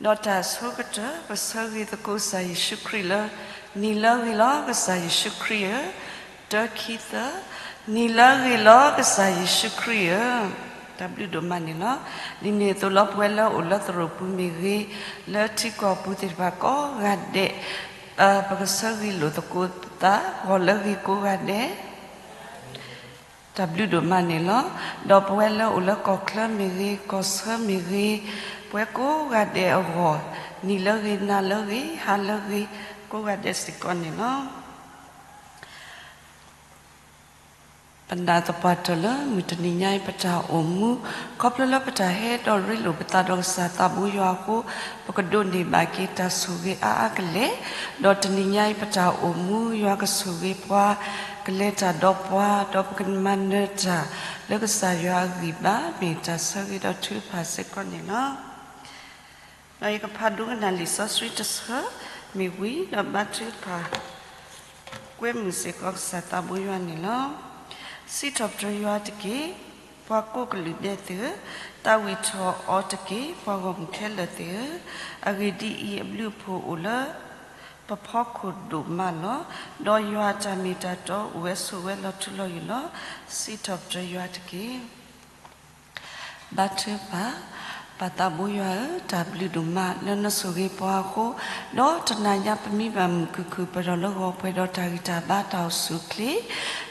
ဒီးတၢ်အဆိကတၢၢ် ပဆၢဂ့ၤသကိးကစၢ်ယ့ၣ်ၡူးခရံာ်လၢ နံၤလၢအဂ့ၤလီၤ ကစၢ်ယ့ၣ်ၡူးခရံာ်ဧၢ, တၢ ခံ သၢ, နံၤလၢအဂ့ၤလီၤ ကစၢ်ယ့ၣ်ၡူးခရံာ်ဧၢ, တၢ်ဘျုးဒိၣ်မးန့ၣ်လီၤ. ဒ်န့ၣ်အသိးလီၤ ပဝဲလၢအိၣ်လၢသရိာ်ပူၤမ့ၢ်ဂ့ၤ, လၢထံကီၢ်ပူၤသ့ၣ်တဖၣ်ကိးဂၤဒဲး, ပကဆၢဂ့ၤလိာ်သကိးသး ဂီၤလၢအဂ့ၤကိးဂၤဒဲး တၢ်ဘျုးဒိၣ်မးန့ၣ်လီၤ. ဒီးပဝဲလၢအိၣ်လၢကီၢ်ချၢမ့ၢ်ဂ့ၤ, ကီၢ်ဆၢမ့ၢ်ဂ့ၤ, ပဝဲကိးဂၤဒဲးအဂီၢ်, နံၤလၢအဂ့ၤ, နၤလၢအဂ့ၤ, ဟါလၢအဂ့ၤ, ကိးဂၤဒဲးစ့ၢ်ကီးန့ၣ်လီၤ. ပနာ်သပှၢ်တၢၢ်လၢမုၢ်တနံၤညါအံၤပတၢ်အိၣ်မူ, ခီဖျိလၢပတၢ်ဟဲဒီးရ့လိာ်ပသးဒီးကစၢ်သးဘိယွၤအဃိ, ပကဒိးန့ၢ်ဘၣ်က့ၤတၢ်ဆိၣ်ဂ့ၤအါအါကလဲာ်, ဒီးတနံၤညါအံၤပတၢ်အိၣ်မူယွၤကဆိၣ်ဂ့ၤပှၤ, ကလဲၤတၢ်ဒီးပှၤ, ဒီးပကမၤနၢၤတၢ်လၢကစၢ်ယွၤအဂံၢ်ဘါ မ့ၢ်တၢ်ဆၢဂ့ၤဒီးထုကဖၣ်စ့ၢ်ကီးန့ၣ်လီၤ. ဒီးယကဖးဒိကနၣ်လံာ်စီဆှံတဆၢမ့ၢ်ဝံၤ ဒီးဘါထုကဖၣ် ကွဲမုာ်စ့ၢ်ကီးကစၢ်သးဘိယွၤန့ၣ်လီၤ. စံးထီၣ်ပတြၢၤယွၤတက့ၢ်, ပှၤကိးကလုာ်ဒဲးသ့ၣ်ဧၢ, သးဝံၣ်ထီၣ်အီၤတက့ၢ်, ပှၤဂီၢ်မုၢ်ခဲလၢာ်သ့ၣ်ဧၢ, အဂ့ၢ်ဒ်အံၤ, အဘျုးအဖှိၣ်အိၣ်လၢပဖီခိၣ်ဒိၣ်မးလီၤ. ဒီးယွၤအတၢ်မ့ၢ်တၢ်တီအိၣ်ဝဲဆိးဝဲလီၤထူလီၤယိာ်လီၤ. စံးထီၣ်ပတြၢၤယွၤတက့ၢ်. ဘါထုကဖၣ်, ပၢ်သးဘိယွၤဧၢ, တၢ်ဘျုးဒိၣ်မးလၢနဆိၣ်ဂ့ၤပှၤအဃိ, ဒီးတနၤညါပမံဘၣ်မုာ်ခုၣ်ခုၣ် ပၢၢ်ထီၣ်လၢဂီၤပှဲၤဒီးတၢ်ဂံၢ်တၢ်ဘါတၢ်အိၣ်ဆူၣ်အိၣ်ချ့,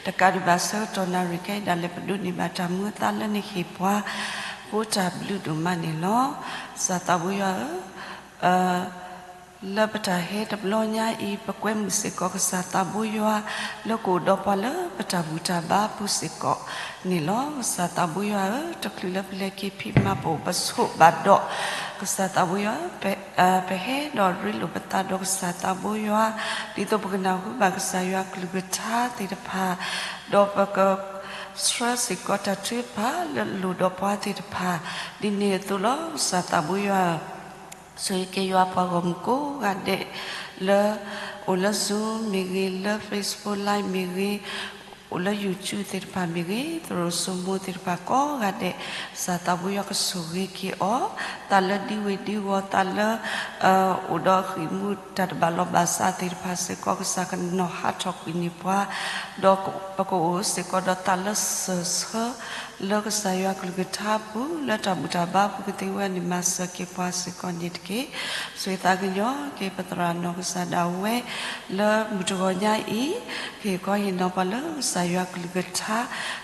တကးဒံးဘၣ်ဆၢကတီၢ်နၣ်ရံၣ်ခဲအံၤဒၣ်လဲာ် ပဒိးန့ၢ်ဘၣ်တၢ်မူအသါလၢနဟ့ၣ်ပှၤအဃိ တၢ်ဘျုးဒိၣ်မးန့ၣ်လီၤ. ကစၢ်သးဘိယွၤဧၢ, လၢပတၢ်ဟဲတဘျီညါအံၤ ပကွဲမုာ်စ့ၢ်ကီးကစၢ်သးဘိယွၤ လၢကအိၣ်ဒီးပှၤလၢပတၢ်ဘူၣ်တၢ်ဘါပူၤစ့ၢ်ကီးန့ၣ်လီၤ. ကစၢ်သးဘိယွၤဧၢ, တချုးလၢပလဲၤက့ၤဖံးမၤပအိၣ်ပဆိးဘၣ်ဒီး, ကစၢ်သးဘိယွၤဧၢ, ပဟဲဒီးရ့လိာ်ပသးဒီးကစၢ်သးဘိယွၤ, ဒ်သိးပကနၢ်ဟူဘၣ်ကစၢ်ယွၤကလုၢ်ကထါသ့ၣ်တဖၣ်, ဒီးပကဆှၢစ့ၢ်ကီးတၢ်ထုကဖၣ်လၢအလိၣ်ဒီးပှၤသ့ၣ်တဖၣ်, ဒ်န့ၣ်အသိးလီၤ. ကစၢ်သးဘိယွၤဧၢ, ဆိၣ်ဂ့ၤက့ၤယွၤပှၤဂီၢ်မုၢ်ကိးဂၤဒဲး လၢအိၣ်လၢ Zoom မ့ၢ်ဂ့ၤ, လၢ Facebook Live မ့ၢ်ဂ့ၤ, အိၣ်လၢ YouTube သ့ၣ်တဖၣ်မ့ၢ်ဂ့ၤ, သရိာ်စိမိၤသ့ၣ်တဖၣ်ကိးဂၤဒဲး, ကစၢ်သးဘိယွၤကဆိၣ်ဂ့ၤက့ၤအီၤ, သးလၢဒံဝ့ၢ်ဒံဝီၤ, သးလၢ အိၣ်ဒီးဃံၣ်မူးတၢ်တဘၣ်လီၢ်ဘၣ်စးသ့ၣ်တဖၣ်စ့ၢ်ကီး ကစၢ်ကနီၤဟးထီၣ်ကွံာ်န့ၢ်ပှၤ, ဒီးပကအိၣ်စ့ၢ်ကီးဒီးသးလၢစၢၢ်ဆၢ လၢကစၢ်ယွၤကလုၢ်ကထါပူၤ လၢတၢ်ဘူၣ်တၢ်ဘါပူၤကသ့ဝဲန့ၣ် မၤစၢၤက့ၤပှၤစ့ၢ်ကီးန့ၣ်တက့ၢ်. ဆိၣ်ဂ့ၤသးကညီၤက့ၤပသရၣ်နီၢ်ကစၢ်ဒၣ်ဝဲ လၢမုၢ်တဂီၤညါအံၤ, ကဟ့ၣ်ခီဟ့ၣ်နီၤပှၤလၢကစၢ်ယွၤကလုၢ်ကထါ,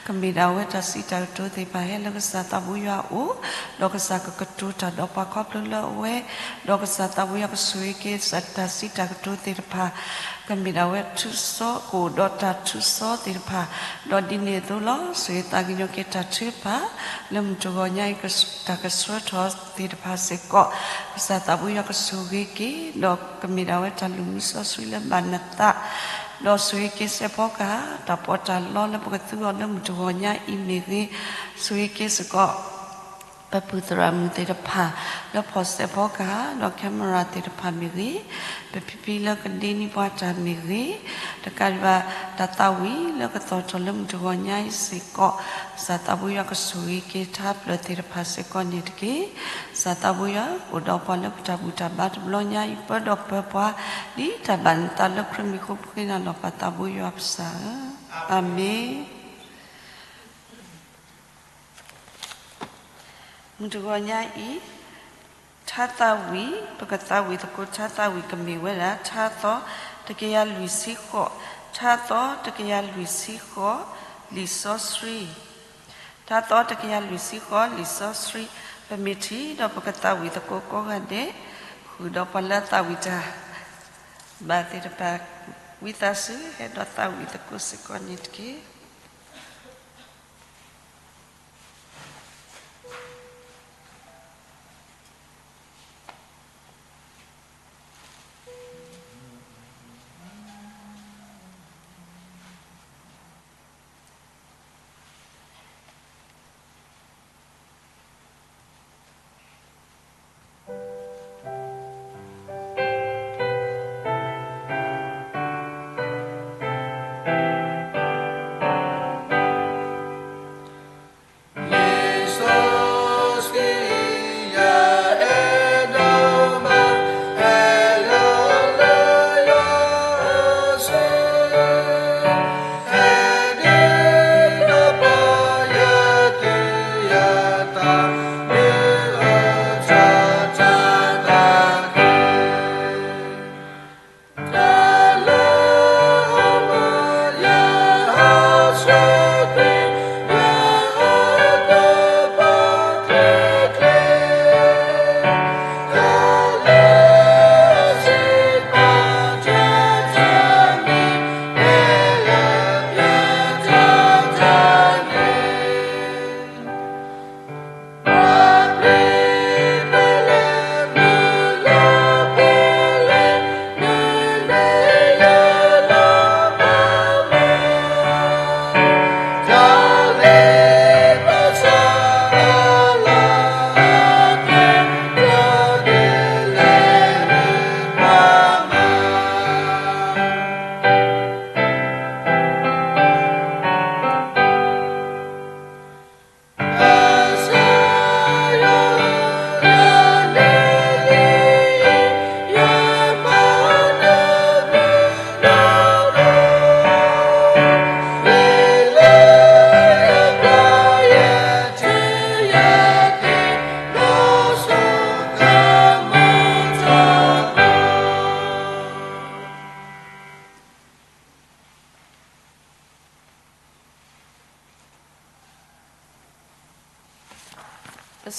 ကမ့ၢ်ဒၣ်ဝဲတၢ်စံးတၢ်ကတိၤသ့ၣ်တဖၣ်ဟဲလၢကစၢ်သးဘိယွၤအအိၣ်, ဒီးကစၢ်ကကတိၤတၢ်ဒီးပှၤခီဖျိလၢအဝဲ, ဒီးကစၢ်သးဘိယွၤကဆိၣ်ဂ့ၤက့ၤတၢ်စံးတၢ်ကတိၤသ့ၣ်တဖၣ် ကမ့ၢ်ဒၣ်ဝဲထူစီ ကအိၣ်ဒီးတၢ်ထူစီသ့ၣ်တဖၣ်, ဒီးဒ်န့ၣ်အသိးလီၤ. ဆိၣ်ဂ့ၤသးကညီၤက့ၤတၢ်ထုကဖၣ် လၢမုၢ်တဂီၤညါအံၤ တၢ်ကဆှၢထီၣ်သ့ၣ်တဖၣ်စ့ၢ်ကီး, ကစၢ်သးဘိယွၤကဆိၣ်ဂ့ၤက့ၤ, ဒီးကမ့ၢ်ဒၣ်ဝဲတၢ်လုၢ်မူစီဆှံလၢဘၣ်နသး, ဒီးဆိၣ်ဂ့ၤက့ၤစဲးဖီကဟၣ် တၢ်ပီးတၢ်လီလၢပကသူအီၤလၢမုၢ်တဂီၤညါအံၤမ့ၢ်ဂ့ၤ, ဆိၣ်ဂ့ၤက့ၤစ့ၢ်ကီး ပပုၢ်သရၣ်မုၣ်သ့ၣ်တဖၣ် လၢဖီၣ်စဲးဖီကဟၣ် ဒီး camera သ့ၣ်တဖၣ်မ့ၢ်ဂ့ၤ, ပဖံဖံလၢကဒ့န့ၢ်ပှၤတၢ်မ့ၢ်ဂ့ၤ, တကးဒံးဘၣ် တၢ်သးဝံၣ်လၢကသီၣ်ထီၣ်လၢမုၢ်တဂီၤညါအံၤစ့ၢ်ကီး, ကစၢ်သးဘိယွၤကဆိၣ်ဂ့ၤက့ၤထါဖျၢၣ်သ့ၣ်တဖၣ်စ့ၢ်ကီးန့ၣ်တက့ၢ်. ကစၢ်သးဘိယွၤ အိၣ်ဒီးပှၤလၢပတၢ်ဘူၣ်တၢ်ဘါတဘျီညါအံၤ ပၢဒီးပၢပှၤ ဒ်တၢ်ဘၣ်နသးလၢခရံာ်မံၤအဃိ ပဃ့နၤလီၤပၢ်သးဘိယွၤပစၢ်ဧၢ, အၤမ့ၣ်. မုၢ်တဂီၤညါအံၤ, ထါသးဝံၣ်, ပကသးဝံၣ်သကိးထါသးဝံၣ်ကမ့ၢ်ဝဲဒၣ် ထါသီတကယၤလွံၢ်ဆံဃိး, ထါသီတကယၤလွံၢ်ဆံဃိး, လံာ်စီဆှံ, ထါသီတကယၤလွံၢ်ဆံဃိး လံာ်စီဆှံ, ပမ့ၢ်ထံၣ်ဒီးပကသးဝံၣ်သကိးကိးဂၤဒဲး, ဃုာ်ဒီးပှၤလၢအသးဝံၣ်တၢ်ဘၣ်သ့ၣ်တဖၣ်, ဝံသးစူၤ ဟဲဒီးသးဝံၣ်သကိးစ့ၢ်ကီးန့ၣ်တက့ၢ်.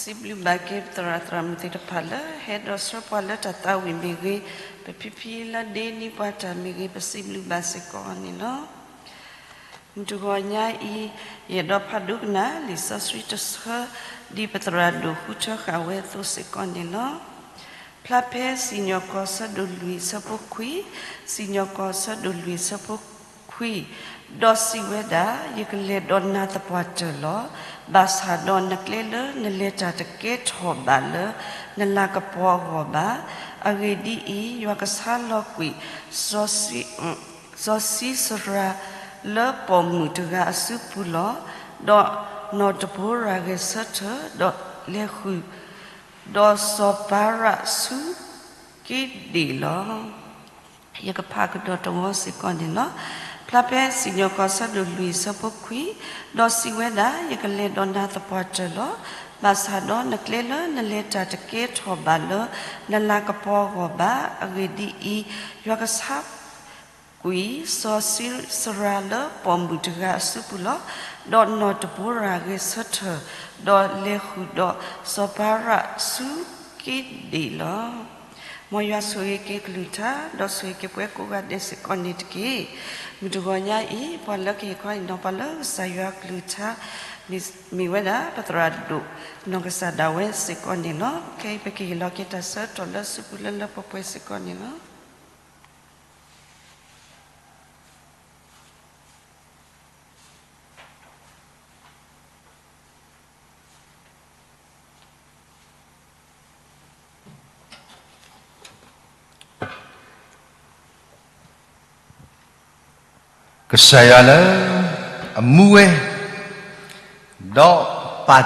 စံးဘျုးဘၣ်က့ၤပသရၣ်သရၣ်မုၣ်သ့ၣ်တဖၣ်လၢ ဟဲဒီးဆှၢပှၤလၢတၢ်သးဝံၣ်မ့ၢ်ဂ့ၤ, ပဖံဖံလၢဒ့နံၤပှၤတၢ်မ့ၢ်ဂ့ၤ, ပစံးဘျုးဘၣ်စ့ၢ်ကီးန့ၣ်လီၤ. မုၢ်တဂီၤညါအံၤ, ယအဲၣ်ဒိးဖးဒိကနၣ် လံာ်စီဆှံတဆၢ, ဒ်ပသရၣ်ဒိၣ်ဃုထၢဃာ်ဝဲအသိးစ့ၢ်ကီးန့ၣ်လီၤ. ဖျါဖဲစံၣ်ညီၣ်ကွီၢ်ဆၢဒိၣ်လွံၢ်ဆၢဖိခွံ, စံၣ်ညီၣ်ကွီၢ်ဆၢဒိၣ်လွံၢ်ဆၢဖိခွံ, ဒီးစံးဝဲဒၣ်, ယကလဲၤဒီးနၤသပှၢ်တၢၢ်လီၤ. ဘၣ်ဆၣ်ဒီးနကျဲလၢနလဲၤတၢ်တကဲထီၣ်ဘၣ်လၢ နလၤကပီၤအဂီၢ်ဘၣ်. အဂ့ၢ်ဒ်အံၤ, ယွၤကဆါလီၤကွံာ် စီၤစံ စီၤစံစရၤလၢပိာ်မုၣ်တဂၤအစုပူၤလီၤ. ဒီးနီၢ်တဘိရၤဂဲၤဆၢထၢၣ်, ဒီးလဲၤဃုာ်, ဒီးစီၤပၤရၣ်ဆူက့ဒ့ၣ်လီၤ. ယကဖးကဒီးတဝီစ့ၢ်ကီးန့ၣ်လီၤ. ဖျါဖဲစံၣ်ညီၣ်ကွီၢ်ဆၢဒိၣ်လွံၢ်ဆၢဖိခွံ, ဒီးစံးဝဲဒၣ်, ယကလဲၤဒီးနၤသပှၢ်တၢၢ်လီၤ. ဘၣ်ဆၣ်ဒီးနကျဲလၢနလဲၤတၢ်တကဲထီၣ်ဘၣ်လၢ နလၤကပီၤအဂီၢ်ဘၣ်. အဂ့ၢ်ဒ်အံၤ, ယွၤကဆါ ကွံာ် စီၤစံစရၤလၢပိာ်မုၣ်တဂၤအစုပူၤလီၤ. ဒီးနီၢ်တဘိရၤဂဲၤဆၢထၢၣ်, ဒီးလဲၤဃုာ်ဒီးစီၤပၤရၣ်ဆူက့ဒ့ၣ်လီၤ. မ်ယွၤဆိၣ်ဂ့ၤက့ၤကလုၢ်ကထါ, ဒီးဆိၣ်ဂ့ၤက့ၤပှၤကိးဂၤဒဲးစ့ၢ်ကီးန့ၣ်တက့ၢ်. မုၢ်တဂီၤညါအံၤ, ပှၤလၢကဟ့ၣ်ခီဟ့ၣ်နီၤပှၤလၢကစၢ်ယွၤကလုၢ်ကထါ မ့ၢ်ဝဲဒၣ် ပသရၣ်ဒိၣ်နီၢ်ကစၢ်ဒၣ်ဝဲစ့ၢ်ကီးန့ၣ်လီၤ. ခဲအံၤပကဟ့ၣ်လီၤက့ၤတၢ်ဆၢကတီၢ်လၢစုပူၤလၢလၢပှဲၤပှဲၤစ့ၢ်ကီးန့ၣ်လီၤ. ကစၢ်ယွၤလၢအမူဝဲ, ဒီးပာ်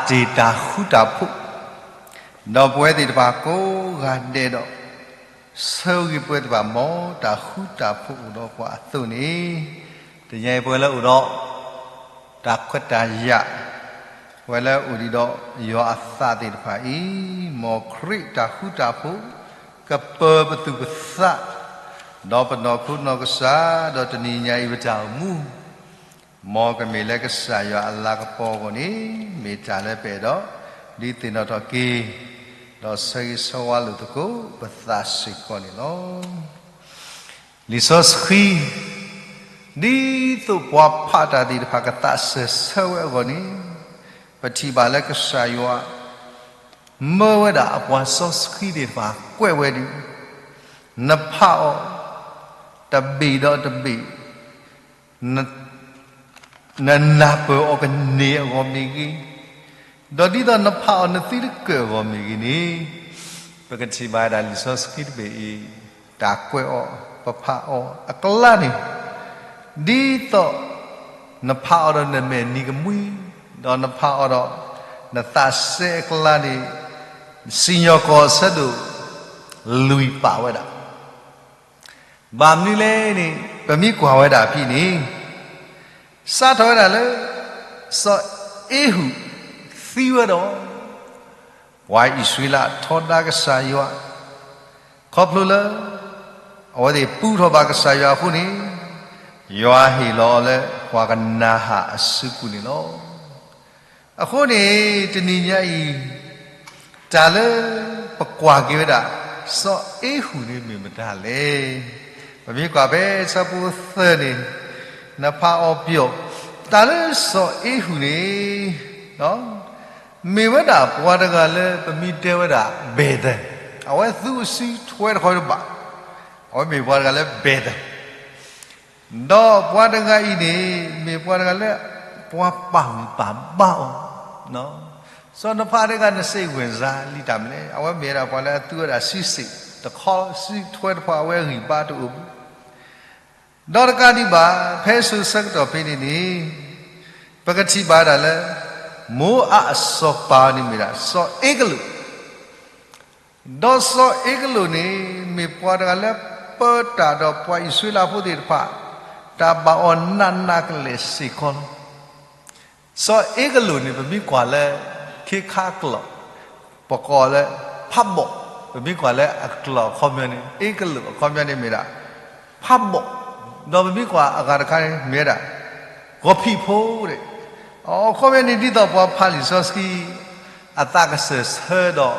တ့ၢ်တၢ်ဃူတၢ်ဖိး, ဒီးပဝဲသ့ၣ်တဖၣ်ကိးဂၤဒဲးဒီး, ဆၢဂ့ၤပဝဲသ့ၣ်တဖၣ် မ်တၢ်ဃူတၢ်ဖိးအိၣ်ဒီးပှၤအသိးန့ၣ်, တနံၤအံၤပဝဲလၢအိၣ်ဒီး တၢ်ခွဲးတၢ်ယာ်, ပဝဲလၢအိၣ်ဒံးဒီးယွၤအသးသ့ၣ်တဖၣ်အံၤ, မ်ခရံာ်တၢ်ဃူတၢ်ဖိး ကပၢၤပသူၣ်ပသး, ဒီးပနီၢ်ခိနီၢ်ကစၢ်, ဒီးတနံၤညါအံၤပတၢ်အိၣ်မူ, မ်ကမ့ၢ်လၢကစၢ်ယွၤအလၤကပီၤအဂီၢ်န့ၣ်, မ့ၢ်တၢ်လၢပအဲၣ်ဒိး ဒုးသ့ၣ်နီၣ်ထီၣ်က့ၤ, ဒီးဆၢဂ့ၤဆၢဝါလိာ်သကိးပသးစ့ၢ်ကီးန့ၣ်လီၤ. လံာ်စီဆှံ ဒ်သိးပှၤဖးတၢ်သ့ၣ်တဖၣ်ကသးစၢၢ်ဆၢဝဲအဂီၢ်န့ၣ်, ပထံၣ်ဘၣ်လၢကစၢ်ယွၤ မၢဝဲဒၣ်အပှၤစီဆှံသ့ၣ်တဖၣ်ကွဲးဝဲဒၣ်, နဖးအီၤတဘ့ၣ်ဒီးတဘ့ၣ်, နနၢ်ပၢၢ်အီၤကန့ၢ်အဂီၢ်မ့ၢ်ဂ့ၤ, ဒီးဒ်သိးနဖးအီၤနသံတကၢၢ်အဂီၢ်မ့ၢ်ဂ့ၤန့ၣ်, ပကထံၣ်ဘၣ်ဝဲဒၣ်လံာ်စီဆှံတဘ့ၣ်အံၤ, တၢ်ကွဲးအီၤ ပဖးအီၤအကျါန့ၣ်, ဒ်သိး နဖးအီၤဒီးနမဲာ်နံၤကမှံ, ဒီးနဖးအီၤဒီး နသးစဲအကျါန့ၣ်, စံၣ်ညီၣ်ကွီၢ်ဆၢဒိၣ်လွံၢ်ပာ်ဝဲဒၣ် ဘၣ်မနုၤလဲၣ်န့ၣ် ပမ့ၢ်ကွၢ်ဝဲဒၣ်ဖဲန့ၣ်, စးထီၣ်ဝဲဒၣ်လၢ စီၤအ့ဟုၣ်သံဝဲဒီး, ပှၤအံၣ်စရ့လးထီဒါကစၢ်ယွၤ, ခီဖျိလၢ အဝဲသ့ၣ်ပူထီၣ်ဘၣ်ကစၢ်ယွၤအဃိန့ၣ်, ယွၤဟ့ၣ်လီၤအီၤလၢပှၤကနၤဧၣ်အစုပူၤန့ၣ်လီၤ. အဃိန့ၣ် တနံၤညါအံၤ တၢ်လၢပကွၢ်က့ၤဝဲဒၣ် စီၤအ့ဟုၣ်န့ၣ်မ့ၢ်မတၤလဲၣ်. ပမ့ၢ်ကွၢ်ဖဲဆၢဖိသၢန့ၣ်, နဖးအီၤပျီၣ်, တၢ်လၢစီၤအ့ဟုၣ်န့ၣ် မ့ၢ်ဝဲဒၣ်ပှၤတဂၤလၢပမ့ၢ်တဲဝဲဒၣ် ဘဲၣ်သဲၣ်, အဝဲသူအစုထွဲတခီတဘၣ်, အဝဲမ့ၢ်ပှၤတဂၤလၢဘဲၣ်သဲၣ် ဒီးပှၤတဂၤအံၤန့ၣ် မ့ၢ်ပှၤတဂၤလၢ ပှၤပာ်ဂံၢ်ပာ်ဘါအီၤ, စီၤနဖးတဂၤ နစိတ်ဝင်စား လံတၢ်မနုၤလဲၣ်, အဝဲမ့ၢ်ဝဲဒၣ်ပှၤလၢအသူဝဲဒၣ်စုစ့ၣ်တခီ, စုထွဲတဖၣ်အဝဲအဂံၢ်ဘါတအိၣ်ဘၣ်. ဒီးတကးဒံးဘၣ် ဖဲစိၤဆၢကတီၢ်ဖဲန့ၣ်န့ၣ် ပကထံၣ်ဘၣ်ဒၣ်လၢ မိအးအစီၤပၤန့ၣ်မ့ၢ်ဒၣ် စီၤအ့ကလိာ် ဒီးစီၤအ့ကလိာ်န့ၣ် မ့ၢ်ပှၤတဂၤလၢပၢတၢ်ဒီးပှၤအံၣ်စရ့လးဖိသ့ၣ်တဖၣ် တၢ်ဘၣ်အီၤနးနးကလဲာ်စ့ၢ်ကီးလီၤ. စီၤအ့ကလိာ်န့ၣ် ပမ့ၢ်ကွၢ်လၢ ခ့ခါအကျိာ် ပကိးလၢ ဖးဘီၣ်, ပမ့ၢ်ကွၢ်လၢအကျိာ်အခီပညီန့ၣ် အ့ကလိာ်အခီပညီန့ၣ်မ့ၢ်ဒၣ် ဖးဘီၣ်, ဒီးပမ့ၢ်ကွၢ်အဂၤတခါန့ၣ် မ့ၢ်ဝဲဒၣ် ဂီၤဖံးဖိဒီး အခီပညီန့ၣ် ဒ်သိးပှၤဖးလံာ်စီဆှံ အသးကစၢၢ်ဆၢဒီး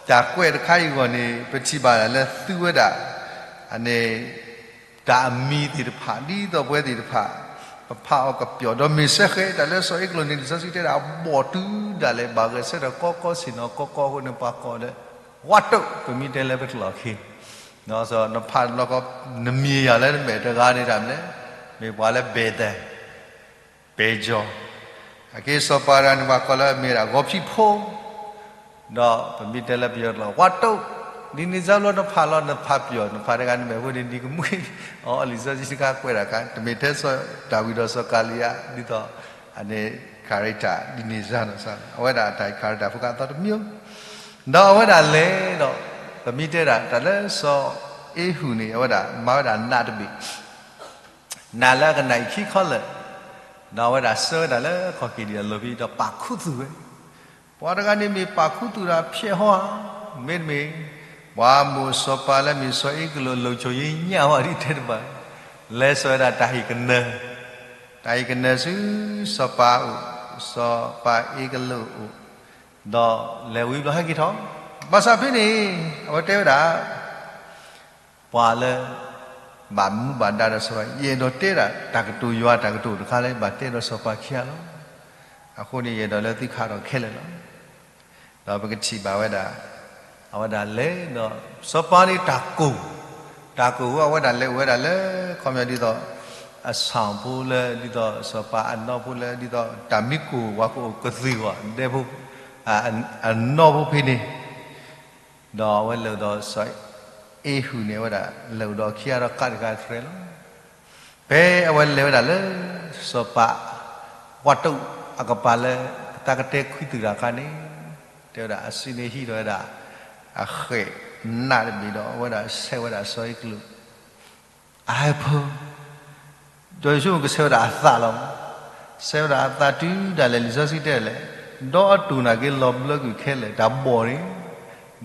တၢ်ကွဲးတခါအံၤအဂီၢ်န့ၣ် ပထံၣ်ဘၣ်ဒၣ်လၢသုဝဲဒၣ် အန့ၣ် တၢ်အမံၤသ့ၣ်တဖၣ် ဒ်သိးပဝဲသ့ၣ်တဖၣ် ပဖးအီၤကပျီၣ် ဒီးမ့ၢ်စဲဃဲး တၢ်လၢစီၤအ့ကလိာ်န့ၣ် လံာ်စီဆှံတဲဒၣ် အဘီၣ်တုၤဒၣ်လဲာ် ဘၣ်ဂဲၤဆၢထၢၣ်ကီကီဆ့ၣ်နီၤကီကီအဃိန့ၣ် ပှၤကိးလၢ ဝးတိၢ် ပမ့ၢ်တဲလၢပကျိာ်အခံ ဒီးနဖးလီၤကီ နမ့ၢ်ယၤလၢနမဲာ်တဂၤန့ၣ်တၢ်မနုၤလဲၣ်, မ့ၢ်ပှၤလၢ ဘဲၣ်သဲၣ် ဘဲၣ်ကၠီၤ, အက့စီၤပၤတဂၤန့ၣ် ပှၤကိးလၢအမ့ၢ်ဒၣ်ဂီၤဖံးဖိ, ဒီးပမ့ၢ်တဲလၢပယီၤကျိာ် ဝးတိၢ်, ဒ်န့ၣ်စၢ်လီၤနဖးလီၤ နဖးပျီၣ် နဖးတဂၤနမဲာ်ဖိန့ၣ် နံၤကမှံ, အီၤလံာ်စီဆှံတခါကွဲးဒၣ်ခါ တမ့ၢ်ထဲစီၤဒၤဝံးဒီးစီၤကၤလံယါ ဒ်သိး အန့ၣ် character ဒ်န့ၣ်စၢ်နီၤ အဝဲဒၣ်အတၢ် character ဖိခါအသီတမံၤ, ဒီးအဝဲဒၣ်လဲၤဒီး ပမ့ၢ်တဲဒၣ်တၢ်လၢစီၤအ့ဟူးန့ၣ် အဝဲဒၣ်မၤဝဲဒၣ်နးတဘ့ၣ် နးလၢအကနၣ်အံၤခံခီလၢာ်, ဒီးအဝဲဒၣ်ဆှၢဝဲဒၣ်လၢခီၣ်က့ၤဒံးအလိၤဖဲ ဒီးပာ်ခူသူၣ်ဝဲ, ပှၤတဂၤန့ၣ်မ့ၢ်ပာ်ခူသူၣ်တၢ်ဖျဲးဟီဧါ, မ့တမ့ၢ် ပှၤမိၢ်စီၤပၤလၢမ့ၢ်စီၤအ့ကလိာ်အလိၤဆိယညၣ်ဝဲဒ်တဲတဘၣ်, လဲၤစိာ်ဝဲဒၣ်တၢ်ဟ့ၣ်ကနၢၤ, တၢ်ဟ့ၣ်ကနၢၤဆူ စီၤပၤအိၣ်, စီၤပၤအ့ကလိာ်အိၣ်, ဒီးလဲၤဝံၤဘျီဟဲက့ၤထီၣ်, ဘၣ်ဆၣ်ဖဲန့ၣ် အဝဲတဲဝဲဒၣ် ပှၤလၢ ဘၣ်မူဘၣ်ဒါဒီးစီၤပၤ ယအဲၣ်ဒိးတဲဒၣ်တၢ်ကတိၤယွၤတၢ်ကတိၤတခါလၢ ဘၣ်တဲဒီးစီၤပၤခံဂၤလီၤ. အဃိန့ၣ် ယအဲၣ်ဒိးလၢသုခးထီၣ်ခဲလၢာ်လီၤ. ဒီးပကထံၣ်ဘၣ်ဝဲဒၣ် အဝဲဒၣ်လဲၤဒီး စီၤပၤန့ၣ်တၢ်ကိၢ်, တၢ်ကိၢ်အဃိ အဝဲဒၣ်လဲၤအိၣ်ဝဲဒၣ်လၢ ခီပညီဒ်သိး အဆၣ်ဖိလၢ ဒ်သိးစီၤပၤအနီၢ်ဖိလၢ ဒ်သိးတၢ်မံကိၢ်ဝဲကအိၣ်ကသုၣ်အီၤ ဒဲဖိ အနီၢ်ဖိဖဲန့ၣ် ဒီးအဝဲလဲၤအိၣ်ဒီးစီၤအ့ဟူးန့ၣ် အဝဲဒၣ်လဲၤအိၣ်ဒီးခံဂၤဒီးကးတဂၤတရဲလီၤ. ဖဲအဝဲလဲၤဝဲဒၣ်လၢ စီၤပၤ ဝးတိၢ်အကပၤလၢ တၢ်ကတဲခွံသုးတၢ်အခါန့ၣ် တဲဝဲဒၣ်အစုန့ၣ်ဟံးထီၣ်ဝဲဒၣ် အဃဲးနးတဘ့ၣ်ဒီး အဝဲဒၣ်ဆဲးဝဲဒၣ်စီၤအ့ကလိာ် အဟၢဖၢ ဒီးယဆိကမိၣ်ကဆဲးဝဲဒၣ်အသးလီၤ. ဆဲးဝဲဒၣ်အသးတုၤဒၣ်လဲာ် လံာ်စီဆှံတဲလဲၣ်, ဒီးအတူၢ်နာ်က့ၤလီၤဘျၢကွံာ်ခဲလၢာ် တၢ်ဘီၣ်န့ၣ်,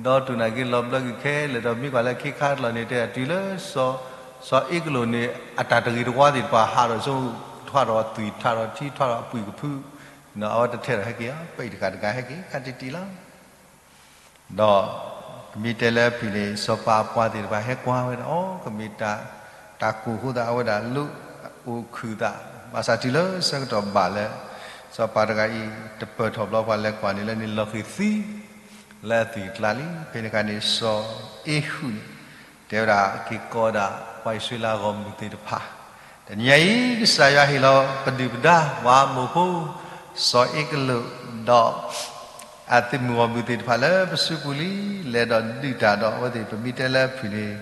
ဒီးတူၢ်နာ်က့ၤလီၤဘျၢကွံာ်ခဲလၢာ် ဒီးမ့ၢ်ကွၢ်လၢခံခါတလီၢ်န့ၣ် တဲဒၣ်တုၤလၢ စီၤအ့ကလိာ်န့ၣ် အတၢ်တဂ့ၤတဝါသ့ၣ်တဖၣ် ဟးထီၣ်ဆိ ထီၣ်ဒီးသွံၣ် ထီၣ်ဒီးထံ ထီၣ်ဒီးအပှံၢ်ကဖု, အဝဲတထဲထီၣ်ဟဲက့ၤဧါ, ပအံၤတဂၤတဂၤဟဲက့ၤ ခါတံၢ်တံၢ်လီၤ. ဒီး ပမ့ၢ်တဲလၢအပူၤန့ၣ် စီၤပၤအပှၤသ့ၣ်တဖၣ်ဟဲကွၢ်ဝဲဒၣ်အီၤ ကမ့ၢ်တၢ် တၢ်ကိၢ်အဃိသတး အဝဲဒၣ်လိၣ်အိၣ်ခုၣ်သး, ဘၣ်ဆၣ်တုၤလၢဆၢကတီၢ်ဘၣ်လၢ စီၤပၤတဂၤအံၤ တပၢၢ်ထီၣ်ဘျီ ပှၤလဲၤကွၢ်န့ၣ်လၢန့ၣ် လီၤဃံၤသံ လၢအသွံၣ်အကျါလံ. ဖဲန့ၣ်အခါန့ၣ် စီၤအ့ဟူးန့ၣ် တဲဝဲဒၣ်က့ၤကိးဒၣ် ပှၤအံၣ်စရ့လးဂီၢ်မုၢ်သ့ၣ်တဖၣ်, တနံၤအံၤ ကစၢ်ယွၤဟ့ၣ်လီၤပဒုၣ်ပဒါ ပှၤမိၢ်ဖိ စီၤအ့ကလိာ် ဒီး အသုးမုၢ်ဂီၢ်မုၢ်သ့ၣ်တဖၣ်လၢပစုပူၤလံ, လဲၤဒီးဒုးတၢ်ဒီးအဝဲသ့ၣ် ပမ့ၢ်တဲလၢအဖုၣ်န့ၣ်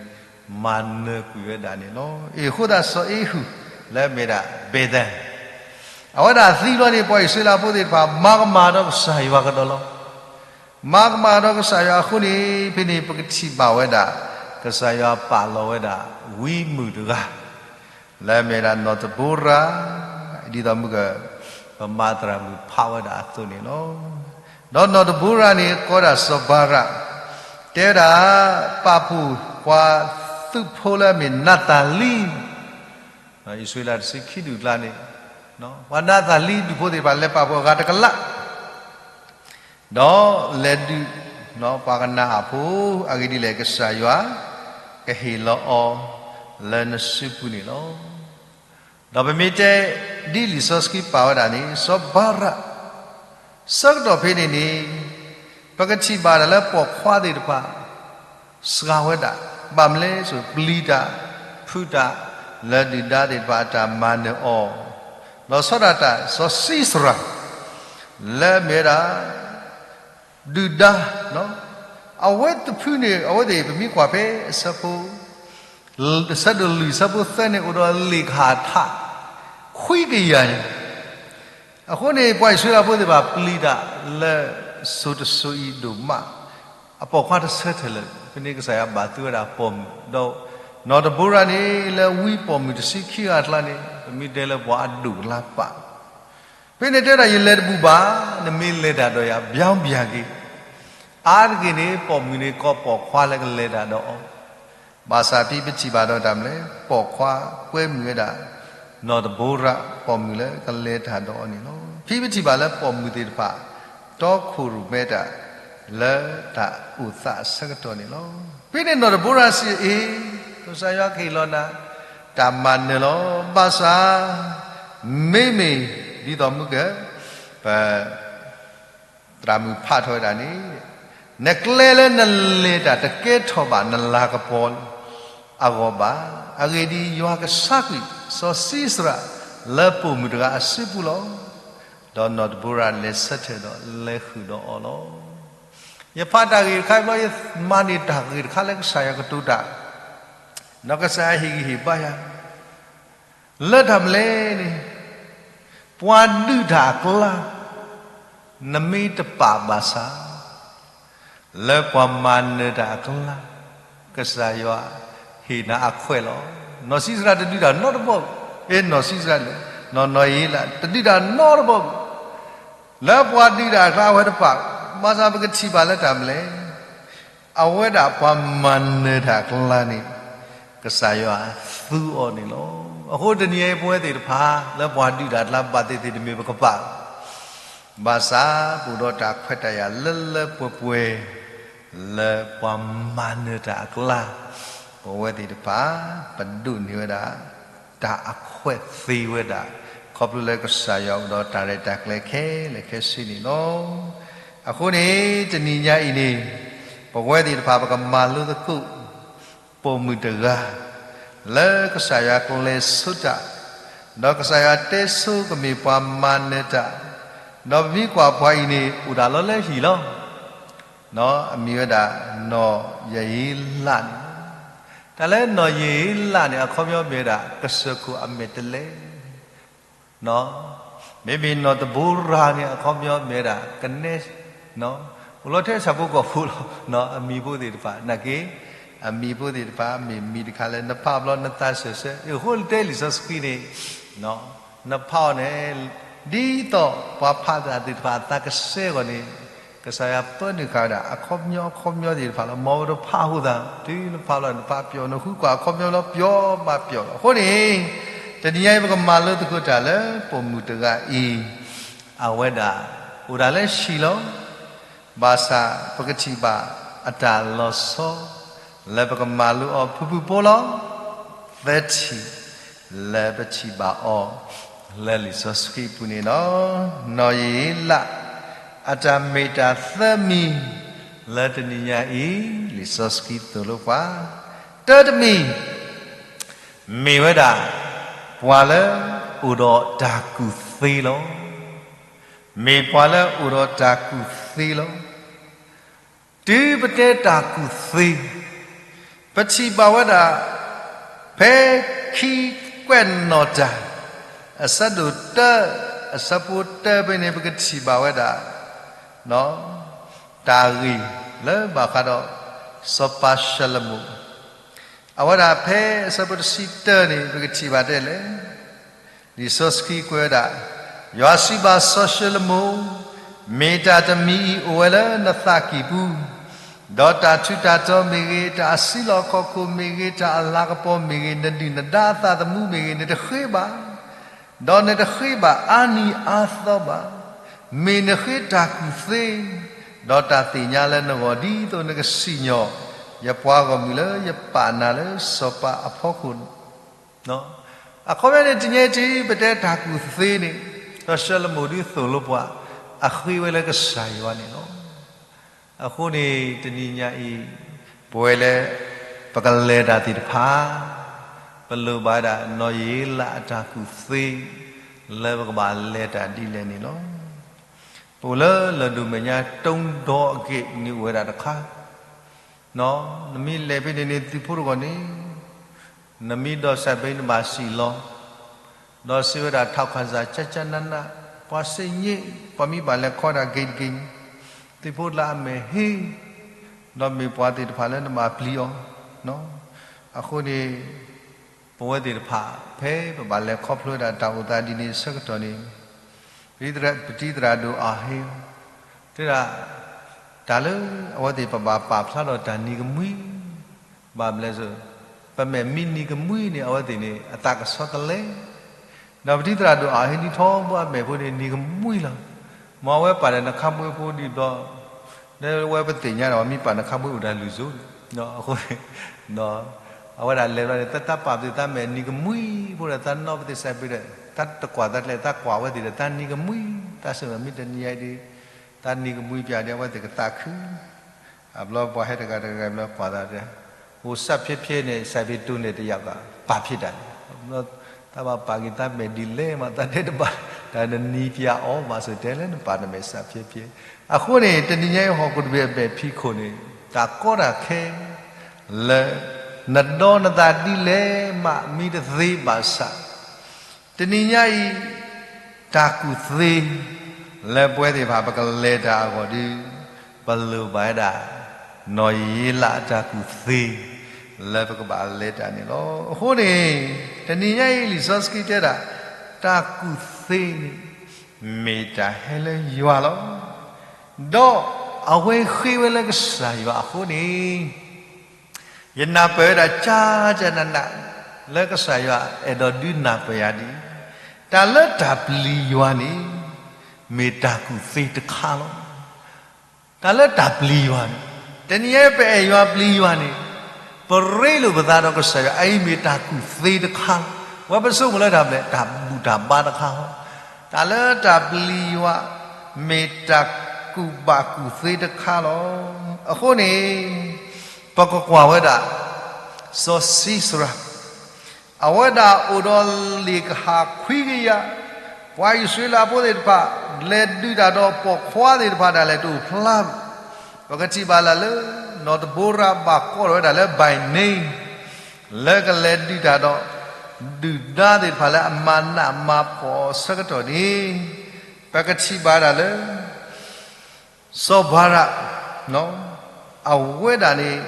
မၤနၢၤကွံာ်ဝဲဒၣ်န့ၣ်လီၤ. အဃိသတးစီၤအ့ဟူး လၢအမ့ၢ်ဒၣ် ဘဲၣ်သဲၣ် အဝဲဒၣ်သံဘျီန့ၣ် ပှၤအံၣ်စရ့လးဖိသ့ၣ်တဖၣ် မၤကမၣ်ဒီးကစၢ်ယွၤကဒီးလီၤ. မၤကမၣ်ဒီးကစၢ်ယွၤအဃိန့ၣ် ဖဲန့ၣ်ပကထံၣ်ဘၣ်ဝဲဒၣ် ကစၢ်ယွၤပာ်လီၤဝဲဒၣ် ဝံမုၣ်တဂၤ လၢအမ့ၢ်ဒၣ်နီၢ်တဘိရၤ, ဒ်သိးမုၢ်က ပမၤသရၣ်မုၣ်ဖးဝဲဒၣ်အသိးန့ၣ်လီၤ. ဒီးနီၢ်တဘိရၤန့ၣ် ကိးဒၣ်စီၤဘၤရး, တဲဝဲဒၣ် ပာ်ဖှိၣ်ပှၤသုးဖိလၢအမ့ၢ်နးသၤလံ အံၣ်စရ့လးတဆံခံဒူၣ်အကျါန့ၣ် ပှၤနးသၤလံဒူၣ်ဖိသ့ၣ်တဖၣ် လဲၤပာ်ဖှိၣ်အဂၤတကလး ဒီးလဲၤဒုး ပှၤကနၤအၣ်ဖိ, အဂ့ၢ်ဒ်လဲၣ် ကစၢ်ယွၤ ကဟ့ၣ်လီၤအီၤ လၢနစုပူၤန့ၣ်လီၤ. ဒီးပမ့ၢ်တဲ ဒ်လံာ်စီဆှံပာ်ဝဲဒၣ်န့ၣ် စီၤဘၤရး ဆၢကတီၢ်ဖဲန့ၣ်န့ၣ် ပကထံၣ်ဘၣ်ဒၣ်လၢပိာ်ခွါသ့ၣ်တဖၣ် စှၤဝဲဒၣ်, ဘၣ်မနုၤလဲၣ်ဆိ ပျံၤတၢ် ဖုးတၢ် လၢဒုၣ်ဒါသ့ၣ်တဖၣ်အတၢ်မၤနၢၤအီၤ, ဒီးဆီဒၣ်တၢ် စီၤၡံစရၤ လၢအမ့ၢ်ဝဲဒၣ် ဒုၣ်ဒါ အဝဲတဖုန့ၣ် အဝဲသ့ၣ် ပမ့ၢ်ကွၢ်ဖဲ အဆၢဖိ ဆၢဒိၣ်လွံၢ် ဆၢဖိသၢန့ၣ် အိၣ်ဒီးလ့ၣ်ကဟၣ်ထး ခွံကယၤန့ၣ်, အဃိန့ၣ် ပှၤအံၣ်စရ့လးဖိသ့ၣ်တဖၣ် ပျံၤတၢ်လၢ စိၤတစိၤအံၤဒိၣ်မး, အပိာ်ခွါတဆၢထၢၣ်လၢာ်, ဖဲန့ၣ်ကစၢ်ယွၤဘၣ်သုဝဲဒၣ်ပိာ်မုၣ်, ဒီးနီၢ်တဘိရၤန့ၣ် လၢဝံပိာ်မုၣ်တဆံခံဂၤအကျါန့ၣ် ပမ့ၢ်တဲလၢပှၤအဒိၣ်အလါပာ် ဖဲန့ၣ်တဲဒၣ် ယလဲၤတဘူၣ်ဘၣ်, နမ့ၢ်လဲၤတၢ်ဒီးယၤ ဘၣ်ဘၣ်က့ၤ, အါတက့ၢ်န့ၣ် ပိာ်မုၣ်န့ၣ် ကိးပိာ်ခွါလၢကလဲၤတၢ်ဒီးအီၤ, ဘၣ်ဆၣ်ဖဲပထံၣ်ဘၣ်ဒီးတၢ်မနုၤလဲၣ်, ပိာ်ခွါကွဲမုာ်ဝဲဒၣ် နီၢ်တဘိရၤ ပိာ်မုၣ်လၢကလဲၤတၢ်ဒီးအီၤန့ၣ်လီၤ. ဖဲပထံၣ်ဘၣ်လၢပိာ်မုၣ်သ့ၣ်တဖၣ် တီခိၣ်ရိၣ်မဲတၢ် လၢတၢ်အိၣ်သးအဆၢကတီၢ်န့ၣ်လီၤ. ဖဲန့ၣ်နီၢ်တဘိရၤစံးအီၤ, ကစၢ်ယွၤကဟ့ၣ်လီၤနၤ တၢ်မၤနၢၤလီၤ. ဘၣ်ဆၣ် မ့မ့ၢ်ဒ်သိးမုၢ်က ပ သရၣ်မုၣ်ဖးထီၣ်ဝဲဒၣ်န့ၣ်, နကျဲလၢနလဲၤတၢ်တကဲထီၣ်ဘၣ်နလၤကပီၤအဂီၢ်ဘၣ်. အဂ့ၢ်ဒ်အံၤ, ယွၤကဆါကွံာ်စီၤၡံစရၣ် လၢပိာ်မုၣ်တဂၤအစုပူၤလီၤ. ဒီးနီၢ်တဘိရၤလဲၤဆၢထၢၣ်ဒီးလဲၤဃုာ်ဒီးအီၤလီၤ. ယဖးတၢ်ဂ့ၢ်တခါဘျီ ယမၤန့ၢ်တၢ်ဂ့ၢ်တခါလၢကစၢ်ယွၤကတိၤတၢ်, ဒီးကစၢ်ယွၤဟ့ၣ်ဂံၢ်ဟ့ၣ်ဘါယၤ လၢတၢ်မနုၤလဲၣ်န့ၣ်, ပှၤဒုးတၢ်အကျါ နမ့ၢ်တပာ်ဘၣ်ဆၣ်, လၢပှၤမၤနၢၤတၢ်အကျါ ကစၢ်ယွၤဟ့ၣ်နၤအခွဲးလီၤ. နီၢ်စံစရၤတဒုးတၢ်နီတဘီဘၣ်, အဲ နီၢ်စံစရၤန့ၣ် နီၢ်နီၢ်ယ့လး တဒုးတၢ်နီတဘီဘၣ်. လၢပှၤဒုးတၢ်အကျါအဝဲတပာ်, ဘၣ်ဆၣ်ပကထံၣ်ဘၣ်လၢတၢ်မနုၤလဲၣ် အဝဲဒၣ်ပှၤမၤနၢၤတၢ်အကျါန့ၣ် ကစၢ်ယွၤသူအီၤန့ၣ်လီၤ. အဃိတနံၤအံၤပဝဲသ့ၣ်တဖၣ် လၢပှၤဒုးတၢ်အကျါဘၣ်သ့ၣ်သ့ၣ်တမ့ၢ်ပကပာ်, ဘၣ်ဆၣ်ပအိၣ်ဒီးတၢ်ခွဲးတၢ်ယာ်လၢလၢပှဲၤပှဲၤ လၢပှၤမၤနၢၤတၢ်အကျါ, ပဝဲသ့ၣ်တဖၣ် ပဒိးန့ၢ်ဝဲဒၣ် တၢ်အခွဲးသ့ဝဲဒၣ် ခီဖျိလၢကစၢ်ယွၤအိၣ်ဒီးတၢ်ရဲၣ်တၢ်ကျဲၤခဲလၢာ်ခဲဆ့န့ၣ်လီၤ. အဃိန့ၣ် တနံၤညါအံၤန့ၣ် ပဝဲသ့ၣ်တဖၣ်ပကမၤလိသကိး ပိာ်မုၣ်တဂၤ လၢကစၢ်ယွၤကျဲၤဆိတၢ်, ဒီးကစၢ်ယွၤတဲဆိကမ့ၢ်ပှၤမၤနၢၤတၢ်, ဒီးပမ့ၢ်ကွၢ်ပှၤအံၤန့ၣ် အိၣ်ဒၣ်လီၤလၢဟံၣ်လီၤ. အမံၤဝဲဒၣ် နီၢ်ယအ့လးန့ၣ်လီၤ. တၢ်လၢနီၢ်ယအ့လးန့ၣ် အခီပညီမ့ၢ်ဝဲဒၣ် ကစၢၢ်ခိၣ်အမဲာ်တလဲ, မ့မ့ၢ်နီၢ်တဘိရၤန့ၣ် အခီပညီမ့ၢ်ဝဲဒၣ် ကနဲ, အိၣ်လီၤထဲဆၣ်ဖိကီၢ်ဖိလီၤ. အမံၤဖိသ့ၣ်တဖၣ် နာ်က့ အမံၤဖိသ့ၣ်တဖၣ် မ့ၢ်မံၤတခါလၢနဖးဘျီနသးစၢၢ်ဆၢ, အဃိတဲလံာ်စီဆှံန့ၣ် နဖးအီၤန့ၣ် ဒ်သိးပှၤဖးတၢ်သ့ၣ်တဖၣ်အသးကစဲအဂီၢ်န့ၣ် ကစၢ်ယွၤပၢနုာ်ဃာ်ဝဲဒၣ် အခီပညီအခီပညီသ့ၣ်တဖၣ်လီၤ. မ်ပတဖးအဃိသတး တုၤနဖးလီၤနဖးပျီၢ် နဃုကွၢ်အခီပညီလီၤ ပျီၢ်ဘၣ်ပျီၢ်လီၤ. အဃိန့ၣ် တနံၤညါအံၤပကမၤလိသကိးတၢ်လၢပိာ်မုၣ်တဂၤအံၤ အဝဲဒၣ် အိၣ်ဒၣ်လၢဟံၣ်လီၤ. ဘၣ်ဆၣ်ပကထံၣ်ဘၣ်အတၢ်လီၤဆီ လၢပကမၤလိအီၤဖုၣ်ဖုၣ်ဖိလီၤ. သၢထံၣ် လၢပထံၣ်ဘၣ်အီၤ လၢလံာ်စီဆှံအပူၤန့ၣ်လီၤ. နီၢ်ယအ့လး အတၢ်မ့ၢ်တၢ်သၢမံၤ လၢတနံၤညါအံၤ လံာ်စီဆှံသိၣ်လိပှၤ တၢတမံၤ မ့ၢ်ဝဲဒၣ် ပှၤလၢအိၣ်ဒီးတၢ်ကူၣ်သ့လီၤ. မ့ၢ်ပှၤလၢအိၣ်ဒီးတၢ်ကူၣ်သ့လီၤ. တုၤပတဲတၢ်ကူၣ်သ့ ပထံၣ်ဘၣ်ဝဲဒၣ် ဖဲခံကွဲးနီၣ်တၢ် အဆၢဒိၣ်တၢ အဆၢဖိတၢဖဲန့ၣ် ပကထံၣ်ဘၣ်ဝဲဒၣ် တၢ်ဂ့ၢ်လၢဘၣ်ဃးဒီး စီၤပၤၡလိၤမိၣ် အဝဲဒၣ်ဖဲအဆၢဖိတဆံတၢန့ၣ် ပကထံၣ်ဘၣ်ဒ်လဲၣ်. လံာ်စီဆှံကွဲးဝဲဒၣ်, ယွၤစံးဘၣ်စီၤၡလိၤမိၣ်, မ့ၢ်တၢ်တမံၤအံၤအိၣ်ဝဲလၢနသးကံၢ်ပူၤ, ဒီးတၢ်ထူးတၢ်တီၤမ့ၢ်ဂ့ၤ, တၢ်အစုလီၢ်ခီၣ်ခိၣ်မ့ၢ်ဂ့ၤ, တၢ်အလၤကပီၤမ့ၢ်ဂ့ၤ, နဒုၣ်နဒါအသးသမူမ့ၢ်ဂ့ၤ, နတဃ့ဘၣ် ဒီးနတဃ့ဘၣ်အါနံၤအါသီဘၣ်. မ့ၢ်နဃ့တၢ်ကူၣ်သ့, ဒီးတၢ်သ့ၣ်ညါလၢနဂီၢ် ဒ်သိးနကစံၣ်ညီၣ် ယပှၤဂီၢ်မုၢ်လၢယပာ်နၤလၢစီၤပၤအဖီခိၣ်. အခီပညီန့ၣ် တနံၤညါအံၤ ပတဲတၢ်ကူၣ်သ့န့ၣ် စီၤၡလိၤမိၣ်ဒုးသိၣ်လိပှၤ အဃ့ဝဲလၢကစၢ်ယွၤန့ၣ်လီၤ. အဃိန့ၣ် တနံၤညါအံၤ ပဝဲလၢ ပကလဲၤတၢ်သ့ၣ်တဖၣ် ပလိၣ်ဘၣ်ဒၣ် နီၢ်ယအ့လးအတၢ်ကူၣ်သ့ လၢပကဘၣ်လဲၤတၢ်ဒ်လဲၣ်န့ၣ်လီၤ. ပအိၣ်လၢလၢၢ်ဒိၣ်မဲာ်ညါ တုံးဒီးအက့ၢ်န့ၣ်အိၣ်ဝဲဒၣ်တခါ နမ့ၢ်လဲၤဖဲန့ၣ်န့ၣ် သုးဖိတဂီၢ်န့ၣ် နမ့ၢ်ဒိးစဲးဘၣ်နဘၣ်စံၣ်လီၤ. ဒီးစံးဝဲဒၣ် ထောက်ခံစာ ကၠၢ်ကၠၢ်နးနး, ပှၤစ့ၣ်ည့ၣ်, ပှၤမ့ၢ်ဘၣ်လဲၤခီဒၣ်ဂ့ၤတဂ့ၤန့ၣ် သုးဖိတလၢအမဲာ်ဟ့ၣ်, ဒီးမ့ၢ်ပှၤသ့ၣ်တဖၣ်လၢနဘၣ်ပျံၤအီၤ. အဃိန့ၣ် ပဝဲသ့ၣ်တဖၣ် ဖဲပဘၣ်လဲၤခီဖျိဝဲဒၣ်တၢ်အိၣ်သးဒ်န့ၣ်အဆၢကတီၢ်န့ၣ် ပတံၤသရၣ်ဒိၣ်အီၤဟ့ၣ် တဲဒၣ် တၢ်လၢအဝဲသ့ၣ်ပဘၣ်ပာ်ဖျါဒီးတၢ်နံၤကမှံ ဘၣ်မနုၤလဲၣ်, ပမဲာ်မ့ၢ်နံၤကမှံန့ၣ် အဝဲသ့ၣ်န့ၣ် အသးကဆှီတလဲ, ဒီးပတံၤသရၣ်ဒိၣ်အီၤဟ့ၣ်နံၤထီဘိအမဲာ်ဖိန့ၣ် နံၤကမှံလီၤ. မ်အဝဲပာ်ဒီးနခါဘှ့ဖိဒ်ဘျီ, ဒီးဝဲပသ့ၣ်ညါဒီး မ့ၢ်ပာ်နခါဘှ့အိၣ်တၢ်လုၢ်စိ, အဃိ, အဝဲဒၣ်လဲၤဘျီန့ၣ် တၢ်ပာ်ပသ့ၣ်တၢ်မဲာ်နံၤကမှံဖိဒီး တၢ်နီၣ်ပသ့ၣ်စဲးပ့ၤဒီး တၢ်တကွၢ်သးကျဲ တၢ်ကွၢ်ဝဲသ့ၣ်ဒီး တၢ်နံၤကမှံ, တၢ်စံးမ့ၢ်တနံၤညါအံၤဒီး တၢ်နံၤကမှံပၠးဒီး အဝဲသ့ၣ်ကသးခု အဘျီပှၤဟဲတဂၤတဂၤဘျီကွၢ်သးဒီး, အိၣ်စးဖျဲဖျဲန့ၣ် စဲးဖံးတူန့ၣ်တယၢ်ကပာ်ဖျါတၢ်န့ၣ်, တၢ်ဘၣ်ပာ်က့ၤတၢ်မဲာ်ဒ်လဲၣ်မး တၢ်တဲတဘၣ်, တၢ်နနံၤပၠးအီၤဘၣ်စၢၤတဲလၢနပာ်နမဲာ်စးဖျဲဖျဲ, အဃိန့ၣ် တနံၤညါအံၤဟီၣ်ခိၣ်တဘ့ၣ်အမဲာ်ဖံးခိၣ်န့ၣ် တၢ်ကီတၢ်ခဲ လၢ နဒီနသးဒ်လဲၣ်မးမံတသ့ဘၣ်ဆၣ် တနံၤညါအံၤ တၢ်ကူၣ်သ့ လၢပဝဲသ့ၣ်တဖၣ် ပကလဲၤတၢ်အဂီၢ်ဒီး ပလိၣ်ဘၣ်ဝဲဒၣ် နီၢ်ယံၤလးအတၢ်ကူၣ်သ့ လၢပကဘၣ်လဲၤတၢ်န့ၣ်လီၤ. အဃိန့ၣ် တနံၤညါအံၤ လံာ်စီဆှံတဲဒၣ် တၢ်ကူၣ်သ့န့ၣ် မ့ၢ်တၢ်ဟဲလၢယွၤလီၤ. ဒီးအဝဲဃ့ဝဲလၢကစၢ်ယွၤအဃိန့ၣ် ယနၢ်ပၢၢ်ဝဲဒၣ်ကၢ်ကၢ်နးနး လၢကစၢ်ယွၤအဲၣ်ဒိးဒုးနၢ်ပၢၢ်ယၤဒ်အံၤ, တၢ်လၢတၢ်ပျံၤယွၤန့ၣ် မ့ၢ်တၢ်ကူၣ်သ့တခါလီၤ. တၢ်လၢတၢ်ပျံၤယွၤန့ၣ် တနံၤညါပအဲၣ်ယွၤပျံၤယွၤန့ၣ် ပရ့လိာ်ပသးဒီးကစၢ်ယွၤ အအံၤမ့ၢ်တၢ်ကူၣ်သ့တခါလီၤ. ဝဲပဆိကမိၣ်လၢတၢ်ဘျဲၣ် တၢ်ဘူၣ်တၢ်ဘါတခါလီၤ. တၢ်လၢတၢ်ပျံၤယွၤ မ့ၢ်တၢ်ကူၣ်ဘၣ်ကူၣ်သ့တခါလီၤ. အဃိန့ၣ် ပကကွၢ်ဝဲဒၣ် စီၤၡံစရၤ အဝဲဒၣ်အိၣ်ဒီးလ့ၣ်ကဟၣ်ခွံကယၤ, ပှၤအံၣ်စရ့လးဖိသ့ၣ်တဖၣ် လဲၤဒုးတၢ်ဒီးပိာ်ခွါသ့ၣ်တဖၣ်ဒၣ်လဲာ်တအိၣ်ဖျါ, ပကထံၣ်ဘၣ်လၢ်လၢ နီၢ်တဘိရၤဘၣ်ကိးထီၣ်ဝဲဒၣ်လၢ by name လၢကလဲၤဒုးတၢ်ဒီး ဒုၣ်ဒါသ့ၣ်တဖၣ်လၢအမၤနးမၤဖှီၣ်အဆၢကတီၢ်န့ၣ် ပကထံၣ်ဘၣ်ဒၣ်လၢ စီၤဘၤရး အဝဲဒၣ်န့ၣ်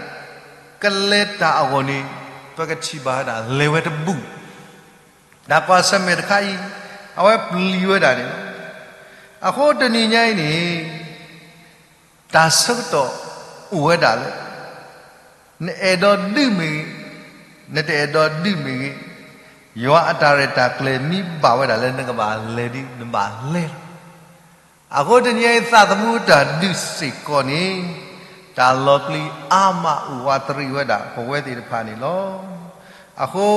ကလဲၤတၢ်အဂီၢ်န့ၣ် ပကထံၣ်ဘၣ်ဝဲဒၣ် လဲၤဝဲတဘူၣ်, တၢ်ကွၢ်ဆၢၣ်မဲာ်တခါအံၤ အဝဲပျံၤဝဲဒၣ်န့ၣ်လီၤ. အဃိတနံၤညါအံၤန့ၣ် တၢ်ဆၢကတီၢ်အိၣ်ဝဲဒၣ်လၢ နအဲၣ်ဒိးဒုးမ့ၢ်ဂ့ၤ, နတအဲၣ်ဒိးဒုးမ့ၢ်ဂ့ၤ, ယွၤအတၢ်ရဲၣ်တၢ်ကျဲၤမ့ၢ်ဘၣ်ဝဲဒၣ်လၢနကဘၣ်လဲၤဒီး နဘၣ်လဲၤလီၤ. အဃိတနံၤအံၤ သးသမူတၢ်ဒုးစ့ၢ်ကီးန့ၣ် တၢ်လီၤပျံၤအါမးအိၣ်ဝးတရံးဝဲဒၣ်ပဝဲသ့ၣ်တဖၣ်န့ၣ်လီၤ. အဃိ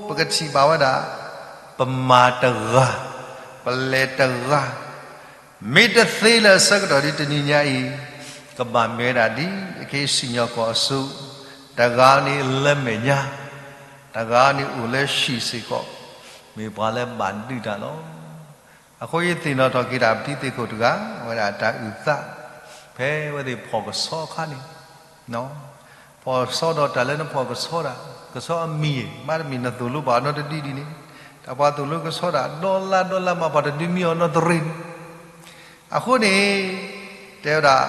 ပကထံၣ်ဘၣ်ဝဲဒၣ် ပမၤတဂၤ, ပလဲၤတဂၤ, မ့ၢ်တသ့လၢအဆၢကတီၢ်ဒ်တနံၤညါအံၤ ကဘၣ်မ့ၢ်ဝဲဒၣ်ဒ်အက့စံၣ်ညီၣ်ကွီၢ်အစိ, တဂၤန့ၣ်လၢမဲာ်ညါ, တဂၤန့ၣ်အိၣ်လၢဟံၣ်စ့ၢ်ကီး, မ့ၢ်ပှၤလၢဘၣ်ဒုးတၢ်လီၤ. အဃိယသ့ၣ်နီၣ်ထီၣ်က့ၤတၢ်ပတံၤသ့ၣ်ခိၣ်တဂၤ အဝဲဒၣ်တၢ်အုၣ်သး, ဖဲအဝဲသ့ၣ်ဖီၣ်ကဆီအခါန့ၣ် ဖီၣ်ကဆီဒီးတၢ်လၢနဖီၣ်ကဆီဒၣ် ကဆီအမံၤ မ့တမ့ၢ်နသိၣ်လိပှၤအီၤနီတဒုဒ်န့ၣ်, တၢ်ပှၤသိၣ်လိကဆီဒၣ် ဒီလါဒီလါမး ပှၤတဒုးမံအီၤနီတရ့ၣ်န့ၣ်, အဃိန့ၣ် တဲဝဲဒၣ်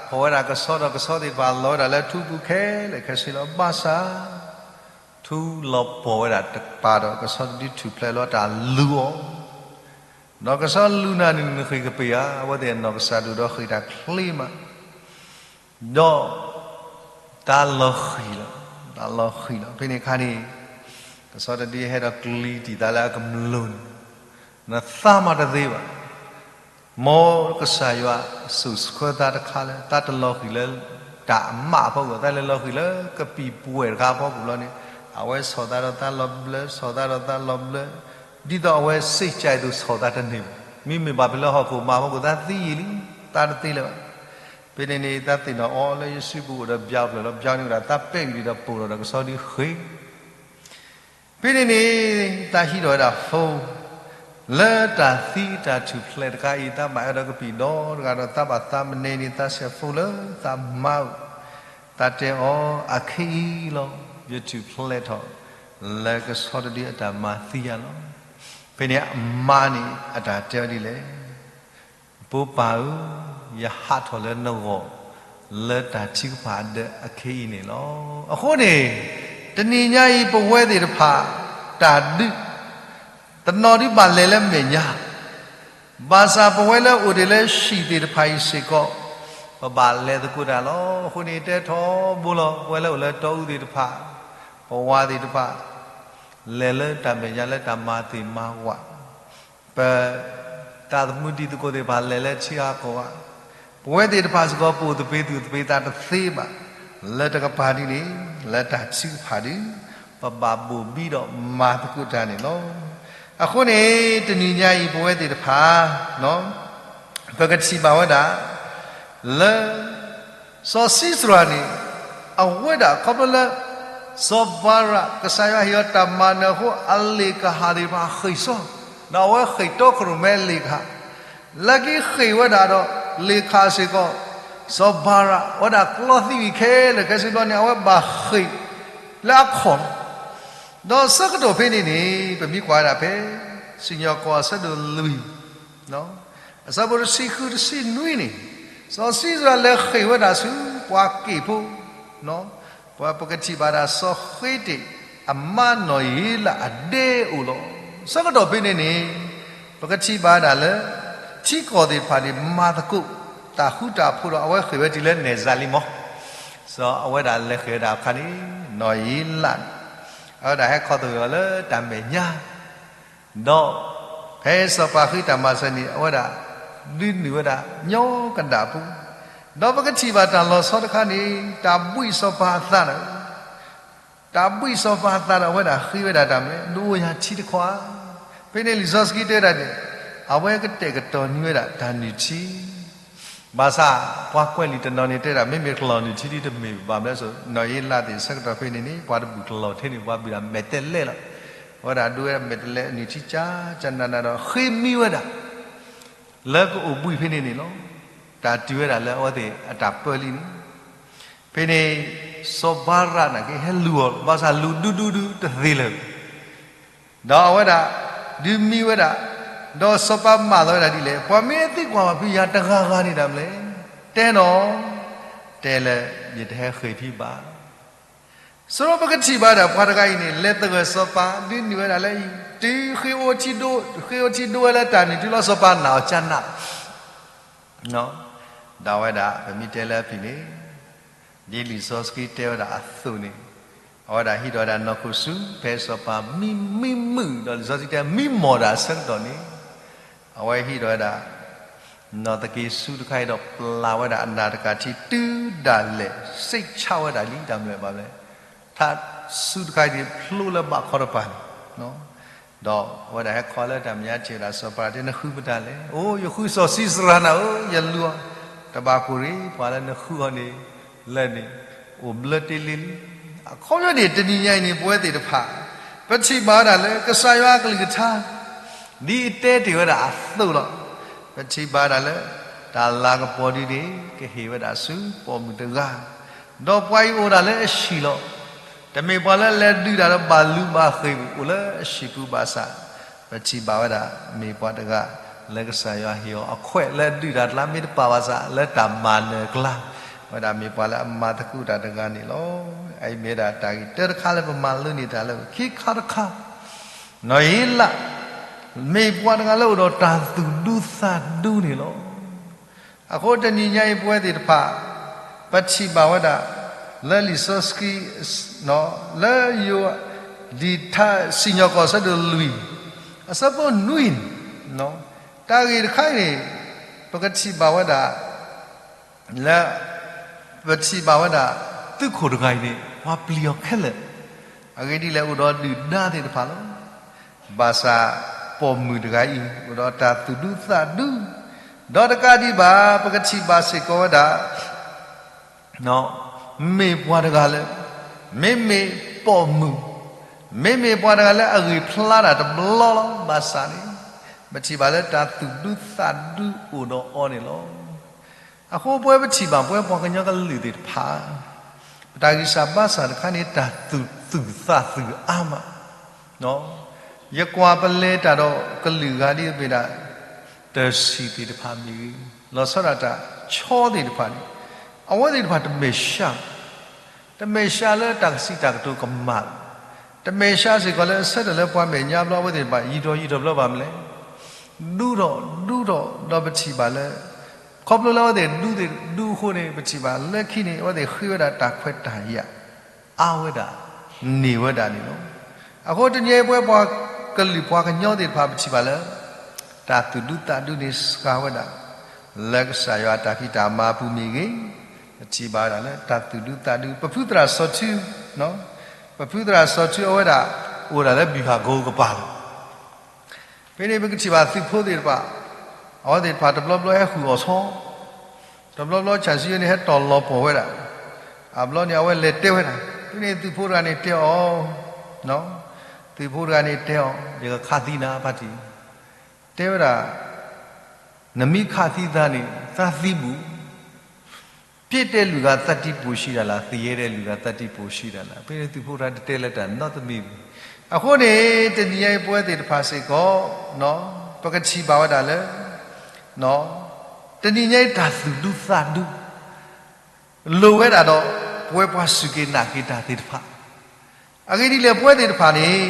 ဖီၣ်ဝဲဒၣ်ကဆီဒီးကဆီသ့ၣ်တဖၣ်လီၤဝဲဒၣ်လၢထူပူၤခဲလၢာ်ခဲဆ့လီၤ. ဘၣ်ဆၣ် ထူလီၤပှီၢ်ဝဲဒၣ်တကပၤဒီး ကဆီတဒုထူၣ်ဖျဲးလီၤတၢ်လူၤအီၤ, ဒီးကဆီလူၤနၤန့ၣ် နဃ့ၢ်ကပ့ၤဧါ, အဝဲသ့ၣ်အနီၢ်ကစၢ်ဒိၣ်ဒီးဃ့ၢ်တၢ်ချ့မး ဒီး တၢ်လီၤဃံၤလီၤ, တၢ်လီၤဃံၤလီၤ. ဖဲန့ၣ်အခါန့ၣ် ကဆီတဒုဟဲဒီးကျံၤတံၢ်သးလၢအကမျၢၢ်န့ၣ်, နသးမၤတသ့ဘၣ်. မ်ကစၢ်ယွၤစိာ်ဆှၢသးတခါလၢ သးတလီၤဃံၤလၢ တၢ်အမးအဖီခိၣ်, သးလဲၤလီၤဃံၤလၢကပံာ်ပှဲၤတခါအဖီခိၣ်ဘျီန့ၣ်, အဝဲဆီၣ်သးဒီးသးလီၤဘျၢ, ဆီၣ်သးဒီးသးလီၤဘျၢ, ဒ်သိးအဝဲစ့ၢ်ကီးအသိးဆီၣ်သးတန့ၢ်ဘၣ်. မ့မ့ၢ်ဘၣ်ဖဲလၢဟီၣ်ခိၣ်မးအဖီခိၣ် သးသံယံာ်လံ, သးတသ့လၢၤဘၣ်. ဖဲန့ၣ်န့ၣ် သးသ့ၣ်နီၣ်အီၤလၢယစုပူၤအိၣ်ဒီးဘျီဖျၢၣ်လီၤ, ဘျီန့ၣ်ဝဲဒၣ် သးပဲာ်ကဒံဒီးပိာ်ထီၣ်ဒီးကဆီဒုဃ့ၢ် ဖဲန့ၣ်န့ၣ် သးဟံးထီၣ်ဝဲဒၣ် phone လၢတၢ်သံတၢ်ထူၣ်ဖျဲးတခါအံၤ သးဘၣ်အဲၣ်ဒိးကပံာ်ဒီတဂၤဒီး သးဘၣ်သးမနုၤန့ၣ် သးဆဲး phone လၢသးမါအအိၣ်, သးတဲအီၤ အခဲအံၤလီၤ ယထူၣ်ဖျဲးထီၣ် လၢကဆီတဒုအတၢ်မၤသံယၤလီၤ. ဖဲန့ၣ်အမါန့ၣ်အတၢ်တဲအီၤဒ်လဲၣ် ဖိပၢ်ဧၢ, ယဟးထီၣ်လၢနဂီၢ် လၢတၢ်ထုကဖၣ်ဒၢးအခဲအံၤန့ၣ်လီၤ. အဃိန့ၣ် တနံၤညါအံၤ ပဝဲသ့ၣ်တဖၣ် တၢ်ဒုး တနီၤဒုးဘၣ်လဲၤလၢမဲာ်ညါ, ဘၣ်ဆၣ်ပဝဲလၢအိၣ်တ့ၢ်လၢဟံၣ်သ့ၣ်တဖၣ်အံၤစ့ၢ်ကီး ပဘၣ်လဲၤသကိးတၢ်လီၤ. အဃိန့ၣ် တဲထီဘိလီၤ ပဝဲလၢအိၣ်လၢတီအူသ့ၣ်တဖၣ်, ပဝၤသ့ၣ်တဖၣ် လဲၤလၢတၢ်မဲာ်ညါလၢတၢ်မၤသ့ၣ်မၤဝး, ပ တၢ်သမူတံၤသကိးသ့ၣ်တဖၣ်လဲၤလၢထံဂၤကီၢ်ဂၤ, ပဝဲသ့ၣ်တဖၣ်စ့ၢ်ကီး ပအိၣ်သပ့ၤသူၣ်သပ့ၤသးတသ့ဘၣ်. လၢတကပၤဒ်န့ၣ်, လၢတၢ်ထုကဖၣ်ဒ်, ပဘၣ်ဘိၣ်ဘံဒီးမၤသကိးတၢ်န့ၣ်လီၤ. အဃိန့ၣ် တနံၤညါအံၤ ပဝဲသ့ၣ်တဖၣ် ပကထံၣ်ဘၣ်ဝဲဒၣ် လၢ စီၤၡံစရၤန့ၣ် အဝဲဒၣ်ခီဖျိလၢ စီၤဘၤရး ကစၢ်ယွၤဟ့ၣ်အီၤတၢ်မၤနၢၤအဃိ အလ့ၣ်ကဟၣ်သ့ၣ်တဖၣ်ဃ့ၢ်စီ, ဒီးအဝဲဃ့ၢ်တီခိၣ်ရိၣ်မဲလ့ၣ်ကဟၣ်, လၢခံဃ့ၢ်ဝဲဒၣ်ဒီး လ့ၣ်ကဟၣ်စ့ၢ်ကီး စီၤဘၤရး အဝဲဒၣ်ကျီသံဝံၤခဲလၢာ်ခဲဆ့ဘျီန့ၣ် အဝဲဘၣ်ဃ့ၢ်လၢအခီၣ်လီၤ. ဒီးဆၢကတီၢ်ဖဲန့ၣ်န့ၣ် ပမ့ၢ်ကွၢ်ဝဲဒၣ်ဖဲ စံၣ်ညီၣ်ကွီၢ်အဆၢဒိၣ်လွံၢ် အဆၢဖိတဆံဃုတဆံနွံန့ၣ်, စီၤၡံစရၤလဲၤဃ့ၢ်ဝဲဒၣ်ဆူပှၤက့ၣ်ဖိ, ပကထံၣ်ဘၣ်ဒၣ်စီၤဃ့တ့ၢ်အမါနီၢ်ယံၤလးအဒဲအိၣ်လီၤ. ဆၢကတီၢ်ဖဲန့ၣ်န့ၣ် ပကထံၣ်ဘၣ်ဒၣ်လၢ ထံကီၢ်သ့ၣ်တဖၣ်န့ၣ် မၤသကိးတၢ်ဃူတၢ်ဖိးဒီး အဝဲဃ့ၢ်ဝဲတုၤလၢနဲၣ်စၤလံမီၤ, စီၤအဝဲဒၣ်လဲၤဃ့ၢ်ဝဲဒၣ်အခါန့ၣ် နီၢ်ယံၤလးန့ၣ် အဝဲဒၣ်ဟဲခီသဂၢၢ်အီၤလၢတၢ်မဲာ်ညါ ဒီးဖဲစီၤပၤဃ့တၢ်မၤစၢၤန့ၣ် အဝဲဒၣ်ဒုးနုာ်ဝဲဒၣ်ညီကဒၣ်ပူၤ, ဒီးပကထံၣ်ဘၣ်တၢ်လီၤဆီတခါန့ၣ် တၢ်ဘှံးစီၤပၤအသးဒီး တၢ်ဘှံးစီၤပၤအသးဒီး အဝဲဒၣ်ဃ့ဝဲဒၣ်တၢ်မနုၤလဲၣ်, ဒုးအိၣ်ယၤထံတခီဧါ. ဖဲန့ၣ်လံာ်စီဆှံတဲဝဲဒၣ်န့ၣ် အဝဲကတဲာ်ကတီၤန့ၢ်ဝဲဒၣ်တၢ်နုၢ်ထံ ဘၣ်ဆၣ် ပှၤကွဲးလံာ်တနီၤန့ၣ်တဲဒၣ် မ့မ့ၢ်ကလီၢ်နုၢ်ထံဒ်တမ့ၢ်ဘၣ်မလဲၣ်, နီၢ်ယံၤလးသ့ၣ်ဆၢကတီၢ်ဖဲန့ၣ်န့ၣ် ပှၤတဘူၣ်ကလီၢ်ထဲန့ၣ် ပှၤဘုၣ်ဒၣ်မဲာ်တဲးလဲးလီၤ. အဝဲဒၣ်ဒိဝဲဒၣ်မဲာ်တဲးလဲး နုၢ်ထံကၢ်ကၢ်နးနးဒီး ဃ့မံဝဲဒၣ် လၢကအိၣ်ဘှံးဖဲန့ၣ်န့ၣ်လီၤ. တၢ်တုၤဝဲဒၣ်လၢအဝဲသ့ၣ်အတၢ်ပၢလံန့ၣ်, ဖဲန့ၣ် စီၤဘၤရးန့ၣ်က့ ဟဲလူၤအီၤ ဘၣ်ဆၣ်လူၤဒူဒူဒူတသ့လၢၤ ဒီးအဝဲဒၣ်ဒုးမံဝဲဒၣ်, ဒီးစီၤပၤမၢလီၤဝဲဒၣ်ဒ်လဲၣ်, ပှၤမ့ၢ်သံကွၢ်ဘၣ်ဖုးယၤတဂၤဂၤန့ၣ်ဒၣ်မလဲၣ်, တဲနီၤ, တဲလၢ ယတဟဲဃ့ၢ်ဖံးဘၣ်. စီၤပကထံၣ်ဘၣ်ဒၣ်ပှၤတဂၤအံၤန့ၣ် လဲၤသဂၢၢ်စီၤပၤ ဒုးနုာ်ဝဲဒၣ်လၢအံၤ တုၤဃ့အိၣ်ထံဒိ ဃ့အိၣ်ထံဒိဝဲလၢတၢ်နုၢ်ထံလီၤ စီၤပၤနာ်အီၤကၢ်နး ဒီးအဝဲဒၣ် ပမ့ၢ်တဲလၢအဖံးန့ၣ်, ဒ်လံာ်စီဆှံတဲဝဲဒၣ်အသိးန့ၣ်, အဝဲဒၣ်ဟံးထီၣ်ဝဲဒၣ်နီၢ်ခိၣ်ဆူ ဖဲစီၤပၤမံမံမုာ်ဒီး လံာ်စီဆှံတဲမံမီၢ်တၢ်အဆၢကတီၢ်န့ၣ်, အဝဲဟံးထီၣ်ဝဲဒၣ် နီၢ်သက့ၤဆူတခါအံၤဒီး ပျၢ်ဝဲဒၣ်အနၢ်တကးထံ တုၤဒၣ်လဲာ် စံးဆါဝဲဒၣ်လံ တၢ်မနုၤလဲၣ်ဘၣ်လဲၣ်, ထါဆူတခါအံၤန့ၣ် ဖျိလၢဘၣ်ခီတပၤန့ၣ် ဒီးအဝဲဒၣ်ဟဲခီလၢတၢ်မဲာ်ညါထံၣ်ဝဲဒၣ်စီၤပၤတဲ နဃုပတၢ်လဲၣ်, အိ ယဃုစီၤၡံစရၤနၤဧၢ, ယလူၤအီၤ, တဘၣ်ကိၢ်ရ့ၣ် ပှၤလၢနဃုအီၤန့ၣ် လၢန့ၣ် အိၣ်ဘျၢတ့လ့လံ. အခီပညီန့ၣ် တနံၤညါအံၤန့ၣ် ပဝဲသ့ၣ်တဖၣ် ပထံၣ်ဘၣ်ဝဲဒၣ်လၢကစၢ်ယွၤအကလုၢ်ကထါ ဒ်အတဲတ့ၢ်ဝဲဒၣ်အသိးလီၤ. ပထံၣ်ဘၣ်ဝဲဒၣ်လၢ တၢ်လၤကပီၤဒ်န့ၣ် ကဟ့ၣ်ဝဲဒၣ်ဆူပိာ်မုၣ်တဂၤ, ဒီးပှၤအံၤအိၣ်ဒၣ်လၢအဟံၣ်လီၤ. တမ့ၢ်ပှၤလၢလဲၤဒုးတၢ်ဒီးဘၣ်လူၤဘၣ်ဃ့ၢ် အိၣ်လၢအဟံၣ်ပူၤဘၣ်ဆၣ်, ပထံၣ်ဘၣ်ဝဲဒၣ် မ့ၢ်ပှၤတဂၤ လၢကစၢ်ယွၤဟ့ၣ်အီၤအခွဲးလၢဒုးတၢ်ကျါ မ့ၢ်တပာ်ဘၣ်ဆၣ် လၢတၢ်မၤနၢၤကျါ, ဝဲဒၣ်မ့ၢ်ပှၤလၢအမၤသကိးတၢ်တဂၤန့ၣ်လီၤ. အအံၤမ့ၢ်ဝဲဒၣ်တၢ်ဂ့ၢ်တၢတခါလၢပမၤလိန့ၢ်တၢ်လၢခံခါတခါ နီၢ်ယံၤလး မ့ၢ်ပှၤတဂၤလၢအိၣ်ဒီးတၢ်သူၣ်ဒူသးဒူန့ၣ်လီၤ. အဃိတနံၤညါအံၤ ပဝဲသ့ၣ်တဖၣ် ပထံၣ်ဘၣ်ဝဲဒၣ် လၢလံာ်စီဆှံ လၢယိၤ ဒ်ထါစံၣ်ညီၣ်ကွီၢ်အဆၢဒိၣ်လွံၢ် အဆၢဖိနွံန့ၣ် တၢ်ဂ့ၢ်တခါအံၤန့ၣ် ပကထံၣ်ဘၣ်ဝဲဒၣ် လၢ ပထံၣ်ဘၣ်ဝဲဒၣ် သုးခိၣ်တဂၤအံၤန့ၣ် ပှၤပျံၤအီၤခဲလၢာ်, အဂ့ၢ်ဒ်လဲၣ် အိၣ်ဒီးဒုၣ်ဒါသ့ၣ်တဖၣ်လီၤ. ဘၣ်ဆၣ်ပိာ်မုၣ်တဂၤအံၤ အိၣ်ဒီးတၢ်သူၣ်ဒူသးဒူ, ဒီးတကးဒံးဘၣ် ပကထံၣ်ဘၣ်စ့ၢ်ကီးဝဲဒၣ် မ့ၢ်ပှၤတဂၤလၢ မ့မ့ၢ်ပိာ်မုၣ်, မ့မ့ၢ်ပှၤတဂၤလၢအဂ့ၢ်ဖျါတၢ်တဘျီလီၤ. ဘၣ်ဆၣ်န့ၣ် ပထံၣ်ဘၣ်လၢတၢ်သူၣ်ဒူသးဒူအိၣ်ဒီးအီၤန့ၣ်လီၤ. အဃိပဝဲပထံၣ်ဘၣ် ပဝဲပှၤကညီကလုာ်သ့ၣ်တဖၣ် ပတၢ်ဂံၢ်စၢ်ဘါစၢ်တခါန့ၣ် တၢ်သူၣ်သူၣ်သးသူၣ်အါမး ယကွၢ်ပလဲၤတၢ်ဒီးကလုာ်ဂၤဒ်အမ့ၢ်ဒၣ် တၢ်စံၣ်သ့ၣ်တဖၣ်မ့ၢ်ဂ့ၤ, လီၤဆီဒၣ်တၢ်ဆီသ့ၣ်တဖၣ်န့ၣ် အဝဲသ့ၣ်တဖၣ်တမဲာ်ဆှး, တမဲာ်ဆှးလၢတၢ်ကစံးတၢ်ကတိၤကမၣ်, တမဲာ်ဆှးစ့ၢ်ကီးလၢအဆၢထၢၣ်လၢပှၤမဲာ်ညါဘျီ အဝဲသ့ၣ်တဖၣ် ယံာ်ထီၣ်ယံာ်ထီၣ်ဘျီဘၣ်မနုၤလဲၣ်, ဒူထီၣ်ဒူထီၣ်ဒီးပထံၣ်ဘၣ်လၢ ခီဖျိလၢအဝဲသ့ၣ်ဒူသ့ၣ်ဒူအဃိန့ၣ် ပထံၣ်ဘၣ်လၢခံန့ၣ် အဝဲသ့ၣ်ဃ့ဝဲဒၣ်တၢ်ခွဲးတၢ်ယာ် အါဝဲဒၣ် န့ၢ်ဝဲဒၣ်န့ၣ်လီၤ. အဃိတနံၤအံၤပဝဲပှၤကလုာ်ပှၤကညီသ့ၣ်တဖၣ် ပထံၣ်ဘၣ်လၢ တၢ်သူၣ်ဒူသးဒူန့ၣ်စှၤဝဲဒၣ် လၢကစၢ်ယွၤအတၢ်ဖံးတၢ်မၤအပူၤမ့ၢ်ဂ့ၤ, ပထံၣ်ဘၣ်ဝဲဒၣ်လၢတၢ်သူၣ်ဒူသးဒူ ပဖုသရၣ်စီၤထူ, ပဖုသရၣ်စီၤထူအဝဲဒၣ် အိၣ်ဒၣ်လၢဘံၣ်ဟၣ်ကိကပၤလီၤ. ဖဲန့ၣ်ပကထံၣ်ဘၣ်သုးဖိသ့ၣ်တဖၣ်, အဝဲသ့ၣ်တဖၣ်တဘျီဘျီဟဲဃုာ်အီၣ်ဆီ, တဘျီဘျီဆၣ်ဆူယဲန့ၣ် ဟဲတီၢ်လီၤပှီၢ်ဝဲဒၣ်, အဘျီန့ၣ် အဝဲလဲၤတဲဝဲဒၣ်, ဖဲန့ၣ်သုးဖိတဂၤန့ၣ်တဲအီၤ, သုးဖိတဂၤန့ၣ်တဲအီၤ, ယကခးသံနၤဖါတံၢ်, တဲဝဲဒၣ်, နမ့ၢ်ခးသံသးန့ၣ် သးသံဘူး, ပျဲတဲလုၢ်ဂၤသးတံၢ်ပိာ်ဆံးဒၣ်လၢ်, သံယဲတဲလုၢ်ဂၤသးတံၢ်ပိာ်ဆံးဒၣ်လၢ်. ဖဲန့ၣ်သုးဖိတဂၤတတဲလၢၤတၢ်နီတမံၤဘၣ်. အဃိန့ၣ် တနံၤညါအံၤပဝဲသ့ၣ်တဖၣ်စ့ၢ်ကီး ပကထံၣ်ဘၣ်ဝဲဒၣ်လၢ တနံၤညါအံၤတၢ်သူၣ်ဒူသးဒူ လိၣ်ဝဲဒၣ်ဒီး ပဝဲပှၤစူၢ်က့ၤနာ်က့ၤတၢ်သ့ၣ်တဖၣ်, အဂ့ၢ်ဒ်လဲၣ် ပဝဲသ့ၣ်တဖၣ်န့ၣ်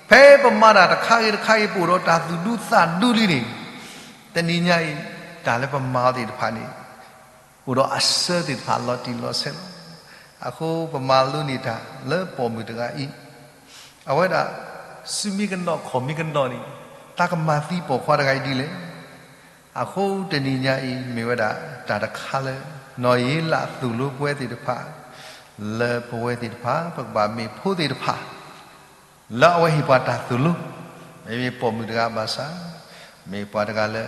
ဖဲပမၤတၢ်တခါဂ့ၤတခါဂ့ၤ ပအိၣ်ဒီးတၢ်သူၣ်ဒူသးဒူလံန့ၣ်, တနံၤညါအံၤ တၢ်လၢပမၤအီၤသ့ၣ်တဖၣ်န့ၣ် အိၣ်ဒီးအဆၢသ့ၣ်တဖၣ်လီၤတံၢ်လီၤဆဲးလီၤ. အဃိပမၤလိန့ၢ်တၢ်လၢပိာ်မုၣ်တဂၤအံၤ, အဝဲဒၣ် စုမ့ၢ်ကနီၤခီၣ်မ့ၢ်ကနီၤန့ၣ် တၢ်ကမၤသံပိာ်ခွါတဂၤအံၤဒ်လဲၣ်. အဃိတနံၤညါအံၤ မ့ၢ်ဝဲဒၣ်တၢ်တခါလၢ နီၢ်ယ့လးသိၣ်လိပဝဲသ့ၣ်တဖၣ်, လၢပဝဲသ့ၣ်တဖၣ် ပကဘၣ်မ့ၢ်ဖိသ့ၣ်တဖၣ် လၢအဝဲဟ့ၣ်ပှၤတၢ်သိၣ်လိ, မ့မ့ၢ်ပိာ်မုၣ်တဂၤဘၣ်ဆၣ်, မ့ၢ်ပှၤတဂၤလၢ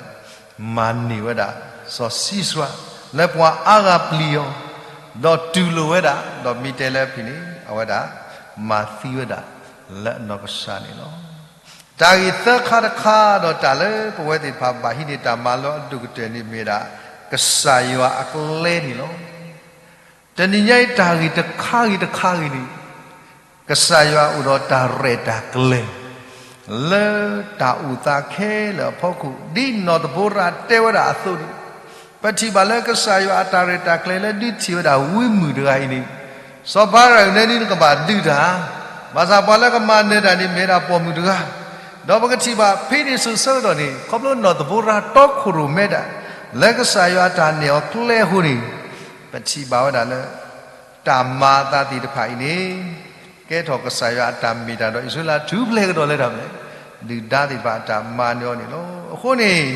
မၤန့ၢ်ဝဲဒၣ် စီဆှံယွၤ လၢပှၤအါဂၤပျံၤအီၤ, ဒီးတူၢ်လိာ်ဝဲဒၣ်, ဒီးမ့ၢ်တဲလၢအဖုၣ်န့ၣ် အဝဲဒၣ် မၤသံဝဲဒၣ် လၢအနီၢ်ကစၢ်န့ၣ်လီၤ. တၢ်ဂ့ၢ်သၢခါတခါ ဒီးတၢ်လၢပဝဲသ့ၣ်တဖၣ်ဘၣ်ဟံးန့ၢ်တၢ်မၤလိအဒိၣ်ကတၢၢ်န့ၣ်မ့ၢ်ဝဲဒၣ် ကစၢ်ယွၤအကျဲန့ၣ်လီၤ. တနံၤညါအံၤတၢ်ဂ့ၢ်တခါဂ့ၤတခါဂ့ၤန့ၣ် ကစၢ်ယွၤအိၣ်ဒီးတၢ်ရဲၣ်တၢ်ကျဲၤ လၢတၢ်အိၣ်သးခဲလၢာ်အဖီခိၣ် ဒ်နီၢ်သဘိရၤတဲဝဲဒၣ်အသိးန့ၣ်, ပထံၣ်ဘၣ်လၢကစၢ်ယွၤအတၢ်ရဲၣ်တၢ်ကျဲၤလၢဒုးထံၣ်ဝဲဒၣ်ဝံမုၣ်တဂၤအံၤန့ၣ်, စီၤပၤရၤအုးနဲဒ်နကဘၣ်ဒုးတၢ်, ဘၣ်ဆၣ်ပှၤလၢကမၤနၢၤတၢ်န့ၣ်မ့ၢ်ဝဲဒၣ်ပိာ်မုၣ်တဂၤ, ဒီးပကထံၣ်ဘၣ်ဖဲန့ၣ်စိၤဆၢကတီၢ်န့ၣ် ခီဖျိနီၢ်သဘိရၤတီခိၣ်ရိၣ်မဲတၢ် လၢကစၢ်ယွၤအတၢ်နဲၣ်အီၤကျဲအဃိန့ၣ်, ပထံၣ်ဘၣ်ဝဲဒၣ်လၢ တၢ်မၤအသးသ့ၣ်တဖၣ်အံၤန့ၣ် ကဲထီၣ်ကစၢ်ယွၤအတၢ်မ့ၢ်တၢ်ဒီး အံၣ်စရ့လးထူၣ်ဖျဲးကဒီးလၢတၢ်မနုၤလဲၣ်, ဒုၣ်ဒါသ့ၣ်တဖၣ်အတၢ်မၤန့ၢ်အီၤန့ၣ်လီၤ. အဃိန့ၣ်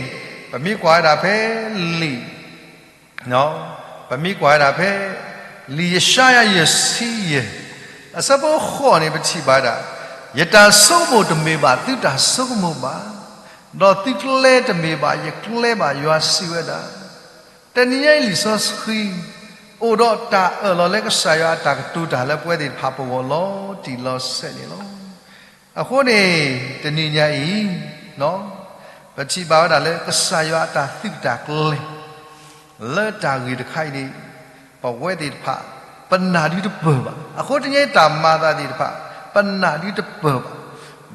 ပမ့ၢ်ကွၢ်ဝဲဒၣ်ဖဲလံာ် ပမ့ၢ်ကွၢ်ဝဲဒၣ်ဖဲ လံာ်ယၡါယၤယဲၢ်ဆံယဲၢ် အဆၢဖိဃိးန့ၣ် ပထံၣ်ဘၣ်ဝဲဒၣ်, ယတၢ်ဆိကမိၣ်တမ့ၢ်ဘၣ်သုတၢ်ဆိကမိၣ်ဘၣ်, ဒီးသုကျဲတမ့ၢ်ဘၣ်ယကျဲဘၣ် ယွၤစံးဝဲဒၣ်. တနံၤညါအံၤလံာ်စီဆှံ အိၣ်ဒီးတၢ်အၢၣ်လီၤလၢကစၢ်ယွၤအတၢ်ကတိၤတၢ်လၢပဝဲသ့ၣ်တဖၣ်ပဂီၢ်လီၤတံၢ်လီၤဆဲးန့ၣ်လီၤ. အဃိန့ၣ် တနံၤညါအံၤ ပထံၣ်ဘၣ်ဝဲဒၣ်လၢကစၢ်ယွၤအတၢ်သုးတၢ်ကျဲၤ လၢတၢ်ဂ့ၢ်တခါအံၤန့ၣ် ပဝဲသ့ၣ်တဖၣ် ပနာ်ဒုတပၢၢ်ဘၣ်. အဃိတနံၤညါအံၤတၢ်မၤအသးသ့ၣ်တဖၣ် ပနာ်ဒုတပၢၢ်ဘၣ်.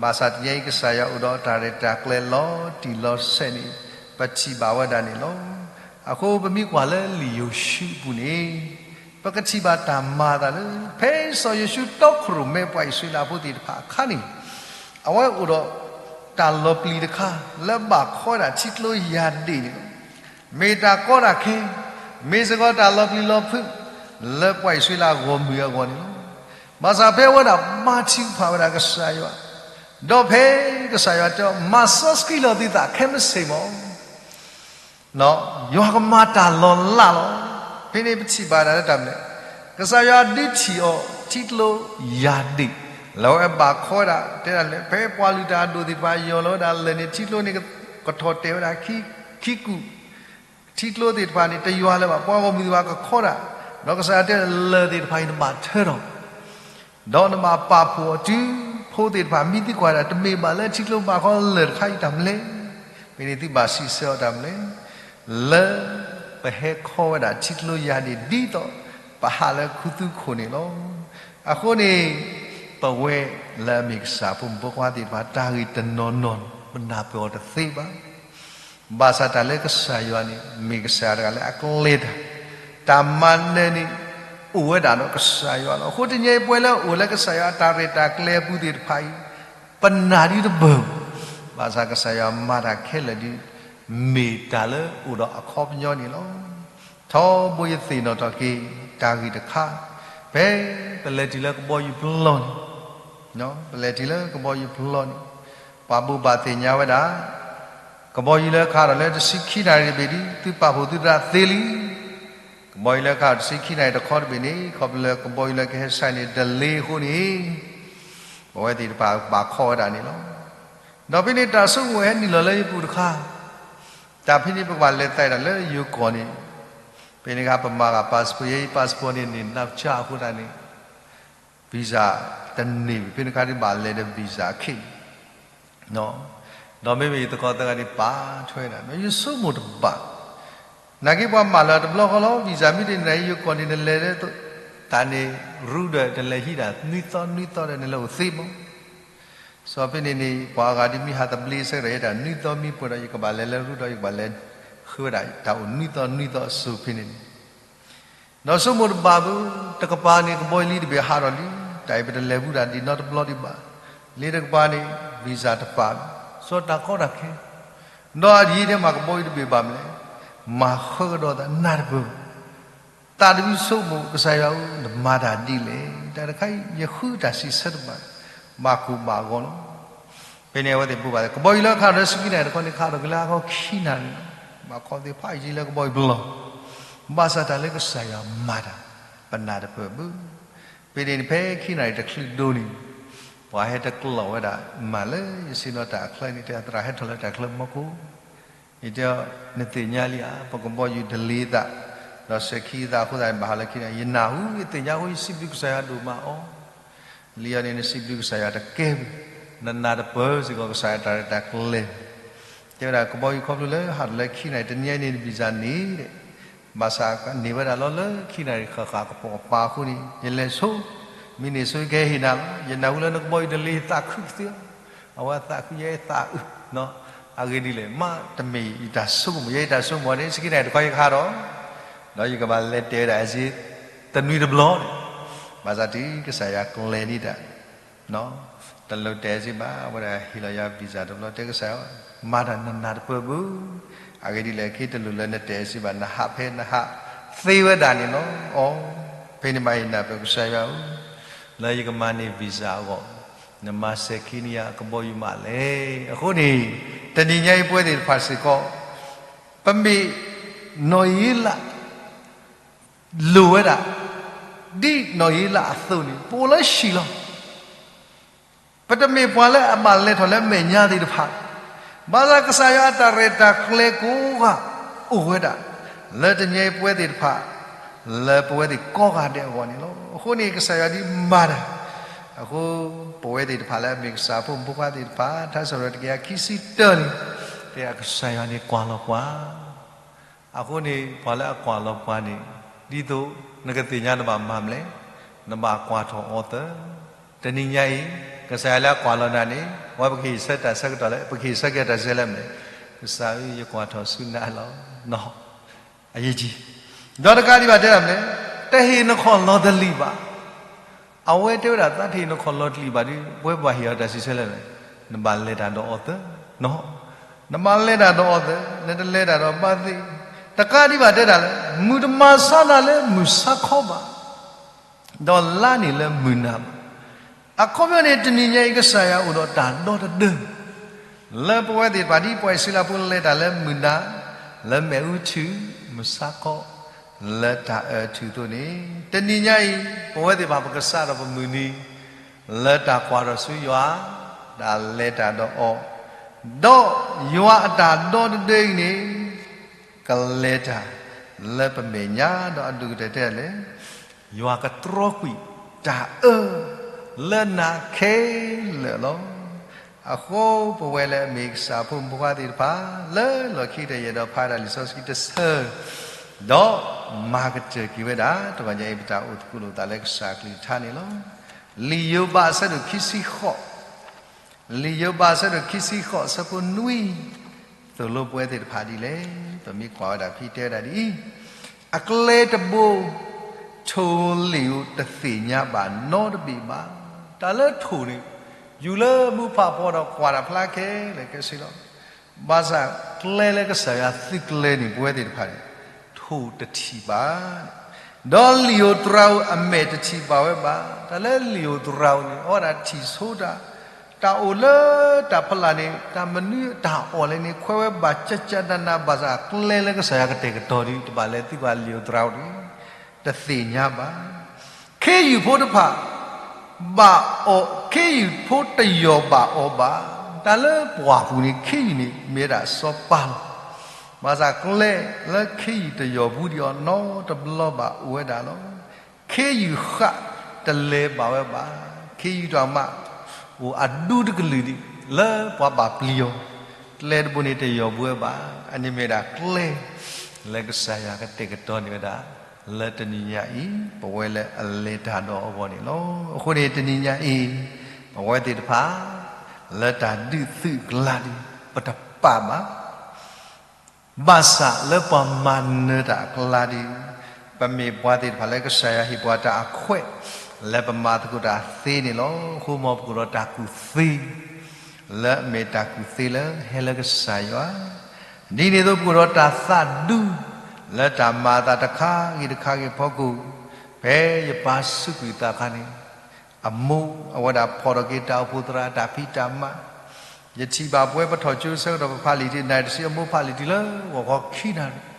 ဘၣ်ဆၣ်တနံၤညါအံၤကစၢ်ယွၤအိၣ်ဒီးတၢ်ရဲၣ်တၢ်ကျဲၤလီၤတံၢ်လီၤဆဲးန့ၣ် ပထံၣ်ဘၣ်ဝဲဒၣ်န့ၣ်လီၤ. အဃိပမ့ၢ်ကွၢ်လၢလံာ်ယိၤၡူအပူၤန့ၣ် ပကထံၣ်ဘၣ်တၢ်မၤအသးလၢ ဖဲစီၤယိၤၡူတီခိၣ်ရိၣ်မဲပှၤအံၣ်စရ့လးဖိသ့ၣ်တဖၣ်အခါန့ၣ် အဝဲအိၣ်ဒီး တၢ်လီၤပျံၤတခါ လၢဘၣ်ခီဝဲဒၣ်ထံကျိယၢ်ဒ့ၣ်န့ၣ်လီၤ. မ့ၢ်တၢ်ကီတၢ်ခဲ မ့ၢ်စ့ၢ်ကီးတၢ်လီၤပျံၤလီၤဖုး လၢပှၤအံၣ်စရ့လးဂီၢ်မုၢ်အဂီၢ်န့ၣ်လီၤ. ဘၣ်ဆၣ်ဖဲအဝဲဒၣ်မၤထုကဖၣ်ဝဲဒၣ်ကစၢ်ယွၤ, ဒီးဖဲကစၢ်ယွၤတဲအီၤ မၤစီဆှံလီၤသုသးခဲမုၢ်ဆ့ၣ်မီၢ် ယွၤကမၤတၢ်လီၤလးလီၤ. ဖဲန့ၣ်ပထံၣ်ဘၣ်ဒၣ်လၢတၢ်မနုၤလဲၣ်, ကစၢ်ယွၤဒုးထံၣ်အီၤထံကျိယၢ်ဒ့ၣ်, လၢအဝဲဘၣ်ခီဝဲဒၣ် တဲဒၣ်လဲာ် ဖဲပှၤလုၢ်တၢ်အဒိၣ်သ့ၣ်တဖၣ်ယီၢ်လီၤဝဲဒၣ်လၢာ်န့ၣ် ထံကျိန့ၣ်ကထီၣ်တဲာ်ဝဲဒၣ်ခံကူာ်, ထံကျိသ့ၣ်တဖၣ်န့ၣ် တယွၤလၢၤဘၣ် ပှၤဂီၢ်မုၢ်သ့ၣ်တဖၣ်ကခီဒၣ်, ဒီးကစၢ်ယွၤတဲလၢာ်သ့ၣ်တဖၣ်အံၤနဘၣ်ထၢထီၣ် ဒီးနဘၣ်ပာ်ဖှိၣ်အီၤတုၤ ဖိသ့ၣ်တဖၣ်မံသုကွၢ်ဒၣ် တမ့ၢ်ဘၣ်လၢထံကျိဘၣ်ခီလၢာ်တခါအံၤတၢ်မနုၤလဲၣ်. ဖဲန့ၣ်သုဘၣ်စံးဆၢအီၤတၢ်မနုၤလဲၣ်, လၢပဟဲခီဝဲဒၣ်ထံကျိယၢ်ဒ့ၣ် ဒ်သိးပဟးလၢခူသူၣ်ခိၣ်န့ၣ်လီၤ. အဃိန့ၣ် ပဝဲလၢအမ့ၢ်ကစၢ်ဖိမုၣ်ဖိခွါသ့ၣ်တဖၣ် တၢ်ဂ့ၢ်တနီၤနီၤန့ၣ် ပနၢ်ပၢၢ်အီၤတသ့ဘၣ်. ဘၣ်ဆၣ်တၢ်လၢကစၢ်ယွၤန့ၣ် မ့ၢ်ကစၢ်ယွၤတဂၤလၢအကျဲၤတၢ်, တၢ်မၤနၢၤန့ၣ် အိၣ်ဝဲဒၣ်ဒီးကစၢ်ယွၤလီၤ. အဃိတနံၤအံၤပဝဲလၢအိၣ်လၢကစၢ်ယွၤအတၢ်ရဲၣ်တၢ်ကျဲၤအပူၤသ့ၣ်တဖၣ်အံၤ ပနာ်ဒုတပၢၢ်, ဘၣ်ဆၣ်ကစၢ်ယွၤမၤတၢ်ခဲလၢာ်ဒုး မ့ၢ်တၢ်လၢအိၣ်ဒီးအခီပညီန့ၣ်လီၤ. ထီဘိယသ့ၣ်နီၣ်ထီၣ်က့ၤ တၢ်ဂ့ၢ်တခါ, ဖဲပလဲၤတုၤလၢကဘီယူၤပျီန့ၣ်, ပလဲၤတုၤလၢကဘီယူၤပျီန့ၣ်, ပှၤဘိးဘၣ်သ့ၣ်ညါဝဲဒၣ် ကဘီယူၤလၢကဟးထီၣ်လၢတဆံခံနၣ်ရံၣ်တဘ့ၣ်ဒီး သုပာ်ဖှိၣ်သုသးသ့လံ. ကဘီယူၤလၢကဟးထီၣ်တဆံခံနၣ်ရံၣ်တခီတဘ့ၣ်န့ၣ် ခီဖျိလၢကဘီယူၤလၢကဟဲဆှဲးန့ၣ် delay အဃိန့ၣ် ပဝဲသ့ၣ်တဖၣ်ဘၣ်ခီဝဲဒၣ်န့ၣ်လီၤ. ဒီးဖဲန့ၣ်တၢ်ဆိကမိၣ်ဟဲနုာ်လီၤလၢယပူၤတခါ, တၢ်ဖဲန့ၣ်ပကဘၣ်လဲၤသးဒၣ်လၢယိၤကီၢ်န့ၣ်, ဖဲန့ၣ်အခါပမၤဂ့ၤ passport ယဲယ passport န့ၣ်န့ၣ် နၢ်ပၢၢ်အဃိသတးန့ၣ် visa တန့ၢ်ဘၣ်, ဖဲန့ၣ်အခါဒ်ဘၣ်လဲၤဒီး visa ခဲအံၤ ဒီးမ့မ့ၢ်ယသကိးသၢဂၤန့ၣ်ပာ်ထွဲဒၣ်, ဒီးယဆိကမိၣ်တဘၣ်, နာ်က့ပှၤမၤလၢတဘျီဃီလီၤ visa မ့ၢ်တန့ၢ် ယိၤကီၢ်န့ၣ် နလဲၤလၢတၢ်န့ၣ်ရူဒီး နလဲၤဟံးဒၣ် နွံသီနွံသီဒီး နလဲၤအိၣ်သ့မး. စီၤဖဲန့ၣ်န့ၣ် ပှၤအဂၤဒ်မ့ၢ်ဟးသဘျ့စဲဒီး ယဲဒၣ်နွံသီမ့ၢ်ပှဲၤဒီး ယကဘၣ်လဲၤလၢရူဒီး ယကဘၣ်လဲၤဃုဝဲဒၣ်တၢ်အိၣ်နွံသီနွံသီအစိၤဖဲန့ၣ်န့ၣ် ဒီးဆိကမိၣ်တဘၣ်ဘၣ်, တကပၤန့ၣ် ကဘီယူၤလံတဘ့ၣ်ဟးထီၣ်လံ, တၢ်အံၤပတလဲၤဘူးတၢ်ဒံးနီတဘျီဒံးဘၣ်, လ့တကပၤန့ၣ် visa တပာ်, စီၤတၢ်ကီတၢ်ခဲ, ဒီးအဒံးဒဲးမးကဘီယူၤတဘ့ၣ်ဘၣ်မနုၤလဲၣ်, မၤဃၢကဒီးသးနၢ်တပၢၢ် သးတမံၤဆိကမိၣ် ကစၢ်ယွၤဧၢ နမၤတၢ်ဒ်လဲၣ်, တၢ်တခါအံၤ ယဃုတၢ်စံးဆၢတဘၣ်, ဘၣ်ကိၢ်ဘၣ်ဂီၤလီၤ. ဖဲန့ၣ်အဝဲသ့ၣ်ဘိးဘၣ်သ့ၣ် ကဘီယူၤလၢအခါဒီးဆူကံနၤတခီန့ၣ် ခးထီၣ်က့ၤလၢအဂီၢ်ခံနၤန့ၣ်လီၤ. ဘၣ်ခီသ့ၣ်ဖးယံၤလၢကဘီယူၤပလီၢ်, ဘၣ်ဆၣ်တၢ်လၢကစၢ်ယွၤမၤတၢ် ပနၢ်တပၢၢ်ဘၣ်. ဖဲန့ၣ်ဖဲခံနၤတချုးဒိၣ်န့ၣ် ပှၤဟဲတကျိးဝဲဒၣ်မးလၢယဆ့ၣ်နီၤတၢ်အချၢန့ၣ် တဲသရၣ်ဟဲထီၣ်လၢတၢ်ချၢမီကိၣ် ယတဲ နသ့ၣ်ညါလံဧါ ပကဘီယူၤ delay သး, ဒီးစဲၤခံသးအဃိသတးန့ၣ် ဘၣ်ဟးလၢခံနၤ, ယနၢ်ဟူ ယသ့ၣ်ညါအဃိ ယစံးဘျုးကစၢ်ယွၤဒိၣ်မးအီၤ, လံအီၤန့ၣ် နစံးဘျုးကစၢ်ယွၤတကဲဘၣ်, နနၢ်တပၢၢ်စ့ၢ်ကီး ကစၢ်ယွၤတၢ်ရဲၣ်တၢ်ကျဲၤ, တဲဝဲဒၣ်ကဘီယူၤခီဖျိလၢဟးထီၣ်လၢခံနၤ တနံၤညါအံၤန့ၣ် န visa န့ၣ်ဒီး ဘၣ်ဆၣ်ကန့ၢ်ဝဲဒၣ်လီၤလၢခံနၤအံၤ ဃၣ်ဃၣ်ကပိာ်ကပၤအဃိန့ၣ် ယလဲၤဆိ, မ့ၢ်န့ၢ်ဆိကဟဲဟ့ၣ်နၤလီၤ, ယနၢ်ဟူလၢနကဘီယူၤ delay သးခုကသ့လီၤ, အဝဲသးခုယဲသးအုး, အဂ့ၢ်ဒ်လဲၣ် မ့တမ့ၢ်ယတၢ်ဆိကမိၣ်, ယဲယတၢ်ဆိကမိၣ်န့ၣ် ဆံခံနၤတခီယကဟးထီၣ်, ဒီးယကဘၣ်လဲၤတဲဝဲဒၣ် တနွံတဘျီန့ၣ်, ဘၣ်ဆၣ်တုၤကစၢ်ယွၤကျဲၤန့ၢ်တၢ် တလိၣ်တဲစ့ၢ်ဘၣ်, အဝဲဒၣ်ဟ့ၣ်လီၤယၤ visa တဘျီ တဲကစၢ်ယွၤ မၤတၢ်နနၢ်တပၢၢ်ဘၣ်, အဂ့ၢ်ဒ်လဲၣ် ခဲတလိၣ်လၢနတဲစ့ၢ်ဘၣ် နဟးဖဲနဟးသ့ဝဲဒၣ်န့ၣ်လီၤ. အီ, ဖဲန့ၣ်မးယနၢ်ပၢၢ်ကစၢ်ယွၤဧၢ, လၢယကမၤန့ၢ် visa အဂီၢ်, နမၤစဲၤခံန့ၢ်ယၤအကဘီယူၤမးလဲၣ်. အဃိန့ၣ် တနံၤညါအံၤပဝဲသ့ၣ်တဖၣ်စ့ၢ်ကီး ပမ့ၢ်နီၢ်အံၤလး လိၣ်ဝဲဒၣ် ဒ်နီၢ်အံၤလးအသိးန့ၣ် ပအိၣ်လၢဟံၣ်လီၤ. ပတမ့ၢ်ပှၤလၢအဘၣ်လဲၤထီၣ်လၢမဲာ်ညါသ့ၣ်တဖၣ်, ဘၣ်ဆၣ်ကစၢ်ယွၤအတၢ်ရဲၣ်တၢ်ကျဲၤကိးဂၤအိၣ်ဝဲဒၣ် လၢတနံၤညါအံၤပဝဲသ့ၣ်တဖၣ် လၢပဝဲသ့ၣ်ကိးဂၤဒဲးအဂီၢ်န့ၣ်လီၤ. အဃိန့ၣ် ကစၢ်ယွၤဒ်မၤတၢ်, အဃိ ပဝဲသ့ၣ်တဖၣ်လၢအမ့ၢ်ကစၢ်ဖိမုၣ်ဖိခွါသ့ၣ်တဖၣ် ထါစံးထီၣ်ပတြၢၤတကယၤခံဆံတၢန့ၣ် တဲဒၣ်ကစၢ်ယွၤန့ၣ်ကွၢ်လီၤပှၤ အဃိန့ၣ် ပှၤလၢအကွၢ်လီၤပှၤန့ၣ် ဒ်သိးနကသ့ၣ်ညါနဘၣ်မၤမနုၤလဲၣ်, နဘၣ်ကွၢ်ထီၣ်အီၤသၢ. တနံၤညါအံၤ ကစၢ်ယွၤလၢအကွၢ်လီၤနၤန့ၣ် ဝဲပကဟ့ၣ်ဆၢတၢ်ဆၢကတီၢ်လၢ ပကဟ့ၣ်ဆၢက့ၤတၢ်ဆၢလၢမနုၤလဲၣ်, ကစၢ်ဧၢ ယကွၢ်ထီၣ်ဆူနၤလီၤ. အယံာ်ကံ ဒီးတကးဒံးဘၣ်တဲဒၣ်မနုၤလဲၣ်, တဟ့ၣ်နခီၣ်လီၤတလံာ်ဘၣ်. အဝဲတဲဝဲဒၣ် သးတဟ့ၣ်နခီၣ်လီၤတလံာ်ဘၣ်ဒီး ပဝဲဘၣ်ဟ့ၣ်အီၤတၢ်စံးဆၢလၢ နဘၣ်လဲၤတၢ်ဒီးအီၤသၢနီၤ, နဘၣ်လဲၤတၢ်ဒီးအီၤသၢ, နတလဲၤတၢ်ဒီးဘၣ်သ့ၣ်. တကးဒံးဘၣ်တဲဒၣ်လၢ မုၢ်တမၤဆါနၤလၢမုၢ်ဆါခီဘၣ်, ဒီးလါန့ၣ်လၢမုၢ်နၤဘၣ်. အခီပညီန့ၣ် တနံၤညါအံၤ ကစၢ်ယွၤအိၣ်ဒီးတၢ်ဒီတဒၢ လၢပဝဲသ့ၣ်တဖၣ်ဒ်ပှၤအံၣ်စရ့လးဖိလဲၤတၢ်လၢမုၢ်နၤ, လၢမ့ၣ်အူထုး, မုၢ်ဆါခီ, လၢတၢ်အၢထုးအသိးန့ၣ်, တနံၤညါအံၤ ပဝဲသ့ၣ်တဖၣ်ပကစးထီၣ်ပမုၢ်နံၤ လၢတၢ်ကွၢ်ထီၣ်ဆူယွၤ, တၢ်လဲၤတၢ်ဒီးအီၤ, ဒီးယွၤအတၢ်ဒီတဒၢအံၤန့ၣ် ကလဲၤတၢ်လၢပမဲာ်ညါ ဒီးအဒိၣ်ကတၢၢ်တဲလဲၣ်, ယွၤကတြီကွံာ်တၢ်အၢ လၢနၤခဲလၢာ်လီၤ. အဃိပဝဲလၢအမ့ၢ်ကစၢ်ဖိမုၣ်ဖိခွါသ့ၣ်တဖၣ် လၢလီၢ်ခံကတၢၢ် ယအဲၣ်ဒိးဖးဒၣ်လံာ်စီဆှံတဆၢ ဒီးမၤကတၢၢ်က့ၤဝဲဒၣ် တဂီၤညါအံၤ ပတၢ်အိၣ်သကိးလိာ်သးလၢကစၢ်အကလုၢ်ကထါန့ၣ်လီၤ. လံာ်ယိၤဘးအဆၢဒိၣ်ခံဆံဃိး လံာ်ယိၤဘးအဆၢဒိၣ်ခံဆံဃိး အဆၢဖိနွံ သိၣ်လိပဝဲသ့ၣ်တဖၣ်ဒ်လဲၣ်. ပမ့ၢ်ကွၢ်ဝဲဒၣ်ဖဲတဲဝဲဒၣ်ဒ်အံၤ, အကျဲတဘိ ထိၣ်ဧိၤလံာ်ဧိၤတသ့ၣ်ညါဘၣ်နီတဘ့ၣ်ဘၣ်. တၢ်လၢထိၣ်န့ၣ် ယူၤလၢမူဖးဖီဒီးကွၢ်တၢ်ဖျါခဲလၢာ်ခဲဆ့လီၤ. ဘၣ်ဆၣ်ကျဲလၢကစၢ်ယွၤသုးကျဲၤန့ၣ် ပဝဲသ့ၣ်တဖၣ်န့ၣ် ထိၣ်တထံၣ်ဘၣ်. ဒီးလံာ်ဧိၤတြၤဧိၤအမဲာ်တထံၣ်ဘၣ်ဝဲဘၣ်. တၢ်လၢလံာ်ဧိၤတြၤဧိၤန့ၣ် အဝဲဒၣ်ထံၣ်ဆိတၢ် တၢ်အိၣ်လၢတၢ်ဖီလာ်န့ၣ် တၢ်မနုၤတၢ်အီၣ်လဲၣ်န့ၣ် ခွဲးဝဲဘၣ်ကၠၢ်ကၠၢ်နးနး ဘၣ်ဆၣ်ကျဲလၢကစၢ်ယွၤကတဲာ်ကတီၤဒီး တဘၣ်လဲၤသံကွၢ်လံာ်ဧိၤသရၣ်ဧိၤဒီး တသ့ၣ်ညါဘၣ်. ခ့ယုၢ်ဖိတဖၣ် ဘၣ်အီၣ် ခ့ယုၢ်ဖိတယီၢ်ဘၣ်အီၣ်ဘၣ်. တၢ်လၢပှၢ်ပူၤန့ၣ် ခ့ယုၢ်န့ၣ် မ့ၢ်ဝဲဒၣ်စီၤပၤလီၤ. ဘၣ်ဆၣ်ကျဲလၢခ့ယုၢ်တယီၢ်ဘူးဒံးအီၤနီတဘျီဘၣ်အိၣ်ဝဲဒၣ်လီၤ. ခ့ယုၢ်ဃၣ်တလဲၤဘၣ်ဝဲဘၣ်. ခ့ယုၢ်တၢ်မး အိၣ်အဒူတကလုာ်ဒံး လၢပှၤဘၣ်ပျံၤအီၤ, ကျဲတဘိန့ၣ်တယီၢ်ဘူးဝဲဘၣ်. အန့ၣ်မ့ၢ်ဝဲဒၣ်ကျဲ လၢကစၢ်ယွၤကတဲာ်ကတီၤန့ၢ်ဝဲဒၣ် လၢတနံၤညါအံၤ ပဝဲလၢအလဲၤတၢ်ဒီးအဂီၢ်န့ၣ်လီၤ. အဃိန့ၣ်တနံၤညါအံၤ ပဝဲသ့ၣ်တဖၣ် လၢတၢ်ဒုးသုးအကျါဒီး ပတပာ်ဘၣ် ဘၣ်ဆၣ်လၢပှၤမၤနၢၤတၢ်အကျါဒီး ပမ့ၢ်ပှၤသ့ၣ်တဖၣ်လၢကစၢ်ယွၤဟ့ၣ်ပှၤတၢ်အခွဲး လၢပမၤသကိးတၢ်သ့န့ၣ်လီၤ. အဃိမ်ပကအိၣ်ဒီးတၢ်ကူၣ်သ့ လၢအမ့ၢ်တၢ်ကူၣ်သ့လၢဟဲလၢကစၢ်ယွၤ, ဒ်န့ၣ်အသိးပကအိၣ်ဒီးတၢ်သးဒူ လၢတၢ်မၤအသးတခါဂ့ၤတခါဂ့ၤအဖီခိၣ်, ဖဲယပၢ်စူးကွံာ်သးအခါန့ၣ် အမိၢ်အဝဲဒၣ်ဖီၣ်ထီၣ်က့ၤတၢ်အိၣ်ဖှိၣ်သရၣ်အတၢ်ဖံးတၢ်မၤ, ယထံၣ်ဘၣ်ပဝဲပထီၣ်ကၠိဆၢကတီၢ် ပဖးလံာ်တံၢ် နၢ်တဆံ အမိၢ်ဖးလံာ်တံၢ်လၢဂီၤခီခံနၣ်ရံၣ်,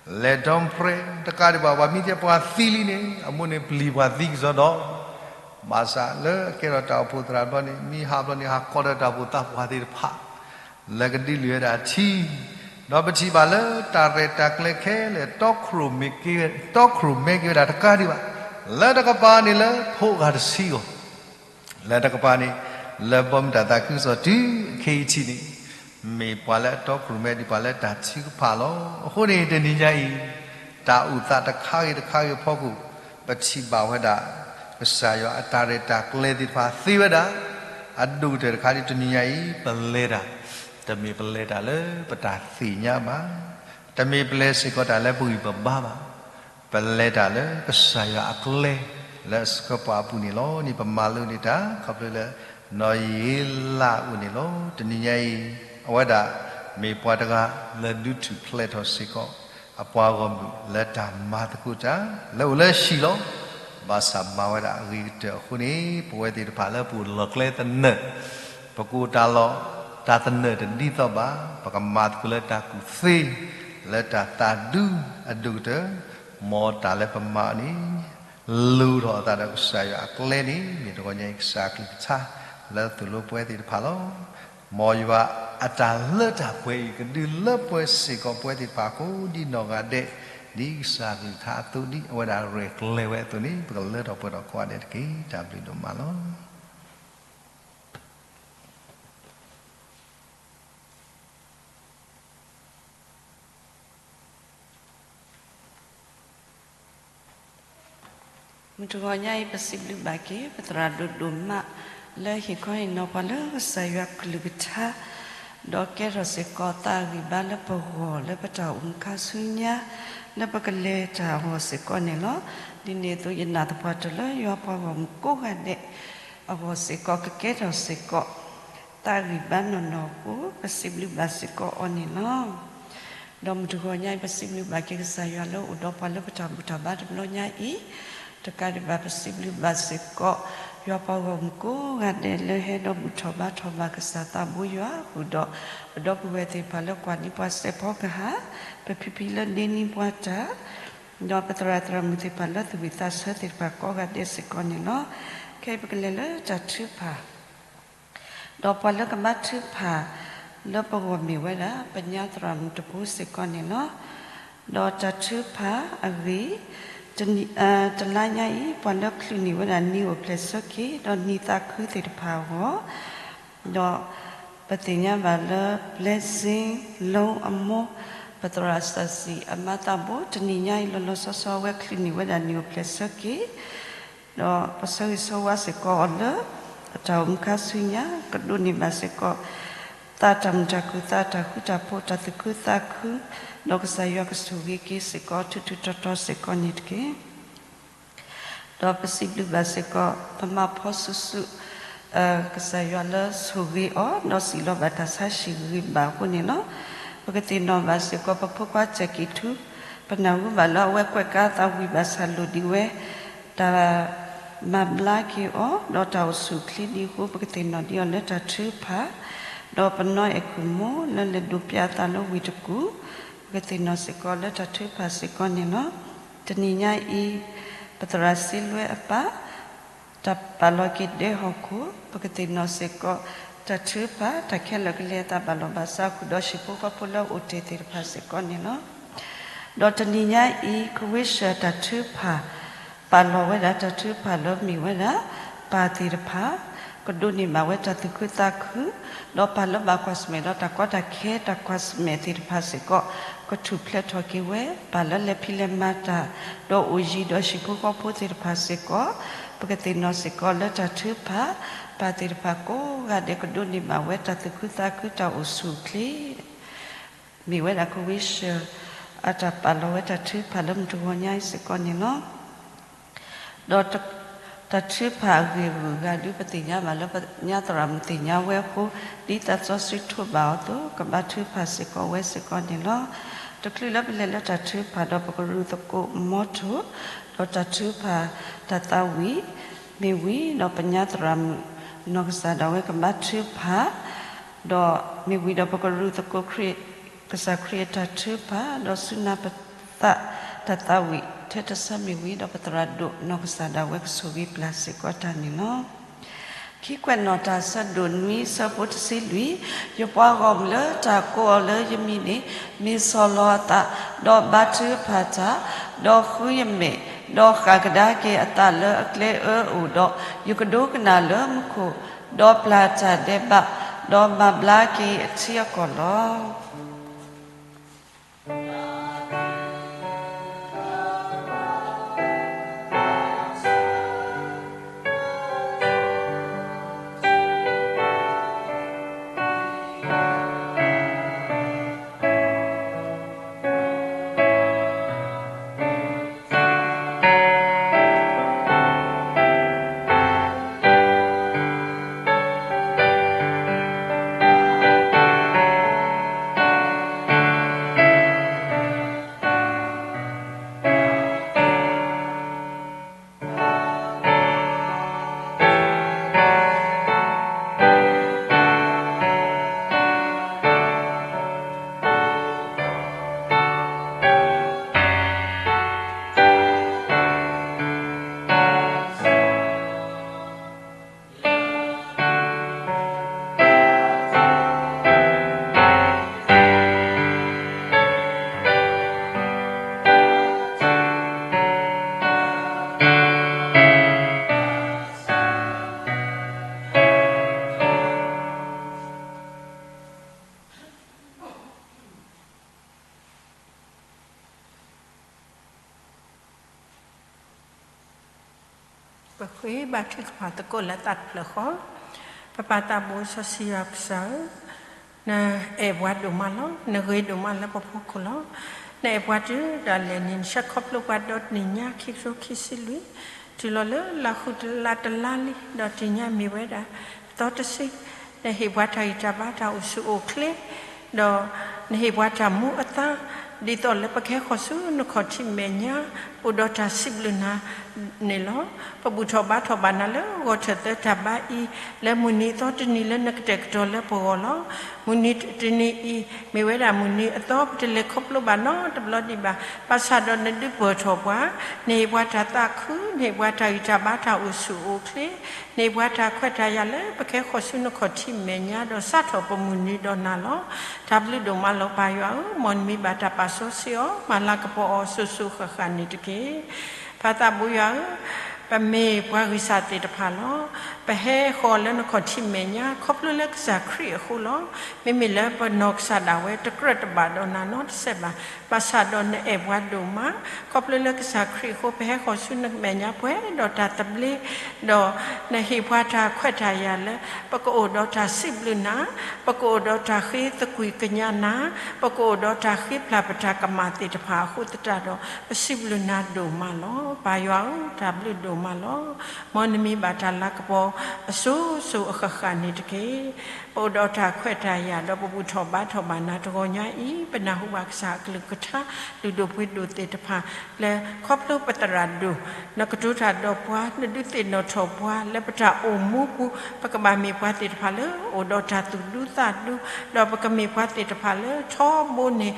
လဲၤဒီဖျဲးတကးဒံးဘၣ် ပှၤမ့ၢ်တဲပှၤသံလံန့ၣ် အမိၢ်န့ၣ်ပျံၤပှၤသံကစီဒီး, ဘၣ်ဆၣ်လၢအကဲထီၣ်တၢ်အိၣ်ဖှိၣ်သရၣ်ဘျီန့ၣ် မ့ၢ်ဟးဘျီန့ၣ် ဟးကိးဒီးတၢ်အိၣ်ဖှိၣ်သးပှၢ်သ့ၣ်တဖၣ် လၢကဒုးလုၢ်ဝဲဒၣ်ထံ, ဒီးပထံၣ်ဘၣ်လၢတၢ်ရဲၣ်တၢ်ကျဲၤခဲလၢာ် တီခိၣ်ရိၣ်မဲ တီခိၣ်ရိၣ်မဲက့ၤဝဲဒၣ်တကးဒံးဘၣ်, လၢတကပၤန့ၣ်လၢဖိဂၤတဆံအဂီၢ်, လၢတကပၤန့ၣ် လၢဘီမုၢ်တၢ်သးခုကစီၣ်တုၤခဲအံၤထံးန့ၣ် မ့ၢ်ပှၤလၢအတီခိၣ်ရိၣ်မဲဒ်ပှၤလၢတၢ်ထုကဖၣ်လီၤ. အဃိန့ၣ်တနံၤညါအံၤ တၢ်အိၣ်သးတခါဂ့ၤတခါဂ့ၤအဖီခိၣ် ပထံၣ်ဘၣ်ဝဲဒၣ် ကစၢ်ယွၤအတၢ်ရဲၣ်တၢ်ကျဲၤသ့ၣ်တဖၣ်သ့ဝဲဒၣ်, အဒိၣ်ကတၢၢ်တခါဒ်တနံၤညါအံၤ ပလဲၤတၢ် တမ့ၢ်ပလဲၤတၢ်လၢပတၢ်သ့ၣ်ညါဘၣ်, တမ့ၢ်ပလဲၤစ့ၢ်ကီးတၢ်လၢပဂံၢ်ပဘါဘၣ်, ပလဲၤတၢ်လၢကစၢ်ယွၤအကျဲ လၢအဆှၢပှၤအပူၤန့ၣ်လီၤ. န့ၣ်ပမၤလိန့ၢ်တၢ်ခီဖျိလၢ နီၢ်ယ့လးအိၣ်န့ၣ်လီၤ. တနံၤညါအံၤ အဝဲဒၣ်မ့ၢ်ပှၤတဂၤလၢဒုးထူၣ်ဖျဲးထီၣ်စ့ၢ်ကီး အပှၤဂီၢ်မုၢ်လၢတၢ်မၤသကိးတၢ် လၢအိၣ်လၢဟံၣ်လီၤ. ဘၣ်ဆၣ်မၤဝဲဒၣ်အဂ့ၤကတၢၢ်အဃိန့ၣ် ပဝဲသ့ၣ်တဖၣ်လၢပအိၣ်လီၢ်ကျဲသနၢၣ် ပကအိၣ်တၢ်လီၢ်တၢ်သနၢၣ်တဒ်သိးဘၣ်, ပကမၤသကိးလၢတၢ်ကူၣ်သ့ လၢတၢ်သးဒူအဒိၣ်ကတၢၢ်, မ်တၢ်လၢပမၤအီၤန့ၣ် လိၤထီၣ်အသးဒီးကစၢ်ယွၤအကျဲန့ၣ် မ့ၢ်တဂီၤညါအံၤကစၢ်အကလုၢ်ကထါ လၢသိၣ်လိပဝဲသ့ၣ်တဖၣ်လီၤ. မ်ယွၤအတၢ်လၢတၢ်ပှဲၤအံၤ ကဒုးလၢပှဲၤစ့ၢ်ကီးပဝဲသ့ၣ်တဖၣ်ကိးဒ်နီၢ်ဂၤဒဲး, ဒ်ကစၢ်အကလုၢ်ကထါအသိး ဒ်အဝဲဒၣ်ရဲၣ်ကျဲၤဝဲအသိးန့ၣ် ပကလၢထီၣ်ပှဲၤထီၣ်ကိးဂၤဒဲးတက့ၢ်. တၢ်ဘျုးဒိၣ်မးလီၤ. မုၢ်တဂီၤညါအံၤ ပစံးဘျုးဘၣ်က့ၤ ပသရၣ်ဒိၣ်ဒိၣ်မး လၢဟ့ၣ်ခီဟ့ၣ်နီၤပှၤလၢကစၢ်ယွၤကလုၢ်ကထါ, ဒီးကဲထီၣ်စ့ၢ်ကီးသးဂံၢ်ဘါလၢပဂီၢ် လၢပတၢ်အိၣ်မူခါဆူညါ လၢပကလဲၤတၢ်အဂီၢ်စ့ၢ်ကီးန့ၣ်လီၤ. ဒ်န့ၣ်အသိး ယနာ်သပှၢ်တၢၢ်လၢယွၤပှၤဂီၢ်မုၢ်ကိးဂၤဒဲး အဂီၢ်စ့ၢ်ကီး ကကဲထီၣ်စ့ၢ်ကီး သးဂံၢ်ဘါနီၢ်နီၢ်အဃိ ပစံးဘျုးဘၣ်စ့ၢ်ကီးအီၤန့ၣ်လီၤ. ဒီးမုၢ်တဂီၤညါအံၤ ပစံးဘျုးဘၣ်က့ၤကစၢ်ယွၤလၢအိၣ်ဒီးပှၤလၢပတၢ်ဘူၣ်တၢ်ဘါတဘျီညါအံၤ, တကးဒံးဘၣ် ပစံးဘျုးဘၣ်စ့ၢ်ကီး ယွၤပှၤဂီၢ်မုၢ်ကိးဂၤဒဲးလၢဟဲဒီးဘူၣ်ထီၣ်ဘါထီၣ်ဘၣ်ကစၢ်သးဘိယွၤဃုာ်ဒီး ပဒီပုၢ်ဝဲၢ်သ့ၣ်တဖၣ်လၢကွၢ်န့ၢ်ပှၤစဲးဖီကဟၣ်, ပဖံဖံလၢဒ့န့ၢ်ပှၤတၢ် ဒီးပသရၣ်သရၣ်မုၣ်သ့ၣ်တဖၣ်လၢသူၣ်ဝံၣ်သးဆၢသ့ၣ်တဖၣ်ကိးဂၤဒဲးစ့ၢ်ကီးန့ၣ်လီၤ. ခဲအံၤပကလဲၤလၢတၢ်ထုကဖၣ် ဒီးပှၤလၢကဘါထုကဖၣ် လၢပဂီၢ်မ့ၢ်ဝဲဒၣ် ပညါသရၣ်မုၣ်တဖိစ့ၢ်ကီးန့ၣ်လီၤ. ဒီးတၢ်ထုကဖၣ်အဂ့ၢ် တနံၤ တလါညါအံၤ ပှၤလၢချုးန့ၢ်ဝဲဒၣ်နံၤအိၣ်ဖျဲၣ်ဆၢက့ၤ ဒီးနံၤသးခုသ့ၣ်တဖၣ်အဂီၢ် ဒီးပသ့ၣ်ညါဘၣ်လၢ Blessing လီအမိၢ် ပသရၣ်စီၤစံၣ် အမါသးဘိ တနံၤညါအံၤ လီၤလီၤဆီဆီအဝဲချုးန့ၢ်ဝဲဒၣ်နံၤအိၣ်ဖျဲၣ်ဆၢက့ၤ ဒီးပဆၢဂ့ၤဆၢဝါစ့ၢ်ကီးအီၤလၢ အတၢ်အိၣ်မူခါဆူညါ ကဒိးန့ၢ်ဘၣ်စ့ၢ်ကီး သးတၢ်မုာ်တၢ်ခုၣ် သးတၢ်ဃူတၢ်ဖိး တၢ်သူၣ်ခုသးခု ဒီးကစၢ်ယွၤကဆိၣ်ဂ့ၤက့ၤစ့ၢ်ကီး ထူးထူးတီၤတီၤစ့ၢ်ကီးန့ၣ်တက့ၢ်. ဒီးပစံးဘျုးဘၣ်စ့ၢ်ကီး ပမၤဖီစုာ်စုာ် ကစၢ်ယွၤလၢဆိၣ်ဂ့ၤအီၤ ဒီးစံးလီၤဘၣ်တၢ်ဆါဟံၣ်ဂ့ၤဘၣ်အဃိန့ၣ်လီၤ. ပကသ့ၣ်နီၣ်ဘၣ်စ့ၢ်ကီး ပဖိခွါစဲးကံၣ်ထူ ပနၢ်ဟူဘၣ်လၢအဝဲကွဲးကါသးဝံၣ်ဘၣ်ဆၣ်လိၣ်ဒံးဝဲ တၢ် မၤဘျါက့ၤအီၤ ဒီးတၢ်အိၣ်ဆူၣ်အိၣ်ချ့ဒ်အဃိ ပကသ့ၣ်နီၣ်ဒံးအီၤလၢတၢ်ထုကဖၣ်, ဒီးပနီၢ်အဲၣ်ကူၣ်မိၢ်လၢလဲၤဒိးပျၢ်အသးလၢဝ့ၢ်တကူၣ်, ပကသ့ၣ်နီၣ်စ့ၢ်ကီးလၢတၢ်ထုကဖၣ်စ့ၢ်ကီးန့ၣ်လီၤ. တနံၤညါအံၤ ပသရၣ်စ့လွဲအပၢ် တၢ်ပာ်လီၤက့ၤဒဲဟီၣ်ခိၣ် ပကသ့ၣ်နီၣ်စ့ၢ်ကီး တၢ်ထုကဖၣ် တၢ်ခဲလၢာ်ကလဲၤအသးဘၣ်လီၢ်ဘၣ်စး ဃုာ်ဒီးဟံၣ်ဖိဃီဖိလၢအအိၣ်တ့ၢ်သ့ၣ်တဖၣ်စ့ၢ်ကီးန့ၣ်လီၤ. ဒီးတနံၤညါအံၤ ကဝ့ၡၢၣ်တၢ်ထုကဖၣ် ပာ်လီၤဝဲဒၣ်တၢ်ထုကဖၣ်လၢမ့ၢ်ဝဲဒၣ် ပၢ်သ့ၣ်တဖၣ် ကဒိးန့ၢ်ဘၣ်ဝဲတၢ်သူၣ်ခုသးခု, ဒီးပၢ်လၢဘၣ်ကွၢ်ဆၢၣ်မဲာ်ဒီးတၢ်ကီတၢ်ခဲတၢ်ကွၢ်ဆၢၣ်မဲာ်သ့ၣ်တဖၣ်စ့ၢ်ကီး ကထူၣ်ဖျဲးထီၣ်က့ၤဝဲ, ပၢ်လၢလဲၤဖံးလဲၤမၤတၢ် ဒီးအိၣ်ယံၤဒီးဟံၣ်ဖိဃီဖိသ့ၣ်တဖၣ်စ့ၢ်ကီး ပကသ့ၣ်နီၣ်စ့ၢ်ကီးလၢတၢ်ထုကဖၣ်, ပၢ်သ့ၣ်တဖၣ်ကိးဂၤဒဲးကဒိးန့ၢ်ဘၣ်ဝဲတၢ်သူၣ်ခုသးခုတၢ်အိၣ်ဆူၣ်အိၣ်ချ့ မ့ၢ်ဝဲဒၣ်ကဝ့ၡၢၣ် အတၢ်ပာ်လီၤဝဲတၢ်ထုကဖၣ်လၢမုၢ်တဂီၤညါအံၤစ့ၢ်ကီးန့ၣ်လီၤ. ဒီးတၢ်ထုကဖၣ်အဂ့ၢ်ဂုာ်အဂၤဒုး ပသ့ၣ်ညါဘၣ်လၢပညါသရၣ်မုၣ်သ့ၣ်ညါဝဲအဃိ, ဒ်သးစီဆှံထိးဘၣ်အီၤအသိး ကဘါထုကဖၣ်စ့ၢ်ကီးဝဲစ့ၢ်ကီးန့ၣ်လီၤ. တချုးလၢပလဲၤလၢတၢ်ထုကဖၣ်ဒီး ပကရူၢ်သကိးမီထိၣ်, ဒီးတၢ်ထုကဖၣ်တၢ်သးဝံၣ်, မ့ၢ်ဝံၤဒီးပညါသရၣ်မုၣ်နီၢ်ကစၢ်ဒၣ်ဝဲကဘါထုကဖၣ်, ဒီးမ့ၢ်ဝံၤဒီးပကရူၢ်သကိးခရံာ် ကစၢ်ခရံာ်အတၢ်ထုကဖၣ်, ဒီးစူၢ်နာ်ပသးတၢ်သးဝံၣ်ထဲတဆၢမ့ၢ်ဝံၤဒီး ပသရၣ်ဒိၣ်နီၢ်ကစၢ်ဒၣ်ဝဲကဆိၣ်ဂ့ၤပျၢ်စ့ၢ်ကီးတၢ်န့ၣ်လီၤ. ခံကွဲးနီၣ်တၢ် ဆၢဒိၣ်နွံ ဆၢဖိတဆံလွံၢ်, ယပှၤဂီၢ်မုၢ်လၢတၢ်ကိးအီၤလၢယမံၤန့ၣ် မ့ၢ်ဆီၣ်လီၤအသး, ဒီးဘါထုကဖၣ်တၢ်, ဒီးဃုယမဲာ်, ဒီးဃၣ်ကဒါက့ၤအသးလၢအကျဲအၢအအိၣ်ဒီး, ယကဒိကနၣ်လၢမူခိၣ်, ဒီးပျၢ်တၢ်ဒဲးဘး, ဒီးမၤဘျါက့ၤအထံအကီၢ်လီၤ. ပဃ့ဘါထုကဖၣ်သကိးလၢသးတဖျၢၣ်ဃီ, ပပၢ်သးဘိစီဆှံယွၤကစၢ်ဧၢ, နအဲၣ်ပှၤဒိၣ်မးလီၤ. နဂ့ၤဒိၣ်မးလၢပဖီခိၣ်လီၤ. နအဲၣ်ပှၤတုၤဒၣ်လဲာ်န့ၣ် နဆှၢခီဖျိပှၤဒီတနံၣ်ညါ ခံကထိခံဆံလွံၢ်, တုၤလီၤလၢလါဃုတလါတလါလံ, ဒီးတနံၣ်ညါမ့ၢ်ဝဲဒၣ် သီတဆံ, နဟ့ၣ်ပှၤတၢ်ဂံၢ်တၢ်ဘါတၢ်အိၣ်ဆူၣ်အိၣ်ချ့, ဒီးနဟ့ၣ်ပှၤတၢ်မူအသါ, ဒ်သိးလၢပကဟဲဃီၤဆူနခီၣ်ထံးမဲာ်ညါ, အိၣ်ဒီးတၢ်စံးဘျုးနၤန့ၣ်လီၤ. ပဘူၣ်ထီၣ်ဘါထီၣ်ဘၣ်နၤလၢဂီၤထၢၣ်သၢတၢ်ဘါအံၤ, လၢမုၢ်နံၤအသီတနံၤလၢနကတဲာ်ကတီၤလၢပဂီၢ်လီၤ. မုၢ်နံၤတနံၤအံၤ မ့ၢ်ဝဲဒၣ်မုၢ်နံၤအသီ ပတလဲၤခီဖျိဘၣ်နီတဘျီဒံးဘၣ်. ဘၣ်ဆၣ်ဒီးနဒုးပၢၢ်ထီၣ်ပှၤ, နဟ့ၣ်ပှၤတၢ်သးခု, နဟ့ၣ်ပှၤတၢ်ဂံၢ်တၢ်ဘါတၢ်အိၣ်ဆူၣ်အိၣ်ချ့, နဟ့ၣ်ပှၤတၢ်ခွဲးတၢ်ယာ်လၢပကဟဲဃီၤဆူနခီၣ်ထံးမဲာ်ညါ ဒီးစးထီၣ်ပမုၢ်နံၤဒီးနၤလီၤ. တၢ်ဘျုးဒိၣ်မးလီၤပၢ်ယွၤဧၢ, မ်နမံၤဘၣ်တၢ်ပာ်စီဆှံအီၤ, မၤလၤကပီၤအီၤစိၤစိၤဃၣ်ဃၣ်န့ၣ်တက့ၢ်. ပၢ်သးဘိယွၤဧၢ, ပမ့ၢ်ပှၤဂံၢ်စၢ်သ့ၣ်တဖၣ်လီၤ. ပဟဲဃီၤလၢနခီၣ်ထံးမဲာ်ညါ ခီဖျိလၢကစၢ်ခရံာ်အဃိလီၤ. မ့မ့ၢ်လၢပနီၢ်ကစၢ်ဒၣ်ဝဲတကြၢးတဘၣ်ဒီးနၤနီတစဲးဘၣ်. ဘၣ်ဆၣ်ဒီးနအဲၣ်ပှၤဒိၣ်မး, ခီဖျိလၢကစၢ်ခရံာ်အဃိ ပဟဲဃီၤဆူနမဲာ်ညါ ပှဲၤဒီးတၢ်သဘျ့, ဒီးနဟ့ၣ်ပှၤတၢ်ခွဲးတၢ်ယာ်လၢ ပကအိၣ်ဒီးတၢ်စံးဘျုးနၤ, ပကအိၣ်ဒီးတၢ်ဃ့သကွံၢ်ကညးနၤ, ပကအိၣ်ဒီးတၢ်ဃ့ပျၢ်ပတၢ်ကမၣ်သ့ၣ်တဖၣ်အဃိသတးဒီး ပစံးဘျုးနၤဒိၣ်မးလီၤ. ပၢ်ယွၤဧၢ, တၢ်ဘျုးဒိၣ် မးလီၤ. မ်နမံၤဘၣ်တၢ်လၤကပီၤအစိၤစိၤအဃၣ်ဃၣ်န့ၣ်တက့ၢ်. ပအိၣ်ဒီးတၢ်ခွဲးတၢ်ယာ် ဒီးပဘူၣ်ထီၣ်ဘါထီၣ်ဘၣ်နၤတဂီၤညါအံၤ ပနၢ်ဟူဘၣ်ကစၢ်အကလုၢ်ကထါ လုၢ်ဒိၣ်ပှ့ၤဒိၣ်သ့ၣ်တဖၣ် လၢခီဖျိပသရၣ်ဒိၣ် နကတိၤတၢ်ဒီးပှၤ နဒုးသ့ၣ်နီၣ်ထီၣ်ပှၤ လၢပတၢ်အိၣ်မူပူၤ ပကဘၣ်မ့ၢ်ပှၤသ့ၣ်တဖၣ်လၢ အိၣ်ဒီးတၢ်သူၣ်ဒူသးဒူ ဒီးပကမ့ၢ်ပှၤသ့ၣ်တဖၣ်လၢထီဘိန့ၣ်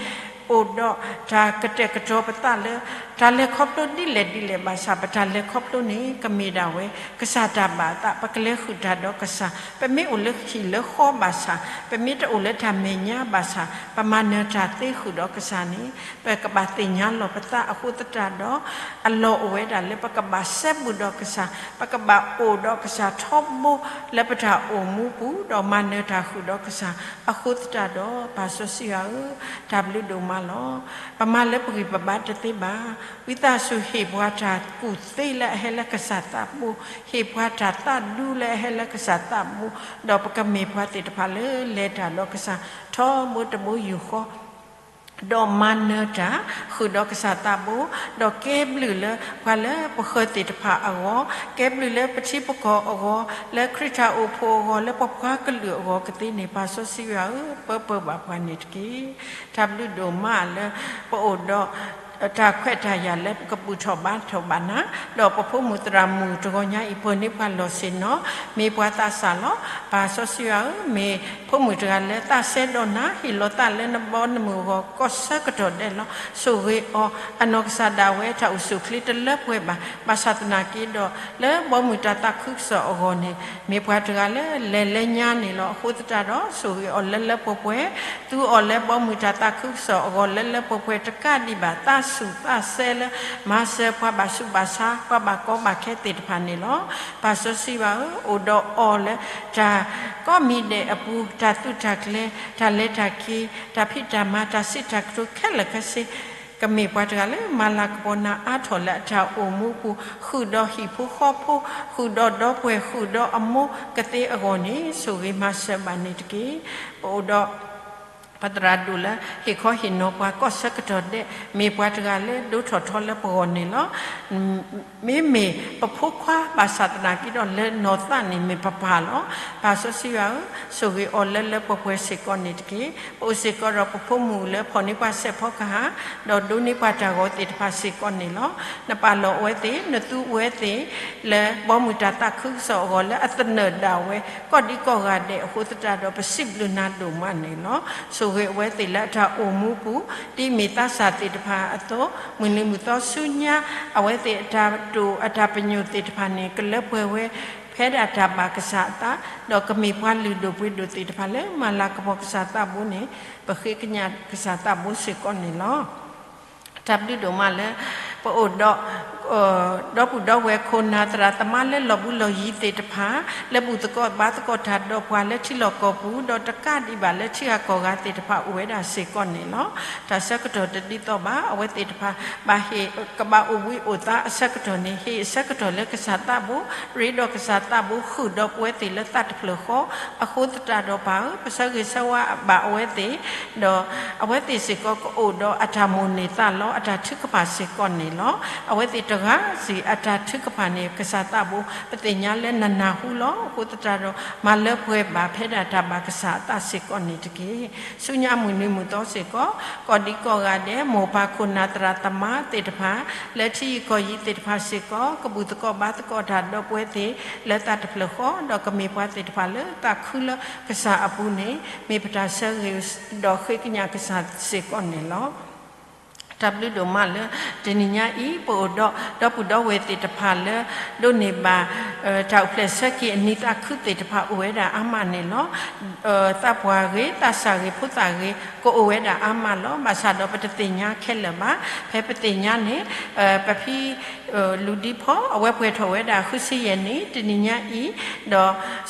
အိၣ်ဒီးတၢ်ကတဲာ်ကတီၤပသးလၢ တၢ်လဲၤခီဖျိဒ်လဲၣ်ဒ်လဲၣ်ဘၣ်ဆၣ် ပတၢ်လဲၤခီဖျိန့ၣ် ကမ့ၢ်ဒၣ်ဝဲ ကစၢ်တၢ်ဘၣ်အသး ပကလဲၤဃုာ်တၢ်ဒီးကစၢ် ပမ့ၢ်အိၣ်လၢဟံၣ်လၢဃီဘၣ်ဆၣ် ပမ့ၢ်တအိၣ်လၢတၢ်မဲာ်ညါဘၣ်ဆၣ် ပမၤနၢၤတၢ်သ့ဃုာ်ဒီးကစၢ်န့ၣ် ပကဘၣ်သ့ၣ်ညါလီၤပသးအဃိသတးဒီး အလီၢ်အိၣ်ဝဲဒၣ်လၢပကဘၣ်စဲဘူးဒီးကစၢ် ပကဘၣ်အိၣ်ဒီးကစၢ်ထီဘိ လၢပတၢ်အိၣ်မူပူၤ ဒီးမၤနၢၤတၢ်ဃုာ်ဒီးကစၢ်အဃိသတးဒီး ပၢ်စီဆှံယွၤဧၢ, တၢ်ဘျုးဒိၣ်မးလီၤ. ပမၤလၢပဂံၢ်ပဘါတသ့ဘၣ်. ဝံသးစူၤဟ့ၣ်ပှၤတၢ်ကူၣ်သ့လၢအဟဲလၢကစၢ်သးဘိ, ဟ့ၣ်ပှၤတၢ်သးဒူလၢအဟဲလၢကစၢ်သးဘိ, ဒီးပကမ့ၢ်ပှၤသ့ၣ်တဖၣ်လၢလဲၤတၢ်ဒီးကစၢ် ထီဘိတဘိယူၢ်ဃီ ဒီးမၤနၢၤတၢ်ဃုာ်ဒီးကစၢ်သးဘိ, ဒီးကဲဘျုးလၢပှၤလၢပဃၢၤသ့ၣ်တဖၣ်အဂီၢ်, ကဲဘျုးလၢပထံပကီၢ်အဂီၢ်, လၢခရံာ်တၢ်အိၣ်ဖှိၣ်အဂီၢ်, လၢပပှၤကလုာ်အဂီၢ်ကသ့န့ၣ် ပၢ်စီဆှံယွၤဧၢ, ပၢပၢဘၣ်ပှၤန့ၣ်တက့ၢ်. တၢ်ဘျုးဒိၣ်မးလၢ ပအိၣ်ဒီး တၢ်ခွဲးတၢ်ယာ်လၢပကဘူၣ်ထီၣ်ဘါထီၣ်ဘၣ်နၤ, ဒီးပဖိမုၣ်သရၣ်မုၣ်တဂီၤညါအံၤ ပၢၤန့ၢ်ပှၤလီၢ်ဆ့ၣ်နီၤ, မ့ၢ်ပှၤသးစၢ်လီၤ. ပၢ်စီဆှံယွၤဧၢ, မ့ၢ်ဖိမုၣ်တဂၤလၢသးစဲဒီးနၤ, ဟ့ၣ်လီၤသးလၢနဘီနမုၢ်အဂီၢ် ကီၢ်ဆၢကတီၢ်ဒဲးလီၤ. ဆိၣ်ဂ့ၤအီၤ, အနီၢ်ကစၢ်ဒၣ်ဝဲတၢ်အိၣ်ဆူၣ်အိၣ်ချ့တလၢပှဲၤဘၣ်. ဘၣ်ဆၣ်သနာ်က့ဒီး လၢဘီမုၢ်တၢ်သးခုကစီၣ်အဂီၢ်န့ၣ် မ့ၢ်ပှၤတဂၤလၢလဲၤလၢညါန့ၣ်လီၤ. အဃိသတးဒီး ဆိၣ်ဂ့ၤအီၤလၢလၢပှဲၤပှဲၤ, သူအီၤလၢဘီမုၢ်တၢ်သးခုကစီၣ်အဂီၢ်လၢလၢပှဲၤပှဲၤ တကးဒံးဘၣ် သးဆူၣ်သးဆဲလၢ မၤစၢၤပှၤဘၣ်ဆူးဘၣ်ဆါ ပှၤဘၣ်ကီဘၣ်ခဲသ့ၣ်တဖၣ်န့ၣ်လီၤ. ပၢ်စီဆှံယွၤဧၢ, အိၣ်ဒီးအီၤလၢတၢ်ကိးမံၤဒဲးအပူၤ, တၢ်သုးတၢ်ကျဲၤ, တၢ်လဲၤတၢ်က့ၤ, တၢ်ဖံးတၢ်မၤ, တၢ်စံးတၢ်ကတိၤခဲလၢာ်ခဲဆ့ ကမ့ၢ်ပှၤတဂၤလၢမၤလၤကပီၤနၤအါထီၣ်လၢအတၢ်အိၣ်မူပူၤ, ဃုာ်ဒီးဟံၣ်ဖိဃီဖိ, ဃုာ်ဒီးဒီပုၢ်ဝဲၢ်, ဃုာ်ဒီးအမိၢ်ကသ့အဂီၢ်န့ၣ် ဆိၣ်ဂ့ၤမၤစၢၤဘၣ်န့ၣ်တက့ၢ်. ပအိၣ်ဒီး ပသရၣ်ဒိၣ်လၢဟ့ၣ်ခီဟ့ၣ်နီၤပှၤကီၢ်ဆၢကတီၢ်ဒဲး, မ့ၢ်ပှၤတဂၤလၢဒိၣ်ထီၣ်ထီလၢပဂီၢ်န့ၣ်လီၤ. မ့မ့ၢ်ပဖိခွါဘၣ်ဆၣ်သနာ်က့ဒီး လၢနီၢ်သးန့ၣ်မ့ၢ်ပပၢ်လီၤ. ပၢ်စီဆှံယွၤဧၢ, ဆိၣ်ဂ့ၤအီၤလၢလၢပှဲၤပှဲၤစ့ၢ်ကီးန့ၣ်တက့ၢ်. ပအိၣ်စ့ၢ်ကီးဒီးပဖိမုၣ်လၢဖီၣ်န့ၢ်ပှၤစဲးဖီကဟၣ်, ဒီးဒိးန့ၢ်ပှၤတၢ်ဂီၤသ့ၣ်တဖၣ်စ့ၢ်ကီးန့ၣ်လီၤ. နပာ်လီၤအဝဲသ့ၣ်, နသူအဝဲသ့ၣ် လၢဘီမုၢ်တၢ်သးခုကစီၣ်အဂီၢ် လၢအသနၢၣ်ဒၣ်ဝဲ ကီၢ်ဒံကီၢ်ဂၤဒဲးအဃိသတးဒီး ပစံးဘျုးနၤဒိၣ်မးန့ၣ်လီၤ. ဆိၣ်ဂ့ၤအဝဲသ့ၣ်လၢအတၢ်အိၣ်မူပူၤ, ဒ်မ့ၢ်သးစၢ်သ့ၣ်တဖၣ်အသိး, မုၢ်နံၤမုၢ်သီဆူညါ အဝဲသ့ၣ်အတၢ်တိာ်အတၢ်ပညိၣ်သ့ၣ်တဖၣ်န့ၣ် ကလၢပှဲၤဝဲ ဖဲဒၣ်တၢ်ဘၣ်ကစၢ်အသး, ဒီးကမ့ၢ်ပှၤလုၢ်ဒိၣ်ပှ့ၤဒိၣ်သ့ၣ်တဖၣ်လၢမၤလၤကပီၤကစၢ်သးဘိန့ၣ် ပဃ့ကညးကစၢ်သးဘိစ့ၢ်ကီးန့ၣ်လီၤ. တၢ်ဘျုးဒိၣ်မးလၢ ပအိၣ်ဒီး ဒီပုၢ်ဒီဝဲၢ်ခိၣ်နၢ်သရၣ်သမါလၢလီၢ်ဘူးလီၢ်ယံၤသ့ၣ်တဖၣ် လၢဘူၣ်သကိးဘါသကိးတၢ်ဒီးပှၤလၢထံလီၢ်ကီၢ်ပူၤ ဒီးတကးဒံးဘၣ်လၢထံဂၤကီၢ်ဂၤသ့ၣ်တဖၣ်အိၣ်ဝဲဒၣ်စ့ၢ်ကီးန့ၣ်လီၤ. တၢ်ဆၢကတီၢ်တဒ်သိးဘၣ် အဝဲသ့ၣ်တဖၣ် ဘၣ်ဟ့ၣ်ကဘၣ်အိၣ်ဘှံးအိၣ်သါအဆၢကတီၢ်န့ၣ် ဟ့ၣ်အဆၢကတီၢ်လၢကစၢ်သးဘိ, ရ့ဒီးကစၢ်သးဘိ ဃုာ်ဒီးပဝဲသ့ၣ်လၢသးတဖျၢၣ်ဃီ အဃိသတးဒီးပၢ်ဧၢ, ပဆၢဂ့ၤဆၢဝါဘၣ်အဝဲသ့ၣ် ဒီးအဝဲသ့ၣ်စ့ၢ်ကီးကအိၣ်ဒီးအတၢ်မိၣ်န့ၢ်သးလီ အတၢ်ထုကဖၣ်စ့ၢ်ကီးန့ၣ်လီၤ. အဝဲသ့ၣ်တဂၤစ့ၢ်အတၢ်ထုကဖၣ်န့ၣ် ကစၢ်သးဘိ ပသ့ၣ်ညါလၢနနၢ်ဟူလီၤ. အဃိသတးဒီး မၤလၢပှဲၤဘၣ်ဖဲဒၣ်တၢ်ဘၣ်ကစၢ်အသးစ့ၢ်ကီးန့ၣ်တက့ၢ်. ဆူညါမုၢ်နံၤမုၢ်သီစ့ၢ်ကီး ကီၢ်ဒံကီၢ်ဂၤဒဲး မိၢ်ပၢ်ခိၣ်နၢ်သရၣ်သမါသ့ၣ်တဖၣ် လၢထံယံၤကီၢ်ယံၤသ့ၣ်တဖၣ်စ့ၢ်ကီး ကဘူၣ်သကိးဘါသကိးတၢ်ဒီးပဝဲသ့ၣ် လၢသးတဖျၢၣ်ဃီ ဒီးကမ့ၢ်ပှၤသ့ၣ်တဖၣ်လၢသးခုလၢကစၢ်အပူၤန့ၣ် မ့ၢ်ပတၢ်ဆၢဂ့ၤဒီးဃ့ကညးကစၢ်စ့ၢ်ကီးန့ၣ်လီၤ. တၢ်ဘျုးဒိၣ်မးလၢ တနံၤညါအံၤ ပအိၣ်ဒီး ဒီပုၢ်ဒီဝဲၢ်သ့ၣ်တဖၣ်လၢ ဒိးန့ၢ်ဘၣ် တၢ်အိၣ်ဖျဲၣ်ဆၢက့ၤအနံၤသးခုသ့ၣ်တဖၣ်အိၣ်ဝဲဒၣ်အါမးန့ၣ်လီၤ. သးပှၢ်ဂ့ၤ သးစၢ်ဂ့ၤ ဖိသၣ်ဂ့ၤ ကအိၣ်ဝဲဒၣ်အါမးလီၤ. ဘၣ်ဆၣ်ဒီးပတသ့ၣ်ညါခဲလၢာ်ဘၣ်. ဖဲပသ့ၣ်ညါန့ၣ် ပဖံ လူၤဒံဖီ အဝဲပှဲၤထီၣ်ဝဲဒၣ်ဃုဆံယဲၢ်နံၣ် တနံၤညါအံၤ, ဒီး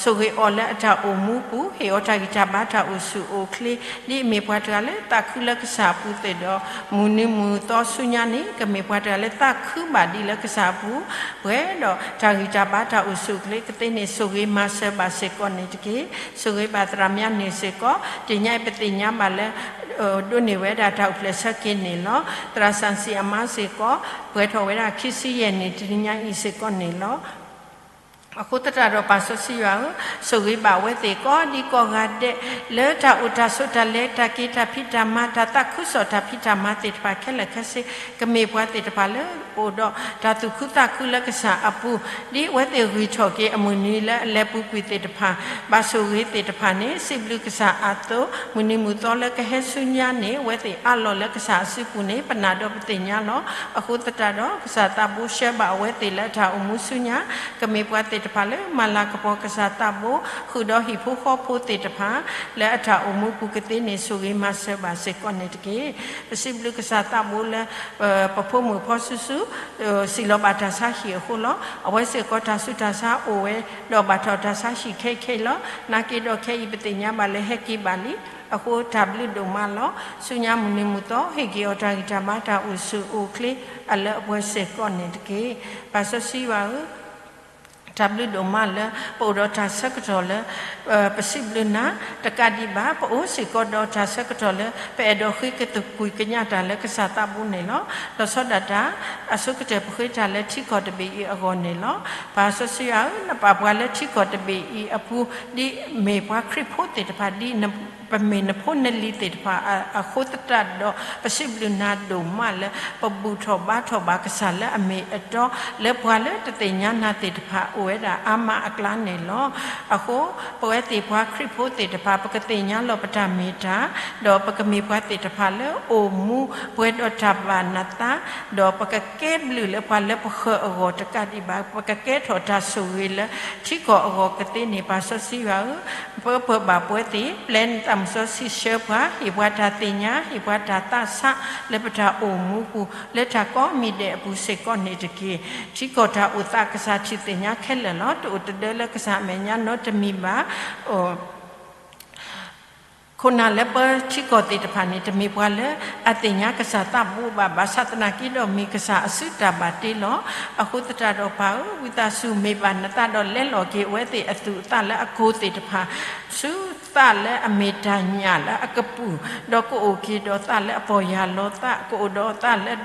ဆိၣ်ဂ့ၤအီၤလၢအတၢ်အိၣ်မူပူၤ ဟ့ၣ်အီၤတၢ်ဂံၢ်တၢ်ဘါတၢ်အိၣ်ဆူၣ်အိၣ်ချ့ ဒ်အမ့ၢ်ပှၤတဂၤလၢသးခုလၢကစၢ်အပူၤသ့ၣ်ဒီး မုၢ်နံၤ မုၢ်နံၤမုၢ်သီဆူညါန့ၣ် ကမ့ၢ်ပှၤတဂၤလၢသးခုဘၣ်ဒ်လၢကစၢ်အပူၤ, ပှဲၤဒီးတၢ်ဂံၢ်တၢ်ဘါတၢ်အိၣ်ဆူၣ်အိၣ်ချ့ကသ့န့ၣ် ဆိၣ်ဂ့ၤမၤစၢၤဘၣ်စ့ၢ်ကီးန့ၣ်တက့ၢ်. ဆိၣ်ဂ့ၤဘၣ်သရၣ်မုၣ်န့ၣ်စ့ၢ်ကီး, တနံၤအံၤပသ့ၣ်ညါဘၣ်လၢ ဒိးန့ၢ်ဝဲဒၣ်တၢ်အိၣ်ဖျဲၣ်ဆၢက့ၤန့ၣ်လီၤ. သရၣ်စၣ်စံၣ်အမါစ့ၢ်ကီး ပှဲၤထီၣ်ဝဲဒၣ်ခံဆံယဲၢ်နံၣ် တနံၤအံၤစ့ၢ်ကီးန့ၣ်လီၤ. အဃိသတးဒီးပၢ်စီဆှံယွၤဧၢ, ဆိၣ်ဂ့ၤဘၣ်အဝဲသ့ၣ်ကိးဒံကိးဂၤဒဲး လၢတၢ်အိၣ်တၢ်ဆိးတၢ်လဲၤတၢ်က့ၤတၢ်ဖံးတၢ်မၤ တၢ်သးခုကစီၣ်တၢ်ဖံးတၢ်မၤသ့ၣ်တဖၣ်ခဲလၢာ်ခဲဆ့, ကမ့ၢ်ပှၤသ့ၣ်တဖၣ်လၢအိၣ်ဒီးတၢ်သူၣ်ခုသးခုလၢကစၢ်အပူၤ, ဒ်အဝဲသ့ၣ်ဂံၢ်ထီၣ်က့ၤအမုၢ်နံၤလၢအလဲၤပူၤကွံာ်သ့ၣ်တဖၣ်, ဘၣ်ဆိၣ်ဂ့ၤသ့ၣ်တဖၣ်န့ၣ် စံးဘျုးကစၢ်အသိး မုၢ်နံၤမုၢ်သီလၢကဟဲဆူညါန့ၣ် အဝဲသ့ၣ်အးလီၤလၢကစၢ်အစုပူၤန့ၣ် ပနာ်ဒီးပသ့ၣ်ညါလီၤ. အဃိသတးဒီး ကစၢ်သးဘိဆှၢဘၣ်အဝဲသ့ၣ်လၢအတၢ်အိၣ်မူဆူညါ, ကမ့ၢ်ပှၤသ့ၣ်တဖၣ်လၢမၤလၤကပီၤကစၢ်သးဘိ ဃုာ်ဒီးဟံၣ်ဖိဃီဖိသ့ၣ်တဖၣ် လၢအတၢ်အိၣ်မူပူၤကသ့န့ၣ် ဆိၣ်ဂ့ၤမၤစၢၤဘၣ်စ့ၢ်ကီးန့ၣ်တက့ၢ်. ပစံးဘျုးကစၢ်သးဘိလၢ ပဖိမုၣ်ဖီဆူဆူ စံၣ်လီၤဘၣ်တၢ်ဆါဟံၣ်အဃိလီၤ. အဝဲစ့ၢ်ကီးတၢ်ဆူးတၢ်ဆါအိၣ်ဝဲ ဒီးဘၣ်ထီၣ်တၢ်ဆါဟံၣ်ခဲအံၤခဲအံၤလီၤ. နာ်က့ဒီးခဲအံၤပသ့ၣ်ညါဘၣ်လၢဟဲက့ၤဘၣ်လံ. အဃိတၢ်ဘျုးဒိၣ်မးလီၤ. ဆူညါမုၢ်နံၤမုၢ်သီ ဟ့ၣ်က့ၤအီၤတၢ်ဂံၢ်တၢ်ဘါတၢ်အိၣ်ဆူၣ်အိၣ်ချ့အလၢအပှဲၤစ့ၢ်ကီးန့ၣ်တက့ၢ်. ပၢ်စီဆှံယွၤဧၢ, တၢ်ဘျုးဒိၣ်မးလၢ ပအိၣ်ဒီးတၢ်ဆၢကတီၢ်လၢ ပစံးဘျုးနၤတကးဒံးဘၣ် ပအိၣ်စ့ၢ်ကီးဒီးတၢ်ဆၢကတီၢ်လၢ ပအဲၣ်ဒိးဃ့ကသကွံာ်ကညးတၢ်လၢကစၢ်သးဘိန့ၣ်လီၤ. လီၤဆီဒၣ်တၢ် အဆိကတၢၢ်ပဃ့တၢ်လၢထံကီၢ်တဘ့ၣ်အံၤအဂီၢ်န့ၣ်လီၤ. ပၢ်စီဆှံယွၤဧၢ, နပာ်ပှၤလၢထံကီၢ်တဘ့ၣ်အံၤအပူၤ ဒ်မ့ၢ်ပှၤခရံာ်ဖိသ့ၣ်တဖၣ် ဒ်ပမ့ၢ်နဖိနလံၤသ့ၣ်တဖၣ်အဃိသတးဒီး ပစံးဘျုးနၤဒိၣ်မးလၢ ပဘူၣ်ထီၣ်ဘါထီၣ်ဘၣ်ကစၢ်လၢအမ့ၢ်အတီ လၢပှၤလၢတသ့ၣ်ညါနၤသ့ၣ်တဖၣ်အိၣ်ဝဲဒၣ်အါမးအကျါန့ၣ်လီၤ. အဃိ ပဝဲသ့ၣ်ပှၤခရံာ်ဖိသ့ၣ်တဖၣ် ပကသ့ၣ်ညါလီၤပတၢ်မ့ၢ်တၢ်, ဒီးပကမ့ၢ်ပှၤသ့ၣ်တဖၣ်လၢအိၣ်မူပှဲၤဒီးတၢ်ဘၣ်နသး, ဒီးပကကဲဘျုးလၢပှၤလၢပဃၢၤအဂီၢ်တကးဒံးဘၣ် ပကကဲထီၣ်တၢ်ဆိၣ်ဂ့ၤလၢထံကီၢ်အဂီၢ်ကသ့န့ၣ် ပၢ်စီဆှံယွၤဧၢ, ပၢပၢၢ်ဘၣ်ပဝဲသ့ၣ် ပျဲနသးမုၢ်စီဆှံဆှၢပှၤ ဟ့ၣ်ပှၤတၢ်သ့ၣ်ညါ ဟ့ၣ်ပှၤတၢ်သးဆး လၢပတၢ်အိၣ်မူပူၤ လၢတၢ်ကိးမံၤဒဲးအပူၤစ့ၢ်ကီးန့ၣ်တက့ၢ်. ထံကီၢ်တၢ်အိၣ်သးကစၢ်ထံၣ်သ့ၣ်ညါခဲလၢာ်လီၤ. တအိၣ်တဒၢလၢကစၢ်အမဲာ်ညါနီတမံၤဘၣ်. ခိၣ်နၢ်လၢပထံကီၢ်သ့ၣ်တဖၣ်န့ၣ် တမ့ၢ်ပှၤလၢအသ့ၣ်ညါကစၢ်သးဘိဘၣ်, ဘၣ်ဆၣ်သနာ်က့ဒီးမ့ၢ်ကစၢ်အစုတၢ်ဘၣ်တ့လီၤ. အဃိသတးဒီးပၢ်ဧၢ, ဝံသးစူၤမ့ၢ်ဘၣ်နသးဒီးလဲလိာ်က့ၤအဝဲသ့ၣ်အသူၣ်အသးလၢအကိၤသ့ၣ်တဖၣ် ဆူသးလၢအမ့ၢ်တၢ်ညၣ်လၢအကပုာ်, ဒီးကအိၣ်က့ၤဒီးသးလၢအပီၢ်ယၢ်လီၤသး, ကအိၣ်ဒီးသးလၢ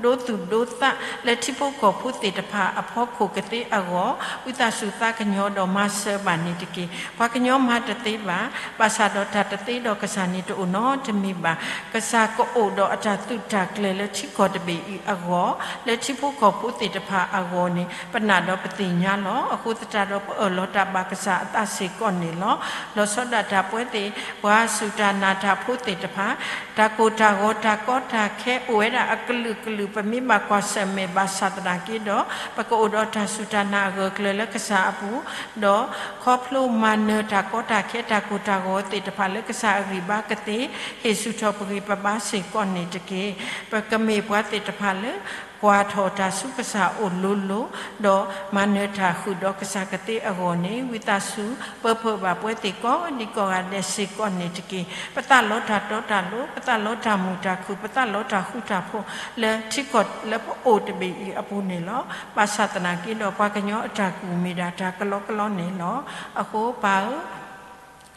ဒိသူၣ်ဒိသး လၢထံဖိကီၢ်ဖိသ့ၣ်တဖၣ်အဖီခိၣ်ကသ့အဂီၢ်, ဝံသးစူၤသးကညီၤဒီးမၤစၢၤဘၣ်န့ၣ်တက့ၢ်. ပှၤကညီမၤတသ့ဘၣ်, ဘၣ်ဆၣ်ဒီးတၢ်တသ့ဒီးကစၢ်န့ၣ်တအိၣ်နီတမံၤဘၣ်. ကစၢ်ကအိၣ်ဒီးအတၢ်သုးတၢ်ကျဲၤလၢထံကီၢ်တဘ့ၣ်အံၤအဂီၢ်, လၢထံဖိကီၢ်ဖိသ့ၣ်တဖၣ်အဂီၢ်န့ၣ် ပနာ်ဒီးပသ့ၣ်ညါလီၤ. အဃိသတးဒီးပအၢၣ်လီၤတၢ်ဘၣ်ကစၢ်အသးစ့ၢ်ကီးန့ၣ်လီၤ. လီၤဆီဒၣ်တၢ်ပဝဲသ့ၣ် ပှၤစူၢ်တၢ်နာ်တၢ်ဖိသ့ၣ်တဖၣ် တၢ်ကိၢ်တၢ်ဂီၤတၢ်ကီတၢ်ခဲအိၣ်ဝဲဒၣ်အကလုာ်ကလုာ် ပမ့ၢ်ဘၣ်ကွၢ်ဆၢၣ်မဲာ်ဘၣ်ဆၣ်သနာ်က့ဒီး ပကအိၣ်ဒီးတၢ်စူၢ်တၢ်နာ်အဂၢၢ်ကျၢၤလၢကစၢ်အပူၤ, ဒီးခီဖျိမၤနၢၤတၢ်ကီတၢ်ခဲတၢ်ကိၢ်တၢ်ဂီၤသ့ၣ်တဖၣ်လၢကစၢ်အဂံၢ်ဘါကသ့ ဟ့ၣ်ဆူၣ်ထီၣ်ပဂံၢ်ပဘါစ့ၢ်ကီးန့ၣ်တက့ၢ်. ပကမ့ၢ်ပှၤသ့ၣ်တဖၣ်လၢ ကွၢ်ထီၣ်တၢ်ဆူကစၢ်အိၣ်လိၤလိၤ, ဒီးမၤနၢၤတၢ်ဃုာ်ဒီးကစၢ်ကသ့အဂီၢ်န့ၣ် ဝံသးစူၤပၢပၢၢ်ဘၣ်ပဝဲသ့ၣ်ကိးဒံကိးဂၤဒဲးစ့ၢ်ကီးန့ၣ်တက့ၢ်. ပသးလီတၢ်တီတၢ်လိၤ, ပသးလီတၢ်မုာ်တၢ်ခုၣ်, ပသးလီတၢ်ဃူတၢ်ဖိး လၢထံကီၢ်လၢပအိၣ်တဘ့ၣ်အံၤအပူၤန့ၣ်လီၤ. ဘၣ်ဆၣ်သနာ်က့ဒီး ပှၤကညီအတၢ်ကူၣ်မ့ၢ်ဒၣ်တၢ်ကလီကလီန့ၣ်လီၤ. အဃိပၢ်ဧၢ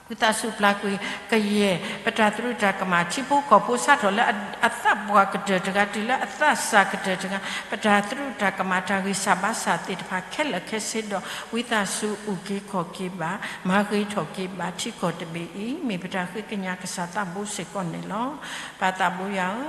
ဝံသးစူၤပျၢ်ကွံာ်ကယဲၢ် ပတၢ်သရူးတၢ်ကမၣ် ထံဖိကီၢ်ဖိစးထီၣ်လၢအသးပှၢ်ကတၢၢ်တဂၤ တုၤလၢအသးစၢ်ကတၢၢ်တဂၤ ပတၢ်သရူးတၢ်ကမၣ် တၢ်ဂံၢ်စၢ်ဘါစၢ်သ့ၣ်တဖၣ်ခဲလၢာ်ခဲဆ့ဒီး ဝံသးစူၤအုၣ်က့ၤခီၣ်က့ၤဘၣ် မၤဂ့ၤထီၣ်က့ၤဘၣ် ထံကီၢ်တဘ့ၣ်အံၤ မ့ၢ်ပတၢ်ဃ့ကညးကစၢ်သးဘိစ့ၢ်ကီးန့ၣ်လီၤ. ပၢ်သးဘိယွၤဧၢ,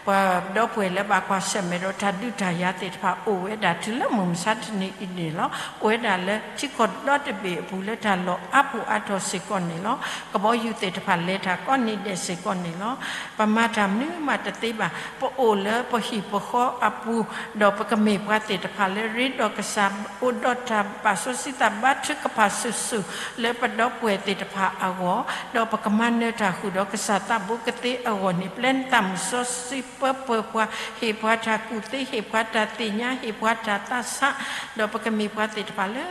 ပှၤဒီပုၢ်ဝဲၢ်လၢဘၣ်ကွၢ်ဆၢၣ်မဲာ်ဒီးတၢ်ဒုးတၢ်ယၤသ့ၣ်တဖၣ် အိၣ်ဝဲဒၣ်တုၤလၢမုၢ်မဆါတနံၤအံၤန့ၣ်လီၤ. အိၣ်ဝဲဒၣ်လၢထံကီၢ်ဒီတဘ့ၣ်အပူၤလၢတၢ်လီၢ်အါပူၤအါထီၣ်စ့ၢ်ကီးန့ၣ်လီၤ. ကဘီယူၤသ့ၣ်တဖၣ်လဲၤတၢ်ကိးနံၤဒဲးစ့ၢ်ကီးန့ၣ်လီၤ. ပမၤတၢ်မနုၤမးတသ့ဘၣ်. ပအိၣ်လၢပဟံၣ်ပဃီအပူၤ, ဒီးပကမ့ၢ်ပှၤသ့ၣ်တဖၣ်လၢရ့ဒီးကစၢ် အိၣ်ဒီးတၢ်ဘၣ်စီဆှံသးဘါထုကဖၣ်စုာ်စုာ် လၢပဒီပုၢ်ဝဲၢ်သ့ၣ်တဖၣ်အဂီၢ်, ဒီးပကမၤနၢၤတၢ်ဃုာ်ဒီးကစၢ်သးဘိကသ့အဂီၢ်န့ၣ် ပျဲနသးမုၢ်စီဆှံပၢပၢၢ်ပှၤ, ဟ့ၣ်ပှၤတၢ်ကူၣ်သ့, ဟ့ၣ်ပှၤတၢ်သ့ၣ်ညါ, ဟ့ၣ်ပှၤတၢ်သးဆး, ဒီးပကမ့ၢ်ပှၤသ့ၣ်တဖၣ်လၢ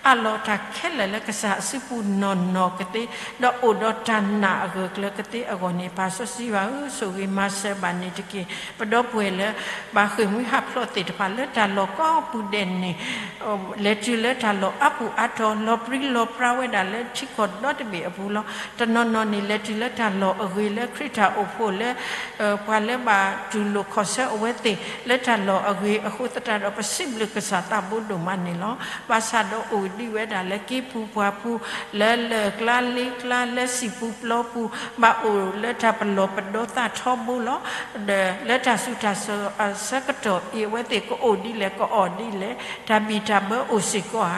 အးလီၤတၢ်ခဲလၢာ်လၢကစၢ်အစုပူၤနီၢ်နီၢ်ကသ့, ဒီးအိၣ်ဒီးတၢ်နာ်အဂၢၢ်ကျၢၤကသ့အဂီၢ်န့ၣ် ပၢ်စီဆှံယွၤဧၢ, ဆိၣ်ဂ့ၤမၤစၢၤဘၣ်န့ၣ်တက့ၢ်. ပဒီပုၢ်ဝဲၢ်လၢ ဘၣ်ဃ့ၢ်မှံဟးဖျိးသ့ၣ်တဖၣ်လၢတၢ်လီၢ်ကိးပူၤဒဲးန့ၣ် လဲၤတုၤလၢတၢ်လီၢ်အါပူၤအါတီၤ လီၤပြံလီၤပြါဝဲဒၣ်လၢထံကီၢ်ဒီတဘ့ၣ်အပူၤလီၤ. တနီၤနီၤန့ၣ် လဲၤတုၤလၢတၢ်လီၢ်အဂ့ၤလၢခရံာ်တၢ်အိၣ်ဖှိၣ်လၢ ပှၤလၢဘၣ်တူၢ်လိာ်ခီၣ်ဆၢအဝဲသ့ၣ်လၢတၢ်လီၢ်အဂ့ၤအဃိသတးဒီး ပစံးဘျုးကစၢ်သးဘိဒိၣ်မးန့ၣ်လီၤ. ဘၣ်ဆၣ်ဒီးအိၣ်ဒံးဝဲဒၣ်လၢက့ၤပူၤပှၢ်ပူၤ လၢလၢၢ်ကျါလ့ကျါ လၢစံာ်ပူၤပျီပူၤ ဘၣ်အိၣ်လၢတၢ်ပလီၢ်ပဒီသၣ်ထီဘိလီၤ. ဒီးလၢတၢ်ဆူးတၢ်ဆါအဆၢကတီၢ်အံၤ အဝဲသ့ၣ်ကအိၣ်ဒ်လဲၣ် ကအီၣ်ဒ်လဲၣ် တၢ်ဘံၣ်တၢ်ဘၢအိၣ်စ့ၢ်ကီးဧါ.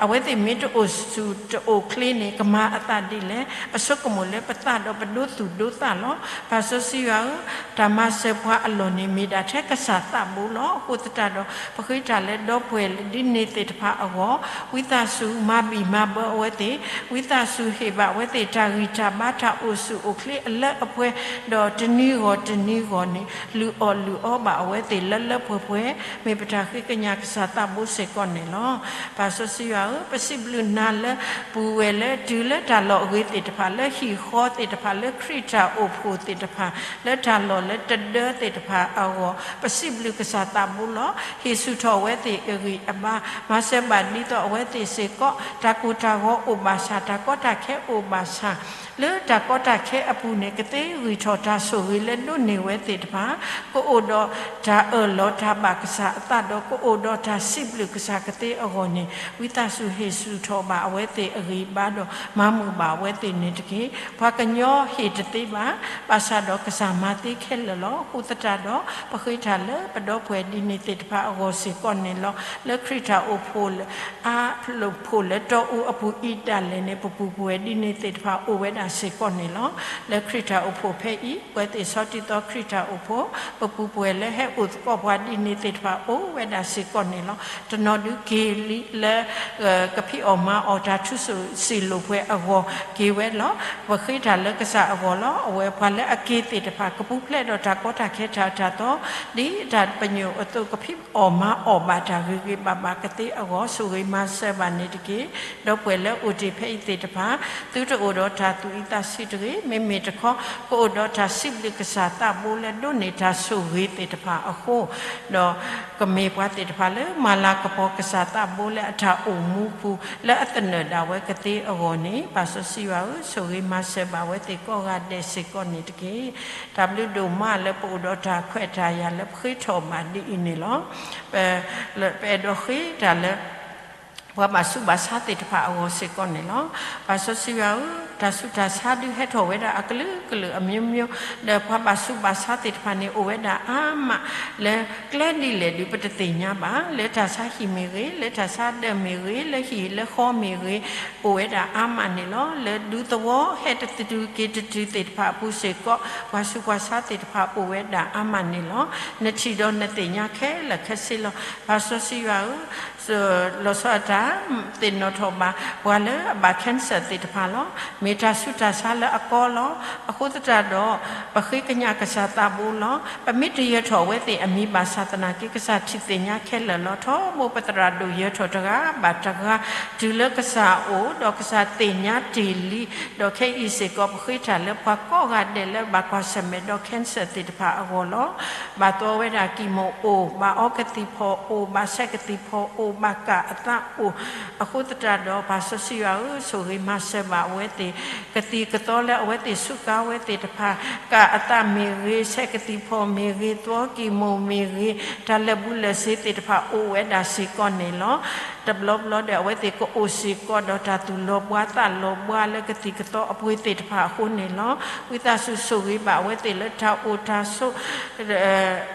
အဝဲသ့ၣ်မ့ၢ်တအိၣ်ဆူၣ်တအိၣ်ချ့န့ၣ် ကမၤအသးဒ်လဲၣ်. အဆိကမိၣ်လၢပသးဒီးပဒိသူၣ်ဒိသးလီၤ. ပၢ်စီဆှံယွၤဧၢ, တၢ်မၤစၢၤပှၤအလီၢ်န့ၣ် မ့ၢ်ဒၣ်ထဲကစၢ်သးဘိလီၤ. အဃိသတးဒီး ပဃ့တၢ်လၢဒီပုၢ်ဝဲၢ်ဒ်န့ၣ်သ့ၣ်တဖၣ်အဂီၢ် ဝံသးစူၤမၤဘံၣ်မၤဘၢအဝဲသ့ၣ်, ဝံသးစူၤဟ့ၣ်ဘၣ်အဝဲသ့ၣ် တၢ်ဂံၢ်တၢ်ဘါ တၢ်အိၣ်ဆူၣ်အိၣ်ချ့အလၢအပှဲၤ, ဒီးတနံၤဂီၢ်တနံၤဂီၢ်န့ၣ် လုၢ်အီၣ်လုၢ်အီဘၣ်အဝဲသ့ၣ်လၢလၢပှဲၤပှဲၤ, မ့ၢ်ပတၢ်ဃ့ကညးကစၢ်သးဘိစ့ၢ်ကီးန့ၣ်လီၤ. ပၢ်စီဆှံယွၤဧၢ, ပစံးဘျုးနၤလၢ ပုၢ်ဝဲၢ်လၢတုၤလၢတၢ်လီၢ်အဂ့ၤသ့ၣ်တဖၣ် လၢဟံၣ်ဃီသ့ၣ်တဖၣ် လၢခရံာ်တၢ်အိၣ်ဖှိၣ်သ့ၣ်တဖၣ် လၢတၢ်လီၢ်လၢတဒၢသ့ၣ်တဖၣ်အဂီၢ် ပစံးဘျုးကစၢ်သးဘိလီၤ. ဟ့ၣ်ဆူၣ်ထီၣ်အဝဲသ့ၣ်အဂံၢ်အဘါ, မၤစၢၤဘၣ်ဒ်သိးအဝဲသ့ၣ်စ့ၢ်ကီး တၢ်ကိၢ်တၢ်ဂီၤအိၣ်ဘၣ်ဆၣ်, တၢ်ကီတၢ်ခဲအိၣ်ဘၣ်ဆၣ်, လၢတၢ်ကီတၢ်ခဲအပူၤန့ၣ် ကသ့ဂံၢ်ထီၣ်တၢ်ဆိၣ်ဂ့ၤလၢဒိးန့ၢ်ဝဲသ့ၣ်တဖၣ်, ကအိၣ်ဒီးတၢ်အၢၣ်လီၤတၢ်ဘၣ်ကစၢ်အသးဒီး ကအိၣ်ဒီးတၢ်စံးဘျုးကစၢ်ကသ့အဂီၢ်န့ၣ် ဝံသးစူၤဟ့ၣ်ဆူၣ်ထီၣ်ဘၣ်အဝဲသ့ၣ်အဂံၢ်အဘါဒီး မၤမုာ်ဘၣ်အဝဲသ့ၣ်န့ၣ်တက့ၢ်. ပှၤကညီဟ့ၣ်တသ့ဘၣ်, ဘၣ်ဆၣ်ဒီးကစၢ်မၤသ့ခဲလၢာ်လီၤ. အဃိသတးဒီး ပဃ့တၢ်လၢပဒီပုၢ်ဝဲၢ်ဒ်န့ၣ်သ့ၣ်တဖၣ်အဂီၢ်စ့ၢ်ကီးန့ၣ်လီၤ. လၢခရံာ်တၢ်အိၣ်ဖှိၣ်လၢ အါဖျိးဖိၣ်လၢတီအူအပူၤအံၤဒၣ်လဲာ်န့ၣ် ပပုၢ်ပဝဲၢ်ဒ်န့ၣ်သ့ၣ်တဖၣ်အိၣ်ဝဲဒၣ်စ့ၢ်ကီးန့ၣ်လီၤ. လၢခရံာ်တၢ်အိၣ်ဖှိၣ်ဖဲအံၤ ပဝဲသ့ၣ်ဆီတံၢ်သီခရံာ်တၢ်အိၣ်ဖှိၣ် ပပုၢ်ပဝဲၢ်လၢဟဲအိၣ်သကိးပှၤဒ်န့ၣ်သ့ၣ်တဖၣ်အိၣ်ဝဲဒၣ်စ့ၢ်ကီးန့ၣ်လီၤ. တနီၤဒုးက့ၤလံလၢ ကဖံးအီၣ်မၤအီၣ်တၢ်ထူစိၣ်စံာ်လိာ်ပှဲၤအဂီၢ်က့ၤဝဲလီၤ. ပဃ့တၢ်လၢကစၢ်အဂီၢ်လီၤ. အဝဲပှၤလၢအက့ၤသ့ၣ်တဖၣ် ကပူၤဖျဲးဒီးတၢ်ကီတၢ်ခဲတၢ်တၢ်သီ ဒ်တၢ်ပညိၣ်အသိး ကဖံးအီၣ်မၤအီၣ်ဘၣ်တၢ်ဂ့ၤဂ့ၤဘၣ်ဘၣ်ကသ့အဂီၢ် ဆိၣ်ဂ့ၤမၤစၢၤဘၣ်န့ၣ်တက့ၢ်. ဒီပုၢ်ဝဲၢ်လၢအိၣ်တ့ၢ်ဖဲအံၤသ့ၣ်တဖၣ် သုတအိၣ်ဒီးတၢ်သူၣ်အုးသးဆံးတဂ့ၤ, မ့မ့ၢ်တခီ ကအိၣ်ဒီးတၢ်စံးဘျုးကစၢ်သးဘိလၢဒိးန့ၢ်တၢ်ဆိၣ်ဂ့ၤသ့ၣ်တဖၣ်အဃိ ဒီးကမ့ၢ်ပှၤသ့ၣ်တဖၣ်လၢမၤလၤကပီၤကစၢ်သးဘိလၢအတၢ်အိၣ်မူပူၤ လၢအသနၢၣ်ဒၣ်ဝဲကသ့အဂီၢ်န့ၣ် ပၢ်စီဆှံယွၤဧၢ, ဆိၣ်ဂ့ၤမၤစၢၤဘၣ်ဝဲသ့ၣ်ကိးဂၤဒဲးစ့ၢ်ကီးန့ၣ်တက့ၢ်. တၢ်ဘျုးဒိၣ်မးလၢပအိၣ်ဒီးတၢ်ခွဲးတၢ်ယာ်လၢပဃ့ထီၣ်ဘၣ်ဒ်အံၤန့ၣ်လီၤ. ပအဲၣ်ဒိးဃ့တၢ်လၢ ပှၤဘၣ်ဆူးဘၣ်ဆါသ့ၣ်တဖၣ်အဂီၢ်စ့ၢ်ကီးန့ၣ်လီၤ. ပၢ်စီဆှံယွၤဧၢ, တၢ်ဆူးတၢ်ဆါဒုးဟဲထီၣ်ဝဲဒၣ်အကလုာ်ကလုာ်အမျိုးမျိုး, ဒီးပှၤဘၣ်ဆူးဘၣ်ဆါသ့ၣ်တဖၣ်န့ၣ် အိၣ်ဝဲဒၣ်အါမး လၢကျဲဒ်လဲၣ်ဒုးပတသ့ၣ်ညါဘၣ်. လၢတၢ်ဆါဟံၣ်မ့ၢ်ဂ့ၤ, လၢတၢ်ဆါဒၢးမ့ၢ်ဂ့ၤ, လၢဟံၣ်လၢဃီမ့ၢ်ဂ့ၤ, အိၣ်ဝဲဒၣ်အါမးန့ၣ်လီၤ. လၢဒူသဝီဟဲတတုၤက့ၤတတုၤသ့ၣ်တဖၣ်အပူၤစ့ၢ်ကီး ပှၤဆူးပှၤဆါသ့ၣ်တဖၣ်အိၣ်ဝဲဒၣ်အါမးန့ၣ်လီၤ. နထံၣ်ဒီးနသ့ၣ်ညါခဲလၢာ်ခဲဆ့လီၤ. ပၢ်စီဆှံယွၤဧၢ, လီၤဆီဒၣ်တၢ် သ့ၣ်နီၣ်ထီၣ်ဘၣ် ပှၤလၢအဘၣ် cancer သ့ၣ်တဖၣ်လီၤ. မ့ၢ်တၢ်ဆူးတၢ်ဆါလၢအကီလီၤ. အဃိသတးဒီး ပဃ့ကညးကစၢ်သးဘိလီၤ. ပမ့ၢ်တယၢၤထီၣ်အဝဲသ့ၣ်အမံၤဘၣ်ဆၣ်သနာ်က့ ကစၢ်ထံၣ်သ့ၣ်ညါခဲလၢာ်လီၤ. ထီဘိပသရၣ်ဒိၣ်ယၢၤထီၣ်တဂၤဘၣ်တဂၤ တုၤလၢကစၢ်အအိၣ် ဒီးကစၢ်သ့ၣ်ညါတ့ၢ်လံ, ဒီးခဲအံၤစ့ၢ်ကီး ပဃ့တၢ်လၢပှၤကိးဂၤဒဲးလၢဘၣ်ကွၢ်ဆၢၣ်မဲာ်ဒီး cancer သ့ၣ်တဖၣ်အဂီၢ်လီၤ. ဘၣ်သွီဝဲဒၣ်ကံၢ်မိၣ်အိၣ်, ဘၣ်အီကသံၣ်ဖီအိၣ်, ဘၣ်ဆဲးကသံၣ်ဖီအိၣ်, ဘၣ်ကၢ်အသးအိၣ်, အဃိသတးဒီး ပၢ်စီဆှံယွၤဧၢ, ဆိၣ်ဂ့ၤမၤစၢၤဘၣ်အဝဲသ့ၣ်, ကသံၣ်ကသီလၢအဝဲသ့ၣ်ဆူးကါဝဲသ့ၣ်တဖၣ်, ကၢ်အသးမ့ၢ်ဂ့ၤ, ဆဲးကသံၣ်ဖီမ့ၢ်ဂ့ၤ, သွီကံၢ်မိၣ်မ့ၢ်ဂ့ၤ, တၢ်လၢာ်ဘူၣ်လၢာ်စ့သ့ၣ်တဖၣ်အိၣ်ဝဲဒၣ်စ့ၢ်ကီးန့ၣ်လီၤ. တဘျီဘျီဒီး အဝဲသ့ၣ်ကအိၣ်စ့ၢ်ကီးဒီးတၢ်သူၣ်လီၤဘှါသးလီၤဘှါလၢကသံၣ်ကသီအပှ့ၤသ့ၣ်တဖၣ်အဃိန့ၣ်လီၤ. ဝံသးစူၤဆိၣ်ဂ့ၤဘၣ်အဝဲသ့ၣ်လၢတၢ်အိၣ်တၢ်ဆိး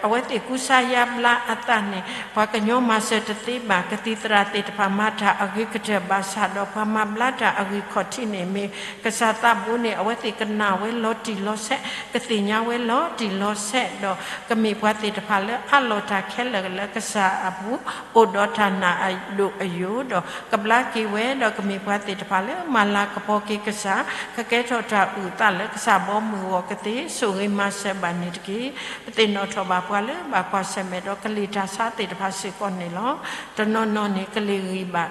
အဝဲသ့ၣ်ကူစါယါဘျါအသးန့ၣ် ပှၤကညီမၤစၢၤတသ့ဘၣ်. ကသံၣ်သရၣ်သ့ၣ်တဖၣ်မၤတၢ်အဂ့ၤကတၢၢ်ဘၣ်ဆၣ်ဒီး ပှၤမၤဘျါတၢ်အဂံၢ်ခီၣ်ထံးန့ၣ် မ့ၢ်ကစၢ်သးဘိန့ၣ် အဝဲသ့ၣ်ကနၣ်ဝဲလီၤတံၢ်လီၤဆဲး, ကသ့ၣ်ညါဝဲလီၤတံၢ်လီၤဆဲးဒီး ကမ့ၢ်ပှၤသ့ၣ်တဖၣ်လၢအးလီၤတၢ်ခဲလၢာ်လၢကစၢ်အပူၤ အိၣ်ဒီးတၢ်နာ်အဒိၣ်အယိာ်ဒီး ကဘျါက့ၤဝဲဒီး ကမ့ၢ်ပှၤသ့ၣ်တဖၣ်လၢမၤလၤကပီၤက့ၤကစၢ်, ကကဲထီၣ်တၢ်အုၣ်အသးလၢကစၢ်ဘီမုၢ်ဂီၤကသ့, ဆိၣ်ဂ့ၤမၤစၢၤဘၣ်န့ၣ်တက့ၢ်. ပသ့ၣ်နီၣ်ထီၣ်ဘၣ်ပှၤလၢဘၣ်ကွၢ်ဆၢၣ်မဲာ်ဒီးကလံၤတၢ်ဆါသ့ၣ်တဖၣ်စ့ၢ်ကီးန့ၣ်လီၤ. တနီၤနီၤန့ၣ် ကလံၤ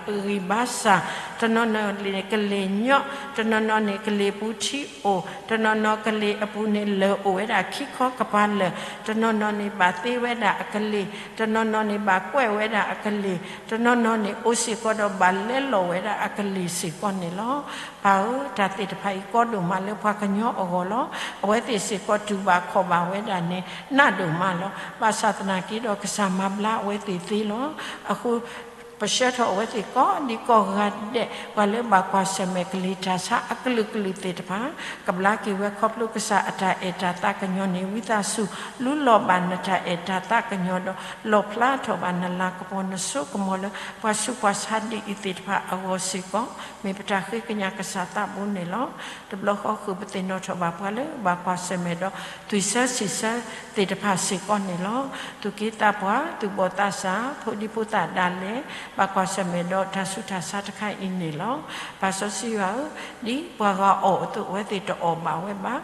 ဂံၢ်ဘါစၢ် တနီၤနီၤန့ၣ်ကလ့ၤညီၣ်, တနီၤနီၤန့ၣ်ကလ့ၤပူၤထံအိၣ်, တနီၤနီၤကလ့ၤအပူၤန့ၣ်လၢာ်အိၣ်ဝဲဒၣ်ခံခီကပၤလၢာ်, တနီၤနီၤန့ၣ်ဘၣ်သ့ဝဲဒၣ်အကလ့ၤ, တနီၤနီၤန့ၣ်ဘၣ်ကွဲးဝဲဒၣ်အကလ့ၤ, တနီၤနီၤန့ၣ်အိၣ်စ့ၢ်ကီးဒီးဘၣ်လဲလီၤဝဲဒၣ်အကလ့ၤစ့ၢ်ကီးန့ၣ်လီၤ. ပၢ်ဧၢ, တၢ်သ့ၣ်တဖၣ်အံၤကီဒိၣ်မးလၢပှၤကညီအဂီၢ်လီၤ. အဝဲသ့ၣ်စ့ၢ်ကီးတူၢ်ဘၣ်ခီၣ်ဘၣ်ဝဲဒၣ်န့ၣ် နးဒိၣ်မးလီၤ. ဘၣ်ဆၣ်သနာ်က့ဒီးကစၢ်မၤဘျါအဝဲသ့ၣ်သ့လီၤ. အဃိ ပဆှၢထီၣ်အဝဲသ့ၣ်ကိးဒံကိးဂၤဒဲး ပှၤလၢဘၣ်ကွၢ်ဆၢၣ်မဲာ်ကလံၤတၢ်ဆါအကလုာ်ကလုာ်သ့ၣ်တဖၣ် ကဘျါက့ၤဝဲခီဖျိကစၢ်အတၢ်အဲၣ်တၢ်သးကညီၤန့ၣ် ဝံသးစူၤလူလီၤဘၣ်နတၢ်အဲၣ်တၢ်သးကညီၤဒီး လီၣ်ဖျါထီၣ်ဘၣ်နလၤကပီၤနစိကမီၤလၢပှၤဆူးပှၤဆါဒ်အံၤသ့ၣ်တဖၣ်အဂီၢ်စ့ၢ်ကီး မ့ၢ်ပတၢ်ဃ့ကညးကစၢ်သးဘိန့ၣ်လီၤ. တဘျီဃီဃုာ်ပသ့ၣ်နီၣ်ထီၣ်ဘၣ်ပှၤလၢဘၣ်ကွၢ်ဆၢၣ်မဲာ်ဒီး သွံၣ်ဆၢစံၣ်ဆၢသ့ၣ်တဖၣ်စ့ၢ်ကီးန့ၣ်လီၤ. သူၣ်က့သးပှၢ် သူၣ်ဘီၣ်သးစၢ် ဖိဒံဖိသၣ်ဒၣ်လဲာ် ဘၣ်ကွၢ်ဆၢၣ်မဲာ်ဒီးတၢ်ဆူးတၢ်ဆါတခါအံၤန့ၣ်လီၤ. ပၢ်စီဆှံယွၤဧၢ, ဒ်ပှၤဂၤအီၣ်အသိး အဝဲသ့ၣ်တအီၣ်ဘၣ်ဝဲဘၣ်.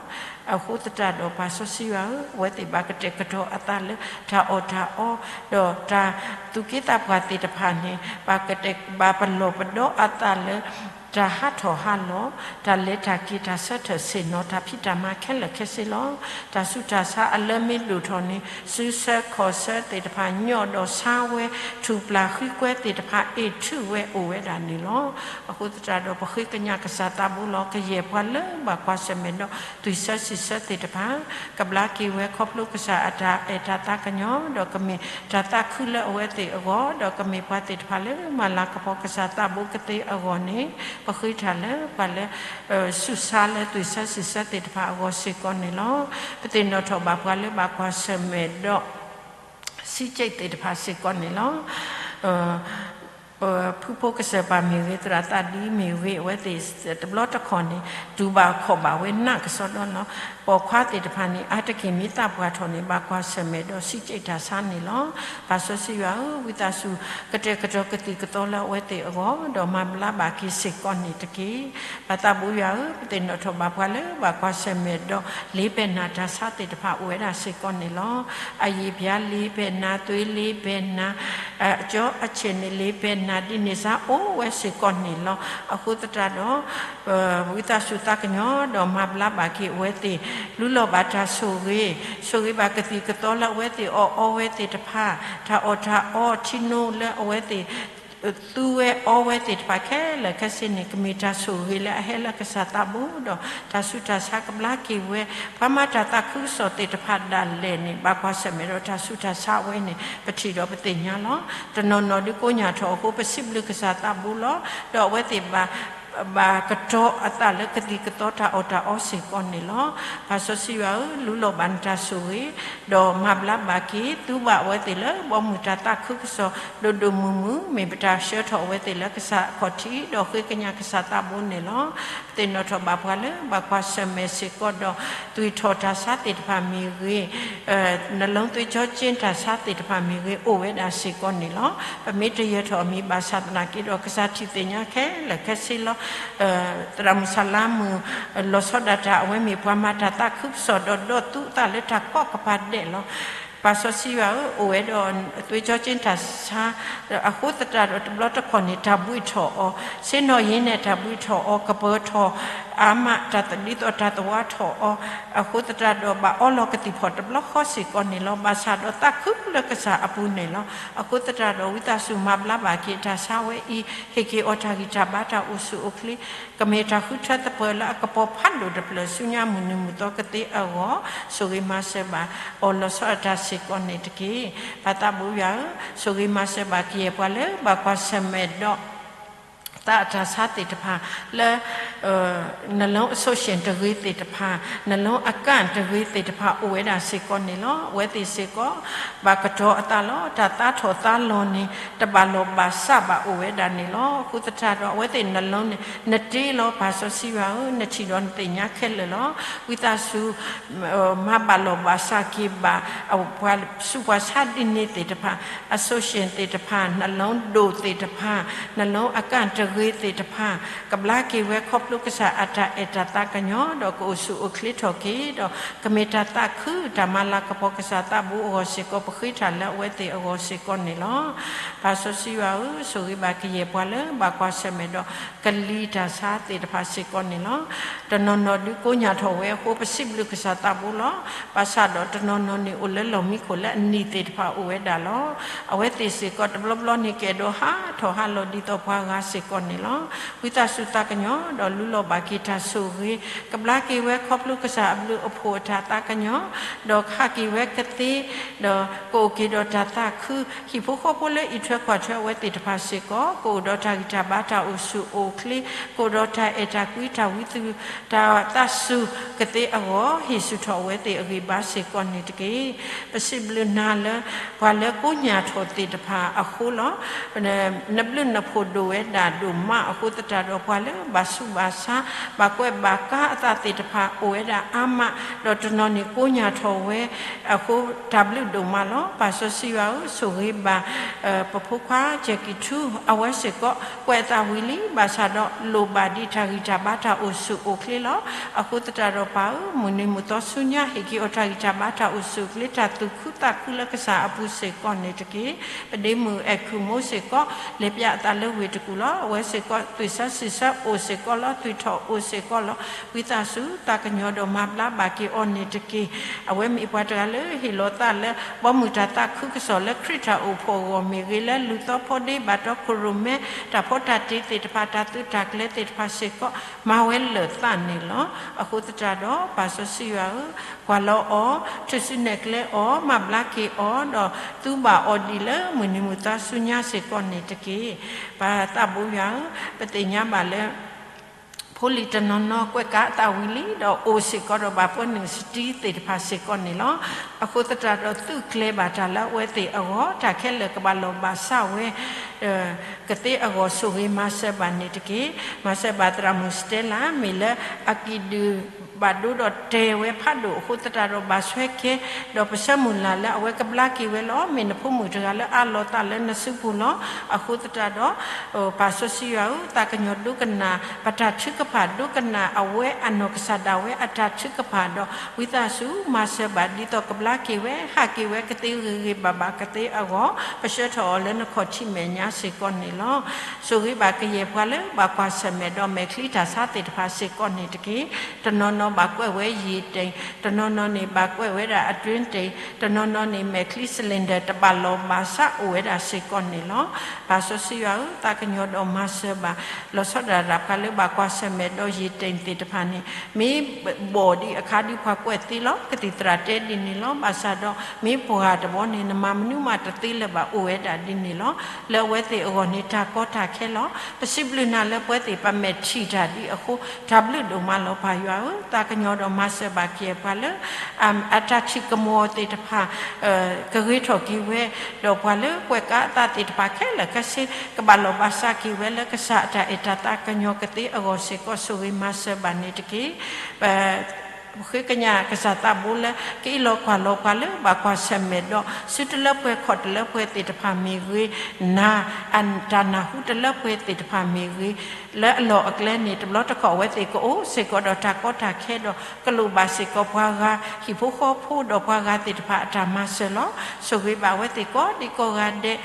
အဃိသတးဒီးပၢ်စီဆှံယွၤဧၢ, အဝဲသ့ၣ်ဘၣ်ကတဲာ်ကတီၤအသးလၢတၢ်အီၣ်တၢ်အီ, ဒီးတၢ်သူၣ်က့သးပှၢ်သ့ၣ်တဖၣ်န့ၣ် ဘၣ်ကတဲာ်ဘၣ်ပလီၢ်ပဒီအသးလၢ တၢ်ဟးထီၣ်ဟးလီၤ, တၢ်လဲၤတၢ်က့ၤ တၢ်ဆၢထၢၣ်ဆ့ၣ်နီၤ တၢ်ဖံးတၢ်မၤခဲလၢာ်ခဲဆ့လီၤ. တၢ်ဆူးတၢ်ဆါအလၢမ့ၢ်ဒိၣ်ထီၣ်န့ၣ် စုဆၢခီၣ်ဆၢသ့ၣ်တဖၣ် ညီၣ်ဒီးဆါဝဲ ထူၣ်ပျၢ်ဃံကွဲသ့ၣ်တဖၣ် အ့ၣ်ထုးဝဲအိၣ်ဝဲဒၣ်န့ၣ်လီၤ. အဃိသတးဒီးပဃ့ကညးကစၢ်သးဘိလီၤ. ကယဲၢ်ပှၤလၢဘၣ်ကွၢ်ဆၢၣ်မဲာ်ဒီး သွံၣ်ဆၢစံၣ်ဆၢသ့ၣ်တဖၣ် ကဘျါက့ၤဝဲခီဖျိကစၢ်အတၢ်အဲၣ်တၢ်သးကညီၤ ဒီးကမ့ၢ်တၢ်သးခုလၢအဝဲသ့ၣ်အဂီၢ် ဒီးကမ့ၢ်ပှၤသ့ၣ်တဖၣ်လၢမၤလၤကပီၤကစၢ်သးဘိကသ့အဂီၢ်န့ၣ် ပဃ့တၢ်လၢပှၤလၢ ဆူးဆါလၢသွံၣ်ဆၢစံၣ်ဆၢသ့ၣ်တဖၣ်အဂီၢ်စ့ၢ်ကီးန့ၣ်လီၤ. ပသ့ၣ်နီၣ်ထီၣ်ဘၣ်ပှၤလၢဘၣ်ကွၢ်ဆၢၣ်မဲာ်ဒီး စံးကၠံးသ့ၣ်တဖၣ်စ့ၢ်ကီးန့ၣ်လီၤ. ဖုဖိကစၢၢ်ပၢ်မ့ၢ်ဂ့ၤ, သရၣ်သးဒ်မ့ၢ်ဂ့ၤ, အဝဲသ့ၣ်တဘျီတခီၣ်န့ၣ် တူၢ်ဘၣ်ခီၣ်ဘၣ်ဝဲနးကစီဒီလီၤ. ပိာ်ခွါသ့ၣ်တဖၣ်န့ၣ် အါတက့ၢ်မ့ၢ်သးပှၢ်ထီၣ်န့ၣ် ဘၣ်ကွၢ်ဆၢၣ်မဲာ်ဒီးစံးကၠံးတၢ်ဆါန့ၣ်လီၤ. ပၢ်စီဆှံယွၤဧၢ, ဝံသးစူၤ ကတဲာ်ကတီၤကသံၣ်ကသီလၢအဝဲသ့ၣ်အဂီၢ် ဒီးမၤဘျါဘၣ်က့ၤစ့ၢ်ကီးန့ၣ်တက့ၢ်. ပၢ်သးဘိယွၤဧၢ, ပသ့ၣ်နီၣ်ထီၣ်ဘၣ်ပှၤလၢဘၣ်ကွၢ်ဆၢၣ်မဲာ်ဒီး လ့ပဲာ်နၤတၢ်ဆါသ့ၣ်တဖၣ်အိၣ်ဝဲဒၣ်စ့ၢ်ကီးန့ၣ်လီၤ. အယံာ်ပျါလ့ပဲာ်နၤ, သွေးလ့ပဲာ်နၤ, အကၠီအဆ့ၣ်န့ၣ်လ့ပဲာ်နၤ, ဒ်န့ၣ်စါအိၣ်ဝဲစ့ၢ်ကီးန့ၣ်လီၤ. အဃိသတးဒီး ဝံသးစူၤသးကညီၤဒီးမၤဘျါဘၣ်က့ၤအဝဲသ့ၣ်, လူလီၤဘၣ်တၢ်ဆိၣ်ဂ့ၤ, ဆိၣ်ဂ့ၤဘၣ်ကသံၣ်ကသီလၢအဝဲသ့ၣ်အီၣ်အီဝဲသ့ၣ်တဖၣ်, တၢ်အီၣ်တၢ်အီထံနိလၢအဝဲသ့ၣ် သူဝဲအီဝဲသ့ၣ်တဖၣ်ခဲလၢာ်ခဲဆ့န့ၣ် ကမ့ၢ်တၢ်ဆိၣ်ဂ့ၤလၢအဟဲလၢကစၢ်သးဘိဒီး တၢ်ဆူးတၢ်ဆါကဘျါက့ၤဝဲ, ပှၤမၤတၢ်သးခုကစီၣ်သ့ၣ်တဖၣ်ဒၣ်လဲာ်န့ၣ် ဘၣ်ကွၢ်ဆၢၣ်မဲာ်ဒီးတၢ်ဆူးတၢ်ဆါဝဲန့ၣ် ပထံၣ်ဒီးပသ့ၣ်ညါလီၤ. တနီၤနီၤဒုးကိးညၢ်ထီၣ်အဃိ ပစံးဘျုးကစၢ်သးဘိလီၤ. ဒီးအဝဲသ့ၣ်ဘၣ် ဘၣ်ကတီၤအသးလၢကသံၣ်ကသီတၢ်အီၣ်တၢ်အီစ့ၢ်ကီးန့ၣ်လီၤ. ပၢ်စီဆှံယွၤဧၢ, လူလီၤဘၣ်နတၢ်ဆိၣ်ဂ့ၤ, ဒီးမၤဘျါဘၣ်က့ၤ သူဘၣ်အဝဲသ့ၣ်လၢဘီမုၢ်တၢ်သးခုကစီၣ် ဒိၣ်ဒိၣ်မုၢ်မုၢ်, မ့ၢ်ပတၢ်ဆှၢထီၣ်အဝဲသ့ၣ်လၢကစၢ်အခီၣ်ထံး ဒီးဃ့ကညးကစၢ်သးဘိန့ၣ်လီၤ. ပသ့ၣ်နီၣ်ထီၣ်ဘၣ်ပှၤလၢဘၣ်ကွၢ်ဆၢၣ်မဲာ်စ့ၢ်ကီးဒီး သွံၣ်ထီၣ်တၢ်ဆါသ့ၣ်တဖၣ်မ့ၢ်ဂ့ၤ, နလီသွ့ကၠီကၠ့တၢ်ဆါသ့ၣ်တဖၣ်မ့ၢ်ဂ့ၤ အိၣ်ဝဲဒၣ်စ့ၢ်ကီးန့ၣ်လီၤ. ပမ့ၢ်တယၢၤထီၣ်အမံၤဘၣ်ဆၣ်သနာ်က့ဒီး ကစၢ်ထံၣ်သ့ၣ်ညါခဲလၢာ်ခဲဆ့လီၤ. သရၣ်မုၣ်ဆၣ်လါမုၣ် လီၤဆီဒၣ်တၢ် အဝဲမ့ၢ်ပှၤမၤတၢ်သးခုကစီၣ်ဒီး ဒီးသူအသးလၢတၢ်ကိးကပၤဒဲးလီၤ. ပၢ်စီဆှံယွၤဧၢ, အိၣ်ဝဲဒီးသွ့ကၠီကၠ့တၢ်ဆါ အဃိသတးဒီးတဘျီတခီၣ်န့ၣ် တၢ်ဘှံးထီၣ်အီၤ, ဆ့ၣ်နီၤယ့နဲၣ်တၢ်ဘှံးထီၣ်အီၤ, ကပၢၤထီၣ်အါမး တၢ်သဒံးသိးတၢ်သဝါထီၣ်အီၤ, အဃိသတးဒီးဘၣ်အီလီၤကသံၣ်ဖီၣ်တဘျီဃီစ့ၢ်ကီးန့ၣ်လီၤ. ဘၣ်ဆၣ်ဒီးသးခုလၢကစၢ်အပူၤန့ၣ်လီၤ. အဃိသတးဒီးဝံသးစူၤမၤဘျါဘၣ်က့ၤတၢ်ဆါဝဲအံၤ, ဟ့ၣ်က့ၤအီၤတၢ်ဂံၢ်တၢ်ဘါတၢ်အိၣ်ဆူၣ်အိၣ်ချ့, ကမ့ၢ်တၢ်ဃုထၢသပှၢ်လၢအကပီၤဖးဒိၣ်တဖျၢၣ်ဆူညါမုၢ်နံၤမုၢ်သီကသ့အဂီၢ်, ဆိၣ်ဂ့ၤမၤစၢၤဘၣ်အီၤလီၤဆီဒၣ်တၢ်စ့ၢ်ကီးန့ၣ်တက့ၢ်. ပၢ်သးဘိယွၤဧၢ, ဆိၣ်ဂ့ၤမၤစၢၤဘၣ်ကယဲၢ်ပှၤလၢဘၣ်ကွၢ်ဆၢၣ်မဲာ်ဒီး သးအတၢ်ဆါသ့ၣ်တဖၣ်လၢ နလီအဆိၣ်ရှ့ၣ်တဂ့ၤသ့ၣ်တဖၣ်, နလီအကၣ်တဂ့ၤသ့ၣ်တဖၣ်အိၣ်ဝဲဒၣ်စ့ၢ်ကီးန့ၣ်လီၤ. အဝဲသ့ၣ်စ့ၢ်ကီး ဘၣ်ကတီၤအသးလီၤ. တၢ်သးထီၣ်သးလီၤန့ၣ် တဘၣ်လီၢ်ဘၣ်စးဘၣ်အိၣ်ဝဲဒၣ်န့ၣ်လီၤ. အဃိသတးဒီးအဝဲသ့ၣ်နလီန့ၣ် နတ့လီၤ ပၢ်စီဆှံယွၤဧၢ, နထံၣ်ဒီးနသ့ၣ်ညါခဲလၢာ်လီၤ. ဝံသးစူၤ မၤဘၣ်လီၢ်ဘၣ်စးက့ၤဘၣ် ပှၤဆူးပှၤဆါဒ်န့ၣ်သ့ၣ်တဖၣ်, အဆိၣ်ရှ့ၣ်သ့ၣ်တဖၣ်, နလီဒိၣ်သ့ၣ်တဖၣ်, နလီအကၣ်တဂ့ၤ ဂ့ၤသ့ၣ်တဖၣ် ကဘျါက့ၤဝဲခီဖျိကစၢ်အတၢ်အဲၣ်တၢ်သးကညီၤ ဒီးကအိၣ်ဆူၣ်အိၣ်ချ့ထီၣ်က့ၤ ဒီးကမ့ၢ်တၢ်သးခု တၢ်မၤလၤကပီၤကစၢ်သးဘိအဂီၢ်စ့ၢ်ကီး ပဃ့တၢ်လၢအဝဲသ့ၣ်အဂီၢ်စ့ၢ်ကီးန့ၣ်လီၤ. ပၢ်စီဆှံယွၤဧၢ, ဆိၣ်ဂ့ၤဘၣ်ကယဲၢ်ပှၤလၢဘၣ်ကွၢ်ဆၢၣ်မဲာ်ဒီး ကလံၤတၢ်ဆါသ့ၣ်တဖၣ်စ့ၢ်ကီးန့ၣ်လီၤ. တနီၤနီၤဒုးကိးညၢ်ထီၣ်ဝဲအဃိ ပစံးဘျုးကစၢ်သးဘိလီၤ. ဘၣ်ဆၣ်ဒီးတနီၤနီၤန့ၣ်အိၣ်လၢလီၢ်မံခိၣ်လၢအနံၤသ့ၣ်တဖၣ်အိၣ်ဝဲဒၣ်လီၤ. အဝဲသ့ၣ်စ့ၢ်ကီးတဘျီဘျီန့ၣ် ကအဲၣ်ဒိးဟးထီၣ်ဟးလီၤဒ်သိးပှၤဂၤစ့ၢ်ကီးန့ၣ်လီၤ. ဝံသးစူၤသးကညီၤ ဒီးလူလီၤဘၣ်က့ၤတၢ်ဆိၣ်ဂ့ၤ ကဘျါက့ၤဝဲခီဖျိကစၢ်အဘျုးအဖှိၣ်အတၢ်သးကညီၤ ဒီးဟးက့ၤဝဲကသ့ ဒီးကအိၣ်က့ၤဒီးတၢ်သးခု ဟံၣ်ဖိဃီဖိလၢအံးထွဲကွၢ်ထွဲအဝဲသ့ၣ်တဖၣ်စ့ၢ်ကီး ကအိၣ်ဒီးတၢ်ဂံၢ်တၢ်ဘါတၢ်အိၣ်ဆူၣ်အိၣ်ချ့ ကအိၣ်ဒီးတၢ်အဲၣ်တၢ်ကွံတၢ်ဝံသူၣ် တၢ်သးစူၤကသ့အဂီၢ် ဟ့ၣ်ဆူၣ်ထီၣ်အဝဲသ့ၣ်အဂံၢ်ဘါစ့ၢ်ကီးန့ၣ်တက့ၢ်. ပစံးဘျုးနၤလၢ ပှၤလၢကိးညၢ်ထီၣ်သ့ၣ်တဖၣ်အဃိလီၤ. နဘျုးနဖှိၣ်ဒိၣ်ဝဲဒၣ်ဒိၣ်မးအဃိသတးဒီး ပှၤလၢဘၣ်ဆူးဘၣ်ဆါ ဘၣ်ကွဲးဘၣ်ကါအသးသ့ၣ်တဖၣ်အိၣ်ဝဲဒၣ်အါမး ဒီးတနီၤန့ၣ်ကိးညၢ်ထီၣ်ဝဲအဃိ တၢ်ဘျုးဒိၣ်မးလီၤ. ပၢ်စီဆှံယွၤဧၢ, ဆိၣ်ဂ့ၤဘၣ် ပဖိခွါ Jackie ထူ အဝဲစ့ၢ်ကီး ကွဲးအသးဝံၤလံ ဘၣ်ဆၣ်ဒီးလိၣ်ဘၣ်ဒံးတၢ်ဂံၢ်တၢ်ဘါတၢ်အိၣ်ဆူၣ်အိၣ်ချ့လီၤ. အဃိသတးဒီးပၢ်ဧၢ, မုၢ်နံၤမုၢ်သီဆူညါ ဟ့ၣ်က့ၤအီၤတၢ်ဂံၢ်တၢ်ဘါတၢ်အိၣ်ဆူၣ်အိၣ်ချ့ တၢ်သူၣ်ခုသးခုလၢကစၢ်အပူၤစ့ၢ်ကီးန့ၣ်တက့ၢ်. ပဒ့မုၣ်အဲၣ်ခုၣ်မိၢ်စ့ၢ်ကီး လဲၤပၠးအသးလၢဝ့ၢ်တကူၣ်လီၤ. အဝဲစ့ၢ်ကီး သွံၣ်ဆၢစံၣ်ဆၢအိၣ်စ့ၢ်ကီးလီၤ, သွံၣ်ထီၣ်အိၣ်စ့ၢ်ကီးလီၤ. ဝံသးစူၤ သးကညီၤဒီးမၤဘျါဘၣ်က့ၤအီၤန့ၣ်တက့ၢ်. အဝဲမ့ၢ်ပှၤတဂၤလၢဟ့ၣ်လီၤသးလၢ ဘီမုၢ်တၢ်သးခုကစီၣ်လၢခရံာ်တၢ်အိၣ်ဖှိၣ်အဂီၢ်မ့ၢ်ဂ့ၤ, လၢလူၤသီဖိဒ့ဘၣ်တီခိၣ်ရိၣ်မဲ တၢ်ဖီတၢ်တ့သ့ၣ်တဖၣ် တၢ်သုးတၢ်ကျဲၤသ့ၣ်တဖၣ်စ့ၢ်ကီး မၤဝဲလၢာ်သးန့ၣ်လီၤ. အဃိသတးဒီး ပၢ်စီဆှံယွၤဧၢ, ကွၢ်လီၤအီၤ, ထုးစုနဲၣ်ကျဲအီၤ, မၤဘျါက့ၤအီၤ, ဒီးသူဘၣ်အီၤဒ်လၢမုၢ်နံၤမုၢ်သီဆူညါစ့ၢ်ကီးန့ၣ်တက့ၢ်. ပၢ်သးဘိယွၤဧၢ, ပသ့ၣ်ညါဘၣ်လၢ ဖိလံၤတနီၤနီၤကွဲးကါအသးဝံၤလံ ဒီးအိၣ်စ့ၢ်ကီးဒီးဘၣ်ပၢနုာ်စတံသ့ၣ်တဖၣ်စ့ၢ်ကီးန့ၣ်လီၤ. အဃိသတးဒီးသုးကျဲၤဘၣ်တၢ်လၢအဝဲသ့ၣ်အဂီၢ် တၢ်ခဲလၢာ်ကဘၣ်လီၢ်ဘၣ်စးဝဲ ကသ့အဂီၢ် ဆိၣ်ဂ့ၤမၤစၢၤဘၣ်န့ၣ်တက့ၢ်. မၤစၢၤဘၣ်သရၣ်မုၣ် Stella မ့ၢ်လၢအကံၣ်ဒုၣ်ဘၣ်ဒိဒီးတဲဝဲဖးဒိၣ်အဃိသတးဒီး ဘၣ်ဆွဲကဲ ဒီးပဆၢမုၢ်လၢ်လၢအဝဲကဘျါက့ၤဝဲလီၤ. မ့ၢ်နဖိမုၣ်တဂၤလၢအအးလီၤသးလၢနစုပူၤလီၤ. အဃိသတးဒီး ပၢ်စီဆှံယွၤဧၢ, သးကညီၤဒိကနၣ် ပတၢ်ထုကဖၣ် ဒိကနၣ်အဝဲအနီၢ်ကစၢ်ဒၣ်ဝဲအတၢ်ထုကဖၣ်ဒီး ဝံသးစူၤမၤစၢၤဘၣ် ဒ်သိးကဘျါက့ၤဝဲ ဟးက့ၤဝဲကသ့ဂ့ၤဂ့ၤဘၣ်ဘၣ်ကသ့အဂီၢ် ပဆှၢထီၣ်အီၤလၢနခီၣ်ထံးမဲာ်ညါစ့ၢ်ကီးန့ၣ်လီၤ. ဆိၣ်ဂ့ၤဘၣ်ကယဲၢ်ပှၤလၢဘၣ်ကွၢ်ဆၢၣ်မဲာ်ဒီးမဲာ်ချံတၢ်ဆါသ့ၣ်တဖၣ်စ့ၢ်ကီးန့ၣ်တက့ၢ်. တနီၤနီၤဘၣ်ကွဲးဝဲယံာ်တ့ၢ်, တနီၤနီၤန့ၣ်ဘၣ်ကွဲးဝဲဒၣ်အတွင်းတ့ၢ်, တနီၤနီၤန့ၣ်မဲာ်ချံ cylinder တဘၣ်လီၢ်ဘၣ်စးအိၣ်ဝဲဒၣ်စ့ၢ်ကီးန့ၣ်လီၤ. ပၢ်စီဆှံယွၤဧၢ, သးကညီၤဒီးမၤစၢၤဘၣ် လီၤဆီဒၣ်တၢ်ပှၤလၢဘၣ်ကွၢ်ဆၢၣ်မဲာ်ဒီးယံာ်တ့ၢ်သ့ၣ်တဖၣ်န့ၣ် မ့ၢ်ဘီၣ်ဒံးအခါဒုးပှၤကွဲးသ့လီၤ. ကသံၣ်သရၣ်တဲဒ်န့ၣ်လီၤ. ဘၣ်ဆၣ်ဒီးမ့ၢ်ပှၤတဘီန့ၣ် နမၤမနုၤမးတသ့လၢၤဘၣ် အိၣ်ဝဲဒၣ်ဒ်န့ၣ်လီၤ. လၢအဝဲသ့ၣ်အဂီၢ်န့ၣ် တၢ်ကီတၢ်ခဲလီၤ. ပစံးဘျုးနၤလၢပဝဲသ့ၣ်ပမဲာ်ထံၣ်တၢ်ဒ်အဃိ တၢ်ဘျုးဒိၣ်မးလီၤပၢ်ယွၤဧၢ, သးကညီၤဒီးမၤစၢၤဘၣ်က့ၤပှၤလၢ အတၢ်ထံၣ်ကမီၤသ့ၣ်တဖၣ် ကဂ့ၤထီၣ်က့ၤဝဲ, ဒီးပှၤလၢကွဲးကါအသးသ့ၣ်တဖၣ်ခဲလၢာ်ခဲဆ့ ကဘၣ်လီၢ်ဘၣ်စးက့ၤဝဲလၢကစၢ်အတၢ်အဲၣ်တၢ်သးကညီၤကသ့အဂီၢ်စ့ၢ်ကီး ဆိၣ်ဂ့ၤမၤစၢၤဘၣ်န့ၣ်တက့ၢ်. ပဃ့ကညးကစၢ်သးဘိလၢ ကအ့ၣ်လိာ်ကွၢ်လိာ်ပှၤလၢဘၣ်ကွၢ်ဆၢၣ်မဲာ်ဒီး စုတလၢပှဲၤခီၣ်တလၢပှဲၤသ့ၣ်တဖၣ်မ့ၢ်ဂ့ၤ, နၤ တၢ်နၢ်ဟူတလၢပှဲၤသ့ၣ်တဖၣ်မ့ၢ်ဂ့ၤ, လၢအလီၢ်အကျဲန့ၣ် တဘျီတခီၣ်အဝဲသ့ၣ်ကအိၣ်စ့ၢ်ကီးဒီးတၢ်ကီတၢ်ခဲဒီး ကလိၣ်ဘၣ်စ့ၢ်ကီးပှၤဂၤ ဟံၣ်ဖိဃီဖိဒီးပှၤဂၤသ့ၣ်တဖၣ်အတၢ်မၤစၢၤလီၤ. ဆိၣ်ဂ့ၤဘၣ်အဝဲသ့ၣ်ကိးဒံကိးဂၤဒဲး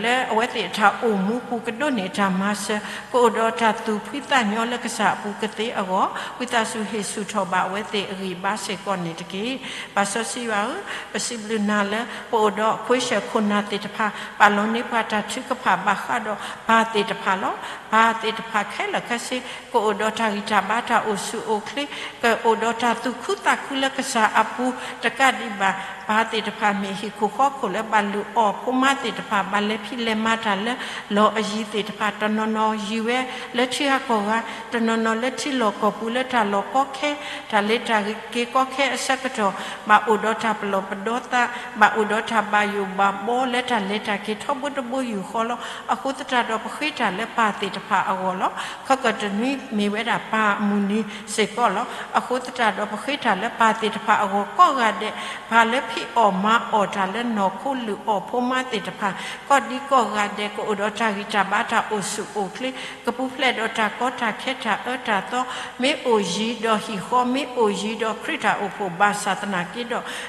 လၢအဝဲသ့ၣ်အတၢ်အိၣ်မူပူၤ ကဒိးန့ၢ်တၢ်မၤစၢၤ ကအိၣ်ဒီးတၢ်သူၣ်ဖှံသးညီလၢကစၢ်အပူၤကသ့အဂီၢ် ဝံသးစူၤဟ့ၣ်ဆူၣ်ထီၣ်ဘၣ်အဝဲသ့ၣ်အဂံၢ်ဘါစ့ၢ်ကီးန့ၣ်တက့ၢ်. ပၢ်စီဆှံယွၤဧၢ, ပစံးဘျုးနၤလၢ ပအိၣ်ဒီးခွဲးၡၢၣ်ခိၣ်နၢ်သ့ၣ်တဖၣ် ပာ်လီၤန့ၢ်ပှၤတၢ်ထုကဖၣ်ဘၣ်ဃးဒီးပၢ်သ့ၣ်တဖၣ်လီၤ. ပၢ်သ့ၣ်တဖၣ်ခဲလၢာ်ခဲဆ့ ကအိၣ်ဒီးတၢ်ဂံၢ်တၢ်ဘါတၢ်အိၣ်ဆူၣ်အိၣ်ချ့, ကအိၣ်ဒီးတၢ်သူၣ်ခုသးခုလၢကစၢ်အပူၤ တကးဒံးဘၣ် ပၢ်သ့ၣ်တဖၣ်မ့ၢ်ဟံၣ်ခိၣ်ဃီခိၣ်လၢဘၣ်လုၢ်အီၣ်, ဖိမါသ့ၣ်တဖၣ် ဘၣ်လဲၤဖံးလဲၤမၤတၢ်လၢလီၢ်အယံၤသ့ၣ်တဖၣ် တနီၤနီၤယံၤဝဲလၢထံဟးကီၢ်ဂၤ, တနီၤနီၤလၢထံလီၢ်ကီၢ်ပူၤ လၢတၢ်လီၢ်ကီခဲ, တၢ်လဲၤတၢ်က့ၤကီခဲအဆၢကတီၢ် ဘၣ်အိၣ်ဒီးတၢ်ပလီၢ်ပဒီသး, ဘၣ်အိၣ်ဒီးတၢ်ဘၣ်ယိၣ်ဘၣ်ဘီလၢတၢ်လဲၤတၢ်က့ၤထီဘိတဘိယူၢ်ဃီလီၤ. အဃိသတးဒီးပဃ့တၢ်လၢပၢ်သ့ၣ်တဖၣ်အဂီၢ်လီၤ. ခီကတနွံမ့ၢ်ဝဲဒၣ်ပၢ်အမုၢ်နံၤစ့ၢ်ကီးလီၤ. အဃိသတးဒီးပဃ့တၢ်လၢပၢ်သ့ၣ်တဖၣ်အဂီၢ်ကိးဂၤဒဲး, ပၢ်လၢဖံး ဟ့ၣ်အီၣ်မၤအီၣ်တၢ်လၢနီၢ်ခိလုၢ်အီၣ်ဖိမါသ့ၣ်တဖၣ် ကိးဒံကိးဂၤဒဲး ကအိၣ်ဒီးတၢ်ဂံၢ်တၢ်ဘါ တၢ်အိၣ်ဆူၣ်အိၣ်ချ့ ကပူၤဖျဲးဒီးတၢ်ကီတၢ်ခဲ တၢ်အၢတၢ်သီ, မ့ၢ်အိၣ်ယံၤဒီးဟံၣ်ဃီ, မ့ၢ်အိၣ်ယံၤဒီးခရံာ်တၢ်အိၣ်ဖှိၣ် ဘၣ်ဆၣ်သနာ်က့ဒီး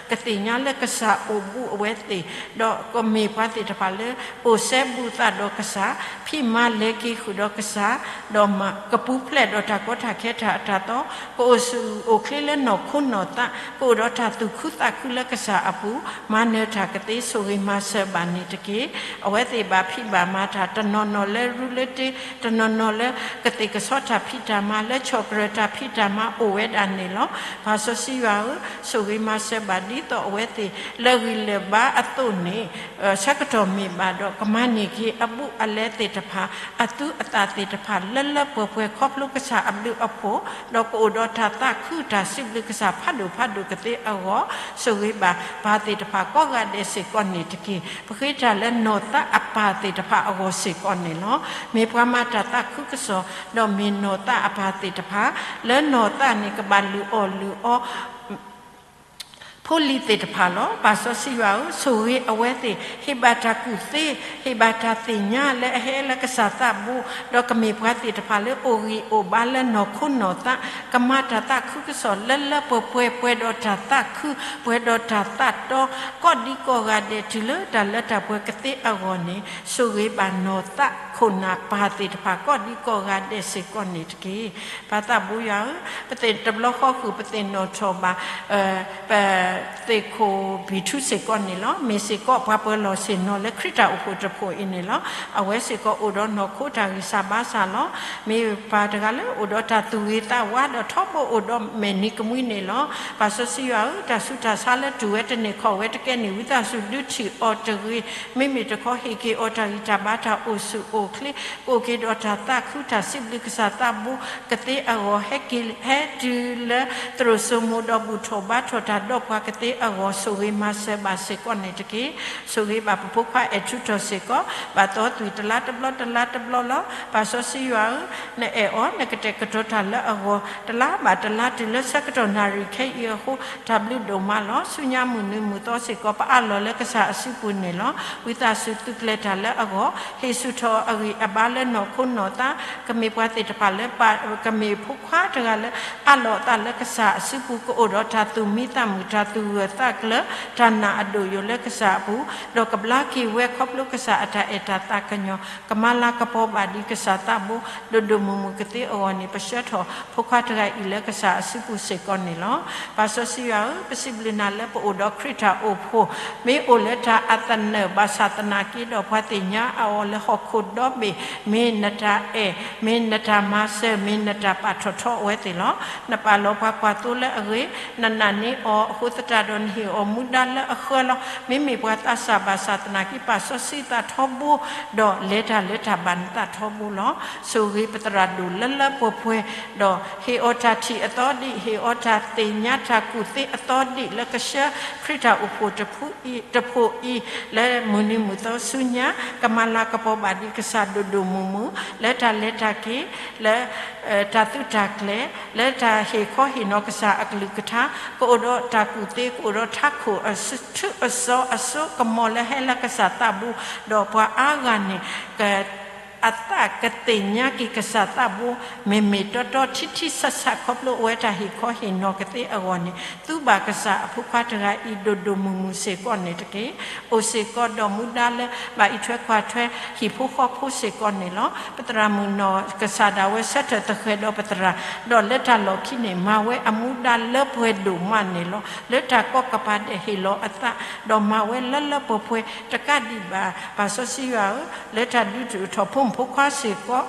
ကသ့ၣ်ညါလၢကစၢ်အိၣ်ဘူးအဝဲသ့ၣ်, ဒီးကမ့ၢ်ပှၤသ့ၣ်တဖၣ်လၢ အိၣ်စဲဘူးသးဒီးကစၢ်, ဖံးမၤလဲၤက့ၤဃုာ်ဒီးကစၢ်, ဒီးကပူၤဖျဲးဒီးတၢ်ကီတၢ်ခဲ တၢ်အၢတၢ်သီ, ကအိၣ်ဆူၣ်အိၣ်ချ့လၢနီၢ်ခိနီၢ်သး, ကအိၣ်ဒီးတၢ်သူၣ်ခုသးခုလၢကစၢ်အပူၤ, မၤနၢၤတၢ်ကသ့ ဆိၣ်ဂ့ၤမၤစၢၤဘၣ်န့ၣ်တက့ၢ်. အဝဲသ့ၣ်ဘၣ်ဖံးဘၣ်မၤတၢ် တနီၤနီၤလၢရူလၢတ့, တနီၤနီၤလၢကသ့ၣ်ကဆီတၢ်ဖံးတၢ်မၤ လၢဆီၣ်ကရၢၢ်တၢ်ဖံးတၢ်မၤအိၣ်ဝဲဒၣ်န့ၣ်လီၤ. ပၢ်စီဆှံယွၤဧၢ, ဆိၣ်ဂ့ၤမၤစၢၤဘၣ်ဒ်သိးအဝဲသ့ၣ်လၢဂံၢ်လၢဘါအသိးန့ၣ် ဆၢကတီၢ်မ့ၢ်ဘၣ်ဒီး ကမၤန့ၢ်က့ၤအဘူးအလဲသ့ၣ်တဖၣ်, အသူအသၣ်သ့ၣ်တဖၣ် လၢလၢပှဲၤပှဲၤ ခီဖျိကစၢ်အဘျုးအဖှိၣ်, ဒီးကအိၣ်ဒီးတၢ်သးခု တၢ်စံးဘျုးကစၢ်ဖးဒိၣ်ဖးဒိၣ်ကသ့အဂီၢ်, ဆိၣ်ဂ့ၤဘၣ်ပၢ်သ့ၣ်တဖၣ်ကိးဂၤဒဲးစ့ၢ်ကီးန့ၣ်တက့ၢ်. ပဃ့တၢ်လၢနီၢ်သးအပၢ်သ့ၣ်တဖၣ်အဂီၢ်စ့ၢ်ကီးန့ၣ်လီၤ. မ့ၢ်ပှၤမၤတၢ်သးခုကစီၣ်, ဒီးမ့ၢ်နီၢ်သးအပၢ်သ့ၣ်တဖၣ်, လၢနီၢ်သးန့ၣ် ကဘၣ်လုၢ်အီၣ်လုၢ်အီ ဖိလံၤသ့ၣ်တဖၣ်လီၤ. ပၢ်စီဆှံယွၤဧၢ, ဆိၣ်ဂ့ၤအဝဲသ့ၣ်, ဟ့ၣ်ဘၣ်တၢ်ကူၣ်သ့, ဟ့ၣ်ဘၣ်တၢ်သ့ၣ်ညါလၢအဟဲလၢကစၢ်သးဘိ, ဒီးကမ့ၢ်ပှၤသ့ၣ်တဖၣ်လၢအိၣ်ဂံၢ်အိၣ်ဘါလၢနီၢ်ခိနီၢ်သး, ကမၤတၢ်သးခုကစီၣ်လၢလၢပှဲၤပှဲၤ ပှဲၤဒီးတၢ်သးခု, ပှဲၤဒီးတၢ်သးတီ, ကိးဒံကိးဂၤဒဲးတုၤလၢတၢ်လၢတၢ်ပှဲၤကသ့အဂီၢ်န့ၣ်, ဆိၣ်ဂ့ၤဘၣ်နီၢ်သးခိၣ်နၢ်ပၢ်သ့ၣ်တဖၣ် ကိးဒံကိးဂၤဒဲးစ့ၢ်ကီးန့ၣ်တက့ၢ်. ပၢ်သးဘိယွၤဧၢ, ပသ့ၣ်တဘျီဃီဃုာ် ပသ့ၣ်နီၣ်ထီၣ်ဘၣ် ပသ့ၣ်ခိၣ်ဘံၣ်ထူစ့ၢ်ကီးန့ၣ်လီၤ. မ့ၢ်စ့ၢ်ကီးပှၤပၢၤလီၢ်ဆ့ၣ်နီၤလၢခရံာ်တၢ်အိၣ်ဖှိၣ်တဖှိၣ်အံၤန့ၣ်လီၤ. အဝဲစ့ၢ်ကီးအိၣ်ဒီးနီၢ်ခိတၢ်ဂံၢ်စၢ်ဘါစၢ်လီၤ. မ့ၢ်ပၢ်တဂၤလၢအိၣ်ဒီးတၢ်သူၣ်ဂ့ၤသးဝါဒီးထီဘိအိၣ်ဒီးမဲာ်နံၤကမှံန့ၣ်လီၤ. ပၢ်စီဆှံယွၤဧၢ, တၢ်ဆူးတၢ်ဆါလၢတူၢ်ဝဲတန့ၢ်ခီၣ်ဝဲတကဲန့ၣ် ဝံသးစူၤဒုးထံၣ်အီၤတဂ့ၤ. မ့မ့ၢ်တခီဟ့ၣ်က့ၤအီၤတၢ်ဂံၢ်တၢ်ဘါတၢ်အိၣ်ဆူၣ်အိၣ်ချ့, ကအိၣ်က့ၤဒီးတၢ်သးခုတၢ်စံးဘျုးကစၢ်သးဘိကသ့အဂီၢ်, ဟဲက့ၤဟဲတုၤလၢသရိာ်စိမိၤဒီးဘူၣ်ထီၣ်ဘါထီၣ်တၢ်ဒီးပှၤကသ့အဂီၢ်, ဆိၣ်ဂ့ၤမၤစၢၤဘၣ်စ့ၢ်ကီးန့ၣ်တက့ၢ်. ဆိၣ်ဂ့ၤဘၣ်ပဖိခွါအဲၣ်ထူထီၣ်စ့ၢ်ကီး, ဘၣ်သီသွံၣ်တလါတဘျီတလါတဘျီလီၤ. ပၢ်စီဆှံယွၤဧၢ, နအဲၣ်အီၤ နကတဲာ်ကတီၤတၢ်လၢအဂီၢ် တလါဘၣ်တလါတုၤလၢဆၢကတီၢ်နၣ်ရံၣ်ခဲအံၤအဃိ တၢ်ဘျုးဒိၣ်မးလီၤ. ဆူညါမုၢ်နံၤမုၢ်သီစ့ၢ်ကီး ပအးလီၤလၢကစၢ်အစုပူၤန့ၣ်လီၤ. ဝံသးစူၤသုးကျဲၤတၢ်လၢအဂီၢ်, ဟ့ၣ်ဆူၣ်ထီၣ်အဂံၢ်အဘါလၢနီၢ်ခိနီၢ်သး, ကမ့ၢ်ပှၤသ့ၣ်တဖၣ်လၢ ကမ့ၢ်ဖိခွါတဂၤလၢ အးလီၤအသးလၢကစၢ်အစုပူၤ ကအိၣ်ဒီးတၢ်သူၣ်မံသးမုာ် တၢ်သူၣ်ဂၢၢ်သးကျၢၤ တၢ်နာ်အဒိၣ်ယိာ်လၢကစၢ်အပူၤ, ဒီးကဘျါက့ၤဝဲခီဖျိကစၢ်အတၢ်အဲၣ်တၢ်သးကညီၤ, ကမၤလၤကပီၤဘၣ်ဒံးကစၢ်သးဘိ ဒိၣ်ဒိၣ်မုၢ်မုၢ်ကသ့အဂီၢ်န့ၣ် ပဆှၢထီၣ်ဖိခွါတဂၤအံၤလၢကစၢ်အစုပူၤစ့ၢ်ကီးန့ၣ်လီၤ. ပၢ်စီဆှံယွၤဧၢ, ပစံးဘျုးနၤလၢပအိၣ်ဒီးခရံာ်တၢ်အိၣ်ဖှိၣ်, မ့ၢ်အိၣ်လၢတၢ်အသနၢၣ် ဘၣ်ဆၣ်သနာ်က့ဒီး ပှၤသ့ၣ်ညါအီၤလၢဟီၣ်ခိၣ်ဒီဘ့ၣ်, မ့ၢ်နတၢ်အဲၣ်, မ့ၢ်နတၢ်မၤစၢၤ, မ့ၢ်နတၢ်ပာ်ထီၣ်ထီအဝဲသ့ၣ်လီၤ. နပာ်လီၤပှၤကွၢ်သိလၢအဂ့ၤ, နနာ်န့ၢ်အီၤအဃိသတးဒီး နဟ့ၣ်အီၤမူဒါလၢအဃၢလီၤ. မ့မ့ၢ်ပှၤသးစၢ်ဘၣ်ဆၣ်သနာ်က့ ပာ်စီဆှံသးထီဘိ, ဒီးလဲၤတၢ်လၢတၢ်ဘၣ်နသးထီဘိလီၤ. ဆိၣ်ဂ့ၤပသရၣ်ဒိၣ်လၢလၢပှဲၤပှဲၤ, ဒီးဟ့ၣ်အီၤတၢ်ထံၣ်အသီဒံး, ဟ့ၣ်အီၤတၢ်သ့ၣ်ညါတၢ်ကူၣ်သ့အသီဒံး လၢကဆှၢခရံာ်တၢ်အိၣ်ဖှိၣ်တဖုအံၤ, တဖှိၣ်အံၤ, လၢမုၢ်နံၤမုၢ်သီဆူညါ, ကမၤလၤကပီၤဘၣ်ဒံးကစၢ်ဒိၣ်ဒိၣ်မုၢ်မုၢ်, လၢတၢ်လဲၤတၢ်က့ၤ, လၢ တၢ်သုးတၢ်ကျဲၤ, လၢတၢ်ဟ့ၣ်ခီဟ့ၣ်နီၤကစၢ်အကလုၢ်ကထါ, ကအိၣ်ဒီးတၢ်ကူၣ်သ့, ကအိၣ်ဒီးထးခိၣ်အထူအစီအစိကမီၤလၢဟဲလၢကစၢ်သးဘိ, ဒီးပှၤအါဂၤန့ၣ် က အသးကသ့ၣ်ညါက့ၤကစၢ်သးဘိ, မ့မ့ၢ်တီတီထံထံဆးဆးခီဖျိအဝဲတၢ်ဟ့ၣ်ခီဟ့ၣ်နီၤကသ့အဂီၢ်န့ၣ်, သုဘၣ်ကစၢ်အဖိခွါတဂၤအံၤဒိၣ်ဒိၣ်မုၢ်မုၢ်စ့ၢ်ကီးန့ၣ်တက့ၢ်. အိၣ်စ့ၢ်ကီးဒီးမူဒါလၢ ဘၣ်အံးထွဲကွၢ်ထွဲဟံၣ်ဖိဃီဖိစ့ၢ်ကီးန့ၣ်လီၤ. ပသရၣ်မုၣ်နီၢ်ကစၢ်ဒၣ်ဝဲဆၢထၢၣ်သဃဲၤဒီးပသရၣ်, ဒီးလၢတၢ်လီၢ်ခံန့ၣ် မၤဝဲအမူဒါလၢပှဲၤဒိၣ်မးန့ၣ်လီၤ. လၢတၢ်ကိးကပၤဒဲးဟ့ၣ်လီၤအသး, ဒီးမၤဝဲလၢလၢပှဲၤပှဲၤတကးဒံးဘၣ်. ပၢ်စီဆှံယွၤဧၢ, လၢတၢ်ဒုးထီၣ်ဖိမုၣ်ဖိခွါစ့ၢ်ကီး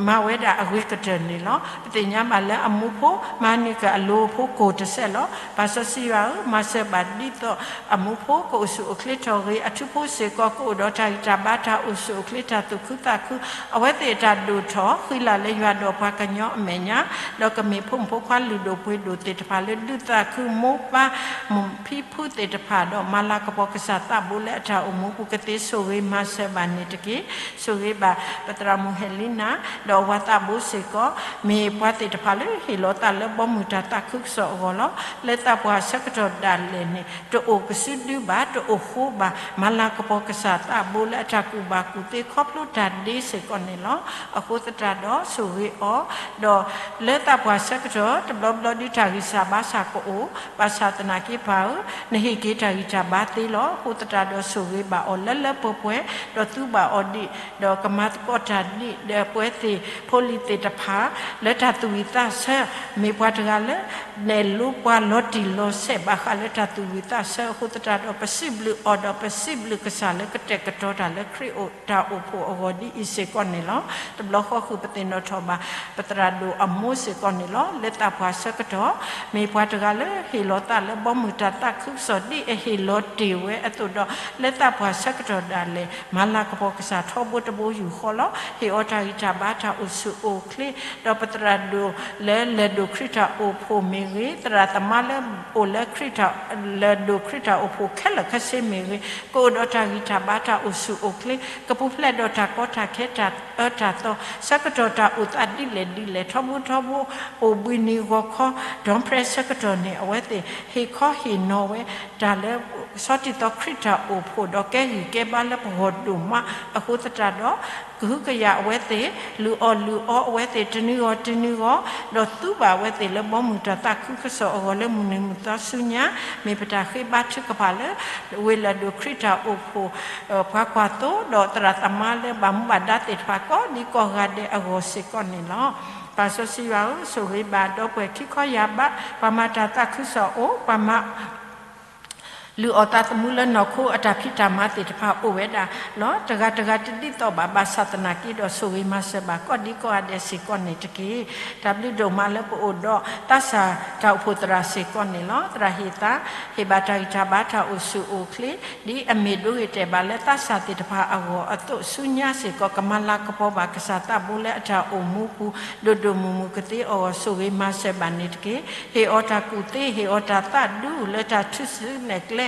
မၤဝဲဒၣ်အဂ့ၤကတၢၢ်န့ၣ်လီၤ. ပသ့ၣ်ညါဘၣ်လၢအမူဖိ မၤန့ၢ်က့ၤအလိၤဖိကိၢ်တစဲးလီၤ. ပၢ်စီဆှံယွၤဧၢ, မၤစၢၤဘၣ်ဒ်သိးအမူဖိကအိၣ်ဆူၣ်အိၣ်ချ့ထီၣ်ဂ့ၤ, အထူဖိစ့ၢ်ကီးကအိၣ်ဒီးတၢ်ဂံၢ်တၢ်ဘါ တၢ်အိၣ်ဆူၣ်အိၣ်ချ့ တၢ်သူၣ်ခုသးခု, အဝဲသ့ၣ်အတၢ်ဒိၣ်ထီၣ်ဃံလၤလၢယွၤဒီးပှၤကညီအမဲာ်ညါ, ဒီးကမ့ၢ်ဖိမုၣ်ဖိခွါလုၢ်ဒိၣ်ပှ့ၤဒိၣ်သ့ၣ်တဖၣ်လၢဒုးသးခုမိၢ်ပၢ် မိၢ်ဖံဖုသ့ၣ်တဖၣ်ဒီး မၤလၤကပီၤကစၢ်သးဘိလၢအတၢ်အိၣ်မူပူၤကသ့ ဆိၣ်ဂ့ၤမၤစၢၤဘၣ်န့ၣ်တက့ၢ်. ဆိၣ်ဂ့ၤဘၣ်ပသရၣ်မုၣ်ဟဲလံနၤ ဒီးဝၤသးဘိစ့ၢ်ကီး မ့ၢ်ပှၤသ့ၣ်တဖၣ်လၢဟ့ၣ်လီၤသးလၢဘီမုၢ်တၢ်သးခုကစီၣ်အဂီၢ်လီၤ. လၢသးပှၢ်ဆၢကတီၢ်ဒၣ်လဲာ်န့ၣ် တအိၣ်ကစုဒုဘၣ်, တအိၣ်ဃိဘၣ်, မၤလၤကပီၤကစၢ်သးဘိလၢအတၢ်ကူၣ်ဘၣ်ကူၣ်သ့ခီဖျိတၢ်ဒ့စ့ၢ်ကီးန့ၣ်လီၤ. အဃိသတးဒီးဆိၣ်ဂ့ၤအီၤ, ဒီးလၢသးပှၢ်ဆၢကတီၢ် တဘျီဘျီဒုးတၢ်ဂံၢ်စၢ်ဘါစၢ်ကအိၣ်, ဘၣ်ဆၣ်သနာ်က့ပၢ်ဧၢ, နဟ့ၣ်က့ၤတၢ်ဂံၢ်တၢ်ဘါသ့လီၤ. အဃိသတးဒီးဆိၣ်ဂ့ၤဘၣ်အီၤလၢလၢပှဲၤပှဲၤ, ဒီးသူဘၣ်အီၤဒံး, ဒီးကမၤသကိးတၢ်ဒ်ဒီးပှၤသ့ၣ်ဖိလံၤသ့ၣ်တဖၣ် လၢတၢ်သူၣ်ဝံၣ်သးဆၢ, မ့ၢ်ပှၤတဂၤလၢ နဲၣ်လိပှၤလီၤတံၢ်လီၤဆဲးဘၣ်ဃးလၢတၢ်သူၣ်ဝံၣ်သးဆၢအဃိသတးဒီး ပစံးဘျုးအီၤဒီးပစံးဘျုးကစၢ်လၢကတဲာ်ကတီၤတၢ်လၢခရံာ်တၢ်အိၣ်ဖှိၣ်အဂီၢ်ဒ်အံၤစ့ၢ်ကီးန့ၣ်လီၤ. တဘျီဃီဃုာ်ပသ့ၣ်နီၣ်ထီၣ်ဘၣ် ပသရၣ်ဒိၣ်အမိၢ်စ့ၢ်ကီးန့ၣ်လီၤ. လၢသးပှၢ်ဆၢကတီၢ် မ့ၢ်ပှၤတဂၤလၢဟ့ၣ်လီၤသးလၢဘီမုၢ်တၢ်သးခုကစီၣ်ဒ်အဟ့ၣ်လီၤတ့ၢ်ဝဲအသိးဒီး လၢသးပှၢ်ဆၢကတီၢ်ဒၣ်လဲာ် မၤလၤကပီၤကစၢ်ထီဘိတဘိယူၢ်ဃီလီၤ. ဟ့ၣ်အီၤတၢ်ဂံၢ်တၢ်ဘါတၢ်အိၣ်ဆူၣ်အိၣ်ချ့, ဒီးပသရၣ်ဒိၣ်လၢလဲၤဒိၣ်ခရံာ်တၢ်အိၣ်ဖှိၣ်မ့ၢ်ဂ့ၤ, သရၣ်သမါလၢအိၣ်လၢခရံာ်တၢ် လဲၤဒိၣ်ခရံာ်တၢ်အိၣ်ဖှိၣ်ခဲလၢာ်ခဲဆ့မ့ၢ်ဂ့ၤ, ကအိၣ်ဒီးတၢ်ဂံၢ်တၢ်ဘါတၢ်အိၣ်ဆူၣ်အိၣ်ချ့, ကပူၤဖျဲးဒီးတၢ်ကီတၢ်ခဲတၢ်အၢတၢ်သီ, ဆၢကတီၢ်တၢ်အိၣ်သးဒ်လဲၣ်ဒ်လဲၣ် ထီဘိထီဘိ အိၣ်ဘှံးနံၤဂီၤခီ, ဒီးဖရဲဆၢကတီၢ်န့ၣ် အဝဲသ့ၣ်ဟ့ၣ်ခီဟ့ၣ်နီၤဝဲ တၢ်လၢ ဆီတံၢ်သီခရံာ်တၢ်အိၣ်ဖှိၣ် ဒီးကဲဂံၢ်ကဲဘါလၢပဂီၢ်ဒိၣ်မးအဃိသတးဒီး ကဟုကယာ်အဝဲသ့ၣ် လုၢ်အီၣ်လုၢ်အီအဝဲသ့ၣ်တနံၤဂီၤတနံၤဂီၤ, ဒီးသူဘၣ်အဝဲသ့ၣ်လၢဘီမုၢ်တၢ်သးခုကစီၣ်အဂီၢ်လၢမုၢ်နံၤမုၢ်သီဆူညါ, မ့ၢ်ပတၢ်ဃ့ဘါထုကဖၣ်လၢ ဝ့ၢ်လၢဒိၣ်ခရံာ်တၢ်အိၣ်ဖှိၣ် ပှၤကွၢ်သိ ဒီးသရၣ်သမါလၢဘၣ်မူဘၣ်ဒါသ့ၣ်တဖၣ်ကိးဒံကိးဂၤဒဲးအဂီၢ်စ့ၢ်ကီးန့ၣ်လီၤ. ပၢ်စီဆှံယွၤဧၢ, ဆိၣ်ဂ့ၤဘၣ်ဒီပုၢ်ဝဲၢ်ခံခီယၢ်ဘး, ပှၤမၤတၢ်သးခုကစီၣ်အိၣ်, ပှၤမၤ လုၢ်အီၣ်သးသမူလၢနီၢ်ခိအတၢ်ဖံးတၢ်မၤသ့ၣ်တဖၣ်အိၣ်ဝဲဒၣ်လီၤ. တဂၤတဂၤတဒ်သိးဘၣ်, ဘၣ်ဆၣ်သနာ်က့ဒီးဆိၣ်ဂ့ၤမၤစၢၤဘၣ်ကိးဒံကိးဂၤဒဲးစ့ၢ်ကီးန့ၣ်တက့ၢ်. တၢ်ဘျုးဒိၣ်မးလၢပအိၣ်ဒီးသးစၢ်တၢ်အိၣ်ဖှိၣ်သရၣ်စ့ၢ်ကီးန့ၣ်လီၤ. သရၣ်ဟ့ၣ်သး, ဟ့ၣ်ဘၣ်တၢ်ဂံၢ်တၢ်ဘါတၢ်အိၣ်ဆူၣ်အိၣ်ချ့ ဒ်အမ့ၢ်ဒိဂ့ၤတဲာ်ဘၣ်လၢသးစၢ်သ့ၣ်တဖၣ်အဂီၢ်အသိး ဆူညါစ့ၢ်ကီး ကမၤလၤကပီၤဘၣ်ကစၢ်သးဘိလၢအတၢ်အိၣ်မူပူၤ ဒိၣ်ဒိၣ်မုၢ်မုၢ်ကသ့အဂီၢ် ဆိၣ်ဂ့ၤမၤစၢၤဘၣ်န့ၣ်တက့ၢ်. ဟ့ၣ်အီၤတၢ်ကူၣ်သ့, ဟ့ၣ်အီၤတၢ်သးဒူလၢတၢ်ထုးစုနဲၣ်ကျဲ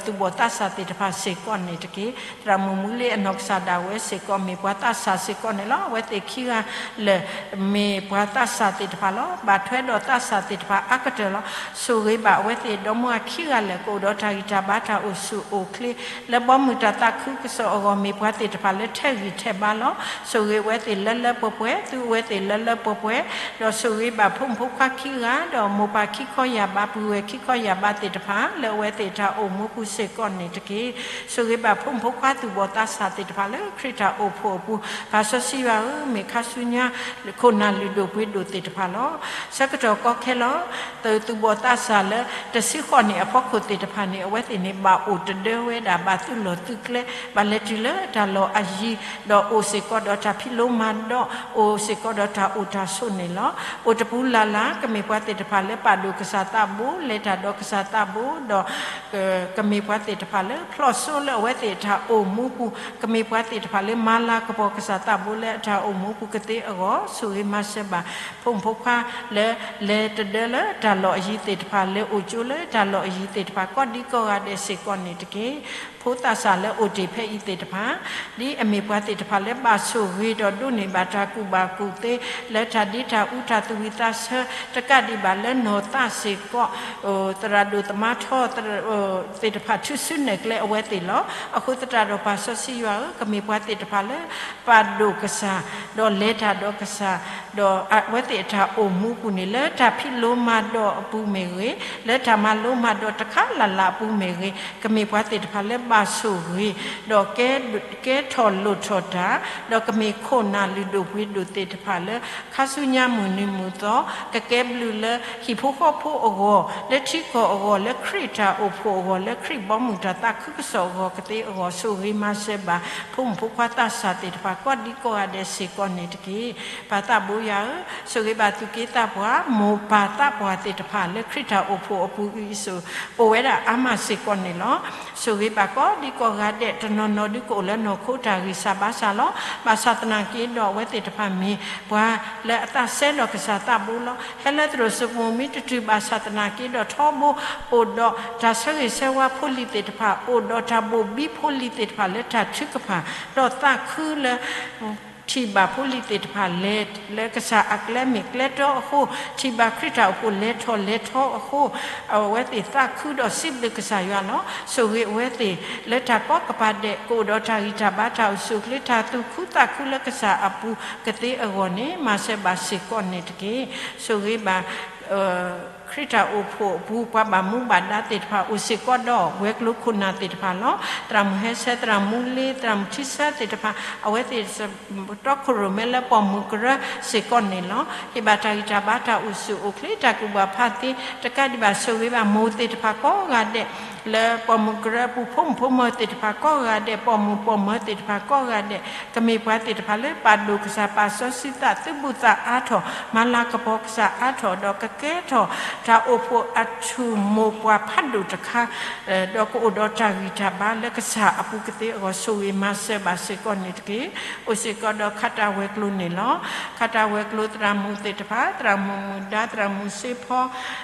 သူၣ်ဘီၣ်သးစၢ်သ့ၣ်တဖၣ်စ့ၢ်ကီးန့ၣ်တက့ၢ်. သရၣ်မုၣ်မူလ့အနီၢ်ကစၢ်ဒၣ်ဝဲစ့ၢ်ကီး မ့ၢ်ပှၤသးစၢ်စ့ၢ်ကီးန့ၣ်လီၤ. အဝဲသ့ၣ်ခံဂၤလၢာ် မ့ၢ်ပှၤသးစၢ်သ့ၣ်တဖၣ်လီၤ. ဘၣ်ထွဲဒီးသးစၢ်သ့ၣ်တဖၣ်အါကတၢၢ်လီၤ. ဆိၣ်ဂ့ၤဘၣ်အဝဲသ့ၣ်ဒီမါဝၤခံဂၤလၢာ် ကအိၣ်ဒီးတၢ်ဂံၢ်တၢ်ဘါတၢ်အိၣ်ဆူၣ်အိၣ်ချ့ လၢဘီမုၢ်တၢ်သးခုကစီၣ်အဂီၢ် မ့ၢ်ပှၤသ့ၣ်တဖၣ်လၢထဲးဂံၢ်ထဲးဘါလီၤ. ဆိၣ်ဂ့ၤအဝဲသ့ၣ်လၢလၢပှဲၤပှဲၤ, သူအဝဲသ့ၣ်လၢလၢပှဲၤပှဲၤ, ဒီးဆိၣ်ဂ့ၤဘၣ်ဖိမုၣ်ဖိခွါခံဂၤ ဒီးမိၢ်ပၢ်ခံခီယၢ်ဘး ပုၢ်ဝဲၢ်ခံခီယၢ်ဘးသ့ၣ်တဖၣ် လၢအဝဲသ့ၣ်တၢ်အိၣ်မူပူၤစ့ၢ်ကီးန့ၣ်တက့ၢ်. ဆိၣ်ဂ့ၤဘၣ်ဖိမုၣ်ဖိခွါသူၣ်ဘီၣ်သးစၢ်သ့ၣ်တဖၣ်လၢခရံာ်တၢ်အိၣ်ဖှိၣ်အပူၤ, ပၢ်စီဆှံယွၤဧၢ, မ့ၢ်ခါဆူညါ ခိၣ်နၢ်လုၢ်ဒိၣ်ပှ့ၤဒိၣ်သ့ၣ်တဖၣ်လီၤ. ဆၢကတီၢ်ကီခဲလီၤ သူၣ်ဘီၣ်သးစၢ်လၢတဆံဃိးနံၣ်အဖီခိၣ်သ့ၣ်တဖၣ်န့ၣ် အဝဲသ့ၣ်န့ၣ် ဘၣ်အိၣ်တဒၢဝဲဒၣ် ဘၣ်သုးလီၢ်သုးကျဲ, ဘၣ်လဲၤတုၤလၢတၢ်လီၢ်အယံၤ, ဒီးအိၣ်စ့ၢ်ကီးဒီးတၢ်ဖံးလိမၤဒိး, အိၣ်စ့ၢ်ကီးဒီးတၢ်အိၣ်တၢ်ဆိးန့ၣ်လီၤ. အိၣ်တပူၤလၢ်လၢ် ကမ့ၢ်ပှၤသ့ၣ်တဖၣ်လၢပာ်ဒိၣ်ကစၢ်သးဘိ, လဲၤတၢ်ဒီးကစၢ်သးဘိ, ဒီး ကမ့ၢ်ပှၤသ့ၣ်တဖၣ်လၢဖျိစိလၢအဝဲသ့ၣ်တၢ်အိၣ်မူပူၤ, ကမ့ၢ်ပှၤသ့ၣ်တဖၣ်လၢမၤလၤကပီၤကစၢ်သးဘိလၢအတၢ်အိၣ်မူပူၤကသ့အဂီၢ်, ဆိၣ်ဂ့ၤမၤစၢၤဘၣ် ဖိမုၣ်ဖိခွါလၢလဲၤတဒၢလၢတၢ်လီၢ်အယံၤသ့ၣ်တဖၣ်, လဲၤအိၣ်ကၠိလၢတၢ်လီၢ်အယံၤသ့ၣ်တဖၣ် ကိးဒံကိးဂၤဒဲးစ့ၢ်ကီးန့ၣ်တက့ၢ်. ဖိသးစၢ်လၢအိၣ်တ့ၢ်ဖဲအံၤသ့ၣ်တဖၣ်, ဒ်အမ့ၢ်ပှၤသ့ၣ်တဖၣ်လၢဘၣ်ဆိၣ်ဂ့ၤဒီးဒိးန့ၢ်ဘၣ်တၢ်ကူၣ်ဘၣ်ကူၣ်သ့ လၢတၢ်ဒ့တၢ်အူတၢ်သူၣ်ဝံၣ်သးဆၢ တကးဒံးဘၣ်လၢနီၢ်သးစ့ၢ်ကီး သရၣ်ဒိၣ်သမါထီ သ့ၣ်တဖၣ်ထုးစုနဲၣ်ကျဲအဝဲသ့ၣ်လီၤ. အဃိသတးဒီးပၢ်စီဆှံယွၤဧၢ, ကမ့ၢ်ပှၤသ့ၣ်တဖၣ်လၢ ပာ်ဒိၣ်ကစၢ်, ဒီးလဲၤတၢ်ဒီးကစၢ်, ဒီးအဝဲသ့ၣ်အတၢ်အိၣ်မူပူၤန့ၣ် လၢတၢ်ဖံးလိမၤဒိးအပူၤမ့ၢ်ဂ့ၤ, လၢတၢ်မၤလိမၤဒိးတခါလၢ်လၢ်အပူၤမ့ၢ်ဂ့ၤ, ကမ့ၢ်ပှၤသ့ၣ်တဖၣ်လၢဘၣ်ဆိၣ်ဂ့ၤ, ဒီးကဲ ကဲထီၣ်လိၣ်ထီၣ်တၢ်, ဒီးကမ့ၢ်ခိၣ်နၢ်လုၢ်ဒိၣ်ပှ့ၤဒိၣ်သ့ၣ်တဖၣ်လၢ ခါဆူညါမုၢ်နံၤမုၢ်သီ ကကဲဘျုးလၢဟံၣ်ဖိဃီဖိအဂီၢ်, လၢထံကီၢ်အဂီၢ်, လၢခရံာ်တၢ်အိၣ်ဖှိၣ်အဂီၢ်, လၢခရံာ်ဘီမုၢ်တၢ်သးခုကစီၣ်အဂီၢ်ကသ့အဂီၢ်, ဆိၣ်ဂ့ၤမၤစၢၤဘၣ် ဖိမုၣ်ဖိခွါသးစၢ်သ့ၣ်တဖၣ် ကိးဒံကိးဂၤဒဲးစ့ၢ်ကီးန့ၣ်တက့ၢ်. ပၢ်သးဘိယွၤဧၢ, ဆိၣ်ဂ့ၤဘၣ်သူၣ်က့သးပှၢ်, မိၢ်ပၢ်သးပှၢ်သ့ၣ်တဖၣ် လၢခရံာ်တၢ်အိၣ်ဖှိၣ်အပူၤအံၤစ့ၢ် အိၣ်ဝဲဒၣ်အါမးစ့ၢ်ကီးန့ၣ်လီၤ. ဆိၣ်ဂ့ၤဘၣ်ကိးဒံကိးဂၤဒဲး တနီၤနီၤဒုးကအိၣ်လၢနီၢ်ခိတၢ်ဂံၢ်စၢ်ဘါစၢ်လီၤ. ဘၣ်ဆၣ်သနာ်က့ဒီး အဝဲသ့ၣ်တဖၣ်မ့ၢ်ပှၤလၢအသးစဲဒီးကစၢ်သးဘိလီၤ. ဟဲလၢသရိာ်စပိၤမ့ၢ်တတုၤ ဘၣ်ဆၣ်သနာ်က့ဒီး ထီဘိအိၣ်ဒီးတၢ်ဆၢဂ့ၤဆၢဝါဖိလံၤသ့ၣ်တဖၣ်, အိၣ်ဒီးတၢ်ဘိၣ်ဘံဖိလံၤသ့ၣ်တဖၣ်လၢတၢ်ထုကဖၣ်, ဒီးသးခုလၢ ထံၣ်ဘၣ်ဖိလံၤသ့ၣ်တဖၣ်လဲၤလၢကစၢ်အကျဲမ့ၢ်ကျဲတီအဃိ, ထံၣ်ဘၣ်ခရံာ်တၢ်အိၣ်ဖှိၣ်လဲၤထီၣ်လဲၤထီအဃိ, အဝဲသ့ၣ်သးခုဒီးစံးဘျုးကစၢ်ယွၤလီၤ. ဆိၣ်ဂ့ၤအဝဲသ့ၣ်လၢတၢ်ကိးကပၤဒဲး ကအိၣ်ဒီးတၢ်ဂံၢ်တၢ်ဘါတၢ်အိၣ်ဆူၣ်အိၣ်ချ့ တၢ်သူၣ်ခုသးခုလၢကစၢ်အပူၤကသ့အဂီၢ်န့ၣ် မၤစၢၤဘၣ်စ့ၢ်ကီးန့ၣ်တက့ၢ်. ဆိၣ်ဂ့ၤဘၣ် ခရံာ်တၢ်အိၣ်ဖှိၣ်အပူၤ ပှၤဘၣ်မူဘၣ်ဒါသ့ၣ်တဖၣ် အိၣ်စ့ၢ်ကီးဒီးဝဲၤကျိၤခိၣ်နၢ်သ့ၣ်တဖၣ်လီၤ. သရၣ်မုၣ်ဟဲဆဲ သရၣ်မုၣ်လ့ သရၣ်မုၣ်ထံဆၢသ့ၣ်တဖၣ် အဝဲသ့ၣ် တီခိၣ်ရိၣ်မဲလၢပိာ်မုၣ်ကရၢစ့ၢ်ကီးန့ၣ်လီၤ. ဟ့ၣ်ဘၣ်တၢ်ဂံၢ်တၢ်ဘါတၢ်အိၣ်ဆူၣ်အိၣ်ချ့ တၢ်ကူၣ်ဘၣ်ဖးသ့ တကးဒံးဘၣ် ဆိၣ်ဂ့ၤဘၣ်မိၢ်သ့ၣ်တဖၣ်ကိးဂၤဒဲး လၢပိာ်မုၣ်ကရၢအပူၤ ဖိမုၣ်ဖိမၢၤသ့ၣ်တဖၣ်ကိးဂၤဒဲး ပိာ်မုၣ်ပိာ်မၢၤသ့ၣ်တဖၣ်ကိးဂၤဒဲး ကမ့ၢ်ပှၤသ့ၣ်တဖၣ်လၢပာ်ဒိၣ်ကစၢ် ပာ်စီဆှံသး သုးဘူးသးအါထီၣ် မၤလၤကပီၤကစၢ်အါထီၣ် ဒီးကကဲထီၣ်တၢ်အိၣ်ဖှိၣ်အထူၣ်မိၢ်ပှၢ်ဖးဒိၣ်တခါ ဒီးကအိၣ်ဒီးတၢ်ဂံၢ်တၢ်ဘါလၢကစၢ်အပူၤကသ့အဂီၢ် ဆိၣ်ဂ့ၤမၤစၢၤဘၣ်စ့ၢ်ကီးန့ၣ်တက့ၢ်. အိၣ်စ့ၢ်ကီးဒီးခးတၢ်ဝဲၤကျိၤန့ၣ်လီၤ. ခးတၢ်ဝဲၤကျိၤသရၣ်မုၣ်သ့ၣ်တဖၣ် သရၣ်မုၣ်မုၢ်ဒါ သရၣ်မုၣ်စ့ဖီ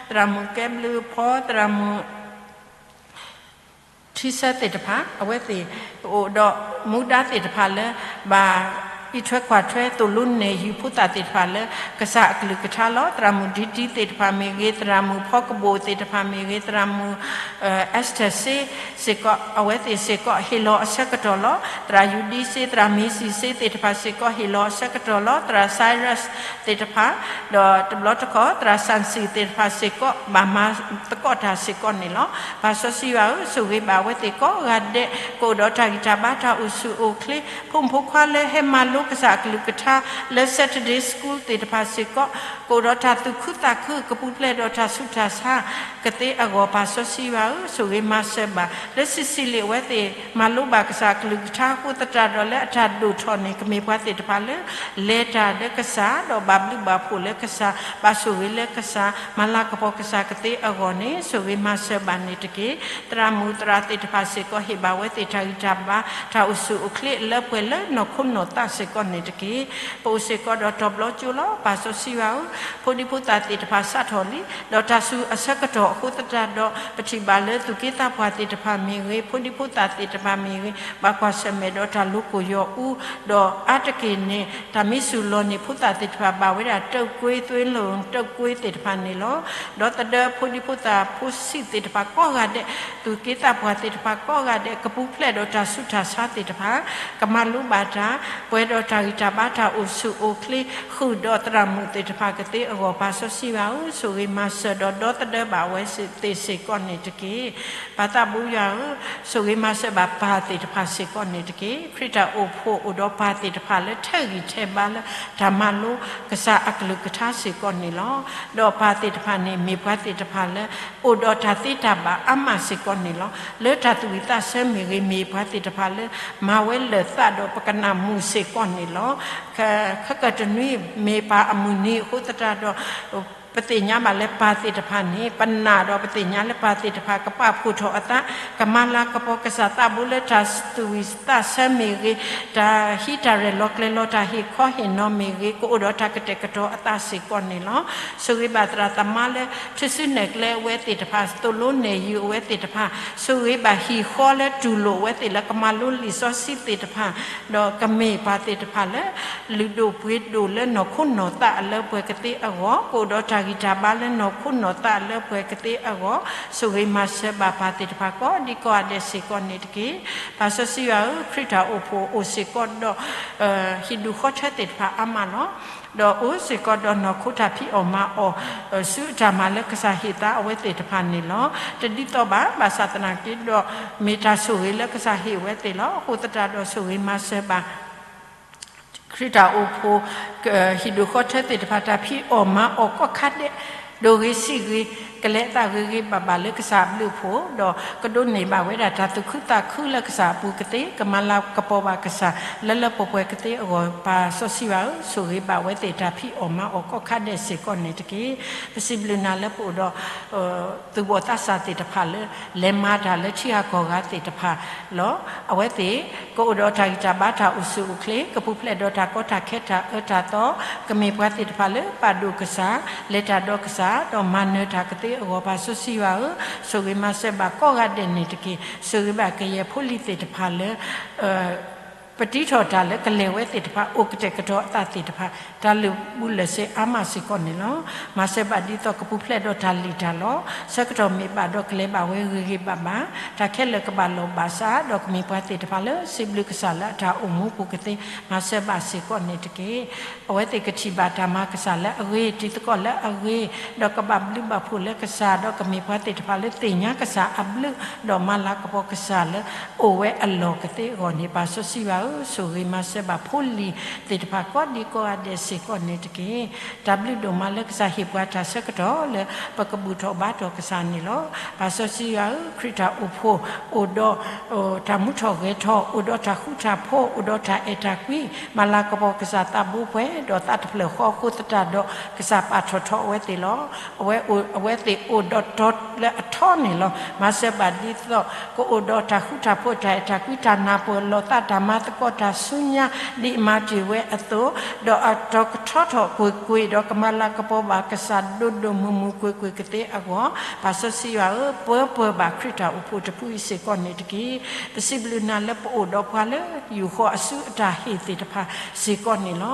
သရၣ်မုၣ်ကဲဘျုးဖီ သရၣ်မုၣ် ထံဆၢသ့ၣ်တဖၣ် အဝဲသ့ၣ် ကအိၣ်ဒီးမူဒါသ့ၣ်တဖၣ်လၢ ဘၣ်အံးထွဲကွၢ်ထွဲသိၣ်လိနဲၣ်ယုာ်ဖိသၣ်သ့ၣ်တဖၣ်လၢ ကစၢ်အကလုၢ်ကထါလီၤ. သရၣ်မုၣ်ဒံတံသ့ၣ်တဖၣ်မ့ၢ်ဂ့ၤ သရၣ်မုၣ်ဖီကဘိၣ်သ့ၣ်တဖၣ်မ့ၢ်ဂ့ၤ သရၣ်မုၣ် အ့းစတၢၢ်စ့ စ့ၢ်ကီး အဝဲသ့ၣ်စ့ၢ်ကီးဟ့ၣ်လီၤအဆၢကတီၢ်လီၤ. သရၣ်ယူဒံစ့ သရၣ်မ့စံၣ်စ့သ့ၣ်တဖၣ်စ့ၢ်ကီးဟ့ၣ်လီၤအဆၢကတီၢ်လီၤ. သရၣ်စဲရၢးသ့ၣ်တဖၣ် ဒီးတဘျီတခီၣ် သရၣ်စၣ်စံၣ်သ့ၣ်တဖၣ်စ့ၢ်ကီး ဘၣ်မၤသကိးတၢ်စ့ၢ်ကီးန့ၣ်လီၤ. ပၢ်စီဆှံယွၤဧၢ, ဆိၣ်ဂ့ၤဘၣ်အဝဲသ့ၣ်ကိးဂၤဒဲး ကအိၣ်ဒီးတၢ်ဂံၢ်တၢ်ဘါတၢ်အိၣ်ဆူၣ်အိၣ်ချ့, ဖိမုၣ်ဖိခွါလၢဟဲမၤလိကစၢ်အကလုၢ်ကထါလၢ Saturday School သ့ၣ်တဖၣ်စ့ၢ်ကီး ကအိၣ်ဒီးတၢ်သူၣ်ခုသးခု ကပူၤဖျဲးဒီးတၢ်ဆူးတၢ်ဆါကသ့အဂီၢ် ပၢ်စီဆှံယွၤဧၢ, ဆိၣ်ဂ့ၤမၤစၢၤဘၣ် လၢစံးစံးလံအဝဲသ့ၣ် မၤလိဘၣ်ကစၢ်အကလုၢ်ကထါအဃိသတးဒီး လၢအတၢ်ဒိၣ်ထီၣ်န့ၣ် ကမ့ၢ်ပှၤသ့ၣ်တဖၣ်လၢ လဲၤတၢ်လၢကစၢ် ဒီးဘၣ်ဘျုးဘၣ်ဖှိၣ်လၢကစၢ်, ဘၣ်ဆိၣ်ဂ့ၤလၢကစၢ်, မၤလၤကပီၤကစၢ်ကသ့အဂီၢ်န့ၣ် ဆိၣ်ဂ့ၤမၤစၢၤဘၣ်န့ၣ်တက့ၢ်. သရၣ်မုၣ်သရၣ်သ့ၣ်တဖၣ်စ့ၢ်ကီး ဟ့ၣ်ဘၣ်ဝဲသ့ၣ်တၢ်ဂံၢ်တၢ်ဘါ တၢ်အိၣ်ဆူၣ်အိၣ်ချ့အလၢပှဲၤလၢနီၢ်ခိနီၢ်သးစ့ၢ်ကီးန့ၣ်တက့ၢ်. ပအိၣ်စ့ၢ်ကီးဒီးတီၤဘျီကၠိလီၤ. ပၢ်စီဆှံယွၤဧၢ, ဖိဒံဖိသၣ်သ့ၣ်တဖၣ်စးထီၣ်လံ ဒီးတၢ်ဆူးအဆၢကတီၢ်အဃိသတးဒီး ပထံၣ်ဘၣ်လၢသူၣ်က့သးပှၢ်သ့ၣ်တဖၣ်မ့ၢ်ဂ့ၤ, ဖိဒံဖိသၣ်သ့ၣ်တဖၣ်မ့ၢ်ဂ့ၤ, ဘၣ်ကွၢ်ဆၢၣ်မဲာ်ဒီးတၢ်လိၤကိၢ်ယီၤအူ, ဒီးအါတက့ၢ်န့ၣ် တၢ်မံဆူၣ်လီၤန့ၣ် ဖိသၣ်သ့ၣ်တဖၣ်ဘၣ်ဝဲဒၣ် တုပ်ကွေး သွေးလွန်တုပ်ကွေး သ့ၣ်တဖၣ်န့ၣ်လီၤ. ဒီးသဒၢဖိဒံဖိသၣ်ဖိဆံးသ့ၣ်တဖၣ်ကိးဂၤဒဲး, သူၣ်က့သးပှၢ်သ့ၣ်တဖၣ်ကိးဂၤဒဲး ကပူၤဖျဲးဒီးတၢ်ဆူးတၢ်ဆါသ့ၣ်တဖၣ်, ကမၤလိဘၣ်တၢ်, ပှဲၤဒီးတၢ်ဂံၢ်တၢ်ဘါတၢ်အိၣ်ဆူၣ်အိၣ်ချ့ ဃုာ်ဒီးသရၣ်မုၣ်သ့ၣ်တဖၣ်ကသ့အဂီၢ် ပၢ်စီဆှံယွၤဧၢ, ဆိၣ်ဂ့ၤမၤစၢၤဒီးဒီသဒၢဘၣ်အဝဲသ့ၣ်စ့ၢ်ကီးန့ၣ်တက့ၢ်. ပၢ်သးဘိယွၤဧၢ, ဆိၣ်ဂ့ၤမၤစၢၤဘၣ်ပၢ်သ့ၣ်တဖၣ်စ့ၢ်ကီးန့ၣ်တက့ၢ်. ခရံာ်တၢ်အိၣ်ဖှိၣ်အိၣ်ဒီးပၢ်သ့ၣ်တဖၣ်လၢထဲးဂံၢ်ထဲးဘါလၢတၢ်မၤလိကစၢ်အကလုၢ်ကထါစ့ၢ်ကီးန့ၣ်လီၤ. ဒီးပၢ်သ့ၣ်တဖၣ်န့ၣ် မ့ၢ်ပှၤသ့ၣ်တဖၣ်လၢ အိၣ်ဒီးတၢ်သ့တၢ်ဘၣ်အါမးစ့ၢ်ကီးန့ၣ်လီၤ. လၢတၢ်သူၣ်ဝံၣ်သးဆၢမ့ၢ်ဂ့ၤ မ့ၢ်ပှၤသ့ၣ်တဖၣ်လၢ မၤဝဲလၢာ်သးဒီးပကနၣ်မုာ်စ့ၢ်ကီးန့ၣ်လီၤ. ခဲကတနွံ မ့ၢ်ပၢ်အမုၢ်နံၤအဃိသတးဒီး ပသ့ၣ်ညါဘၣ်လၢပၢ်သ့ၣ်တဖၣ်န့ၣ် ပနာ်ဒီးပသ့ၣ်ညါလၢပၢ်သ့ၣ်တဖၣ် ကပာ်ဖှိၣ်ထီၣ်အသး, ကမၤလၤကပီၤကစၢ်သးဘိလၢတၢ်သူၣ်ဝံၣ်သးဆၢမ့ၢ်ဂ့ၤ, တၢ်ဟံးတၢ်ရဲၣ်လီၤကျဲၤလီၤ တၢ်ဟ့ၣ်ခီဟ့ၣ်နီၤမ့ၢ်ဂ့ၤ, ကအိၣ်ဒီးတၢ်ကတဲာ်ကတီၤအသးစ့ၢ်ကီးန့ၣ်လီၤ. ဆိၣ်ဂ့ၤဘၣ်သရၣ်သမါလၢ ထုးစုနဲၣ်ကျဲအဝဲသ့ၣ်တဖၣ်, သိၣ်လိနဲၣ်ယုာ်အဝဲသ့ၣ်တဖၣ်, ဆိၣ်ဂ့ၤဘၣ်ဟံၣ်ဃီလၢတူၢ်လိာ်အဝဲသ့ၣ်လၢကမၤလိလံာ်စီဆှံသ့ၣ်တဖၣ်, ဒီးကမ့ၢ်ပၢ်သ့ၣ်တဖၣ်လၢ လုၢ်ဒိၣ်ပှ့ၤဒိၣ်လၢနီၢ်ခိနီၢ်သးအလၢပှဲၤကသ့အဂီၢ်, ကအိၣ်ဒီးတၢ်ဂံၢ်တၢ်ဘါလၢနီၢ်ခိနီၢ်သးအလၢပှဲၤကသ့အဂီၢ်, ဆိၣ်ဂ့ၤမၤစၢၤဘၣ်ပၢ်သ့ၣ်တဖၣ်ကိးဒံကိးဂၤဒဲးစ့ၢ်ကီးန့ၣ်တက့ၢ်. ပၢ်စီဆှံယွၤဧၢ, ခရံာ်တၢ်အိၣ်ဖှိၣ်အိၣ်စ့ၢ်ကီးဒီး ဟံၣ်ဒူၣ်ဃီထၢသ့ၣ်တဖၣ်အါမးလီၤ. ဒီးအိၣ်စ့ၢ်ကီးဒီးနီၢ်ခိတၢ်ဖံးအီၣ်မၤအီၣ် ဆူအတၢ်မၤလၢကစၢ်ဟ့ၣ်သါအဝဲသ့ၣ်တဖၣ်န့ၣ်လီၤ. တဒ်သိးဘၣ်, ဘၣ်ဆၣ်သနာ်က့ဒီး မ့ၢ်တၢ်ဆိၣ်ဂ့ၤလၢကစၢ်ဟ့ၣ်ဝဲသ့ၣ်လီၤ. အဃိသတးဒီးဆိၣ်ဂ့ၤမၤစၢၤဘၣ် ခရံာ်တၢ်အိၣ်ဖှိၣ် ဟံၣ်ဒူၣ်ဃီထၢသ့ၣ်တဖၣ် တၢ်ဖံးအီၣ်မၤအီၣ်ကိးခါဒဲး, ဒိၣ်ဂ့ၤဆံးဂ့ၤ, ကလဲၤအသးဂ့ၤဂ့ၤဘၣ်ဘၣ်လၢကစၢ်အဘျုးအဖှိၣ်, ဒီးကဒိးန့ၢ်ဘၣ်ဝဲဒၣ်တၢ်သူၣ်ခုသးခုလၢကစၢ်အပူၤကသ့, ကမၤလၤကပီၤဘၣ်ကစၢ် လၢလၢပှဲၤပှဲၤကသ့အဂီၢ်, ပၢ်စီဆှံယွၤဧၢ, ဆိၣ်ဂ့ၤဘၣ်ဝဲသ့ၣ်တၢ်ဖံးအီၣ်မၤအီၣ်ကိးခါဒဲးစ့ၢ်ကီးန့ၣ်တက့ၢ်. ပစံးဘျုးနၤလၢပအိၣ်ဒီး သူၣ်ဘီၣ်သးစၢ်သ့ၣ်တဖၣ်လၢ လဲၤမၤတၢ်လၢထံဂၤကီၢ်ဂၤသ့ၣ်တဖၣ်လီၤ. အဝဲသ့ၣ် ကအိၣ်ဒီးတၢ်ဂံၢ်တၢ်ဘါတၢ်အိၣ်ဆူၣ်အိၣ်ချ့, ကပူၤဖျဲးဒီးတၢ်ကီတၢ်ခဲတၢ်အၢတၢ်သီ, ကမ့ၢ်ပှၤသ့ၣ်တဖၣ်လၢပာ်ဒိၣ်ကစၢ်, လဲၤတၢ်ဒီးကစၢ်, ဒီးမၤနၢၤတၢ်ကသ့အဂီၢ်, ပၢ်စီဆှံယွၤဧၢ, ဆိၣ်ဂ့ၤမၤစၢၤဘၣ်ကိးဂၤဒဲးန့ၣ်တက့ၢ်. ဆိၣ်ဂ့ၤဘၣ်ကယဲၢ်ဖိလံၤသ့ၣ်တဖၣ်လၢ ပတံထီၣ်တၢ်လၢကလဲၤဝဲသ့ၣ်တဖၣ် အိၣ်ကတဲာ်ကတီၤအသးသ့ၣ်တဖၣ် တၢ်လုၢ်ဘူးလၢာ်စ့အါမးစ့ၢ်ကီးန့ၣ်လီၤ. မၤစၢၤဘၣ်ဒ်သိးကပူၤဖျဲးဒီးတၢ်လံၣ်တၢ်လီ, ဆၢကတီၢ်မ့ၢ်ဘၣ်ဒီးကလဲၤဘၣ်ဝဲဂ့ၤဂ့ၤဘၣ်ဘၣ်, တၢ်ခဲလၢာ်ကဘၣ်လီၢ်ဘၣ်စး ဒီးကမ့ၢ်ပှၤသ့ၣ်တဖၣ်လၢစံးဘျုးကစၢ်လၢအတၢ်အိၣ်မူပူၤကသ့ မၤစၢၤဘၣ်စ့ၢ်ကီးန့ၣ်တက့ၢ်. အဝဲသ့ၣ်ကထံၣ်ဘၣ်တၢ်မၤကစၢ်လၢအဂ့ၤ, တံၤသကိးလၢအဂ့ၤ, ဒီးကဘၣ်ဘျုးဘၣ်ဖှိၣ်လၢကစၢ်, ဒီးကမ့ၢ်ပှၤသ့ၣ်တဖၣ်လၢသ့ၣ်ညါကစၢ်အဘျုး, ဒီးမၤလၤကပီၤကစၢ်လၢအိၣ်ဝဲအလီၢ်ကသ့အဂီၢ်န့ၣ်, ပၢ်စီဆှံယွၤဧၢ, ဆိၣ်ဂ့ၤမၤစၢၤဘၣ်ဖိလံၤသ့ၣ်တဖၣ်ကိးဒံကိးဂၤဒဲးစ့ၢ်ကီးန့ၣ်တက့ၢ်. တၢ်ဘျုးဒိၣ်မးလၢကစၢ်ဟ့ၣ်ပှၤတၢ်ဆၢကတီၢ်လၢပကဘူၣ်ထီၣ်ဘါထီၣ်ကစၢ်န့ၣ်လီၤ. ပၢ်စီဆှံယွၤဧၢ, ခရံာ်တၢ်အိၣ်ဖှိၣ်အိၣ်ဒီး တၢ်မူထီၣ်ဂဲၤထီၣ်, အိၣ်ဒီးတၢ်ဃူတၢ်ဖိး, အိၣ်ဒီးတၢ်အဲၣ်တၢ်ကွံ, မၤလၤကပီၤကစၢ်သးဘိပှဲၤဒီးသးတဖျၢၣ်ဃီ အဃိသတးဒီး ကစၢ်ပာ်ထီၣ်ထီအဝဲသ့ၣ်လီၤ. အဝဲအိၣ်, အဝဲသ့ၣ်အိၣ်ဒီးတီၤလၢအထီန့ၣ်လီၤ. မၤစၢၤဘၣ်ဒ်သိး ကအိၣ်ဒီးတၢ်ဃူတၢ်ဖိး, တၢ်အဲၣ်တၢ်ကွံ, တၢ်နၢ်ပၢၢ်လီၤသး, တၢ်မၤသကိးတၢ်ဆူညါ ဒ်အမၤတ့ၢ်ဝဲအသိး, ဒီးအတီၤကထီထီၣ်ကွ့ၢ်ကွ့ၢ်, ဒီးကမၤလၤကပီၤဘၣ်ကစၢ်ဒိၣ်ဒိၣ်မုၢ်မုၢ်ကွ့ၢ်ကွ့ၢ်ကသ့အဂီၢ်, ပၢ်စီဆှံယွၤဧၢ, ပၢပၢၢ်ဘၣ်ခရံာ်တၢ်အိၣ်ဖှိၣ်တဖုအံၤစ့ၢ်ကီးန့ၣ်တက့ၢ်. ပစံးဘျုးနၤလၢပအိၣ်ဒီးပှၤလၢ ယူာ်ဃီၤအစုအတၢ်ဟ့ၣ်သ့ၣ်တဖၣ်စ့ၢ်ကီးန့ၣ်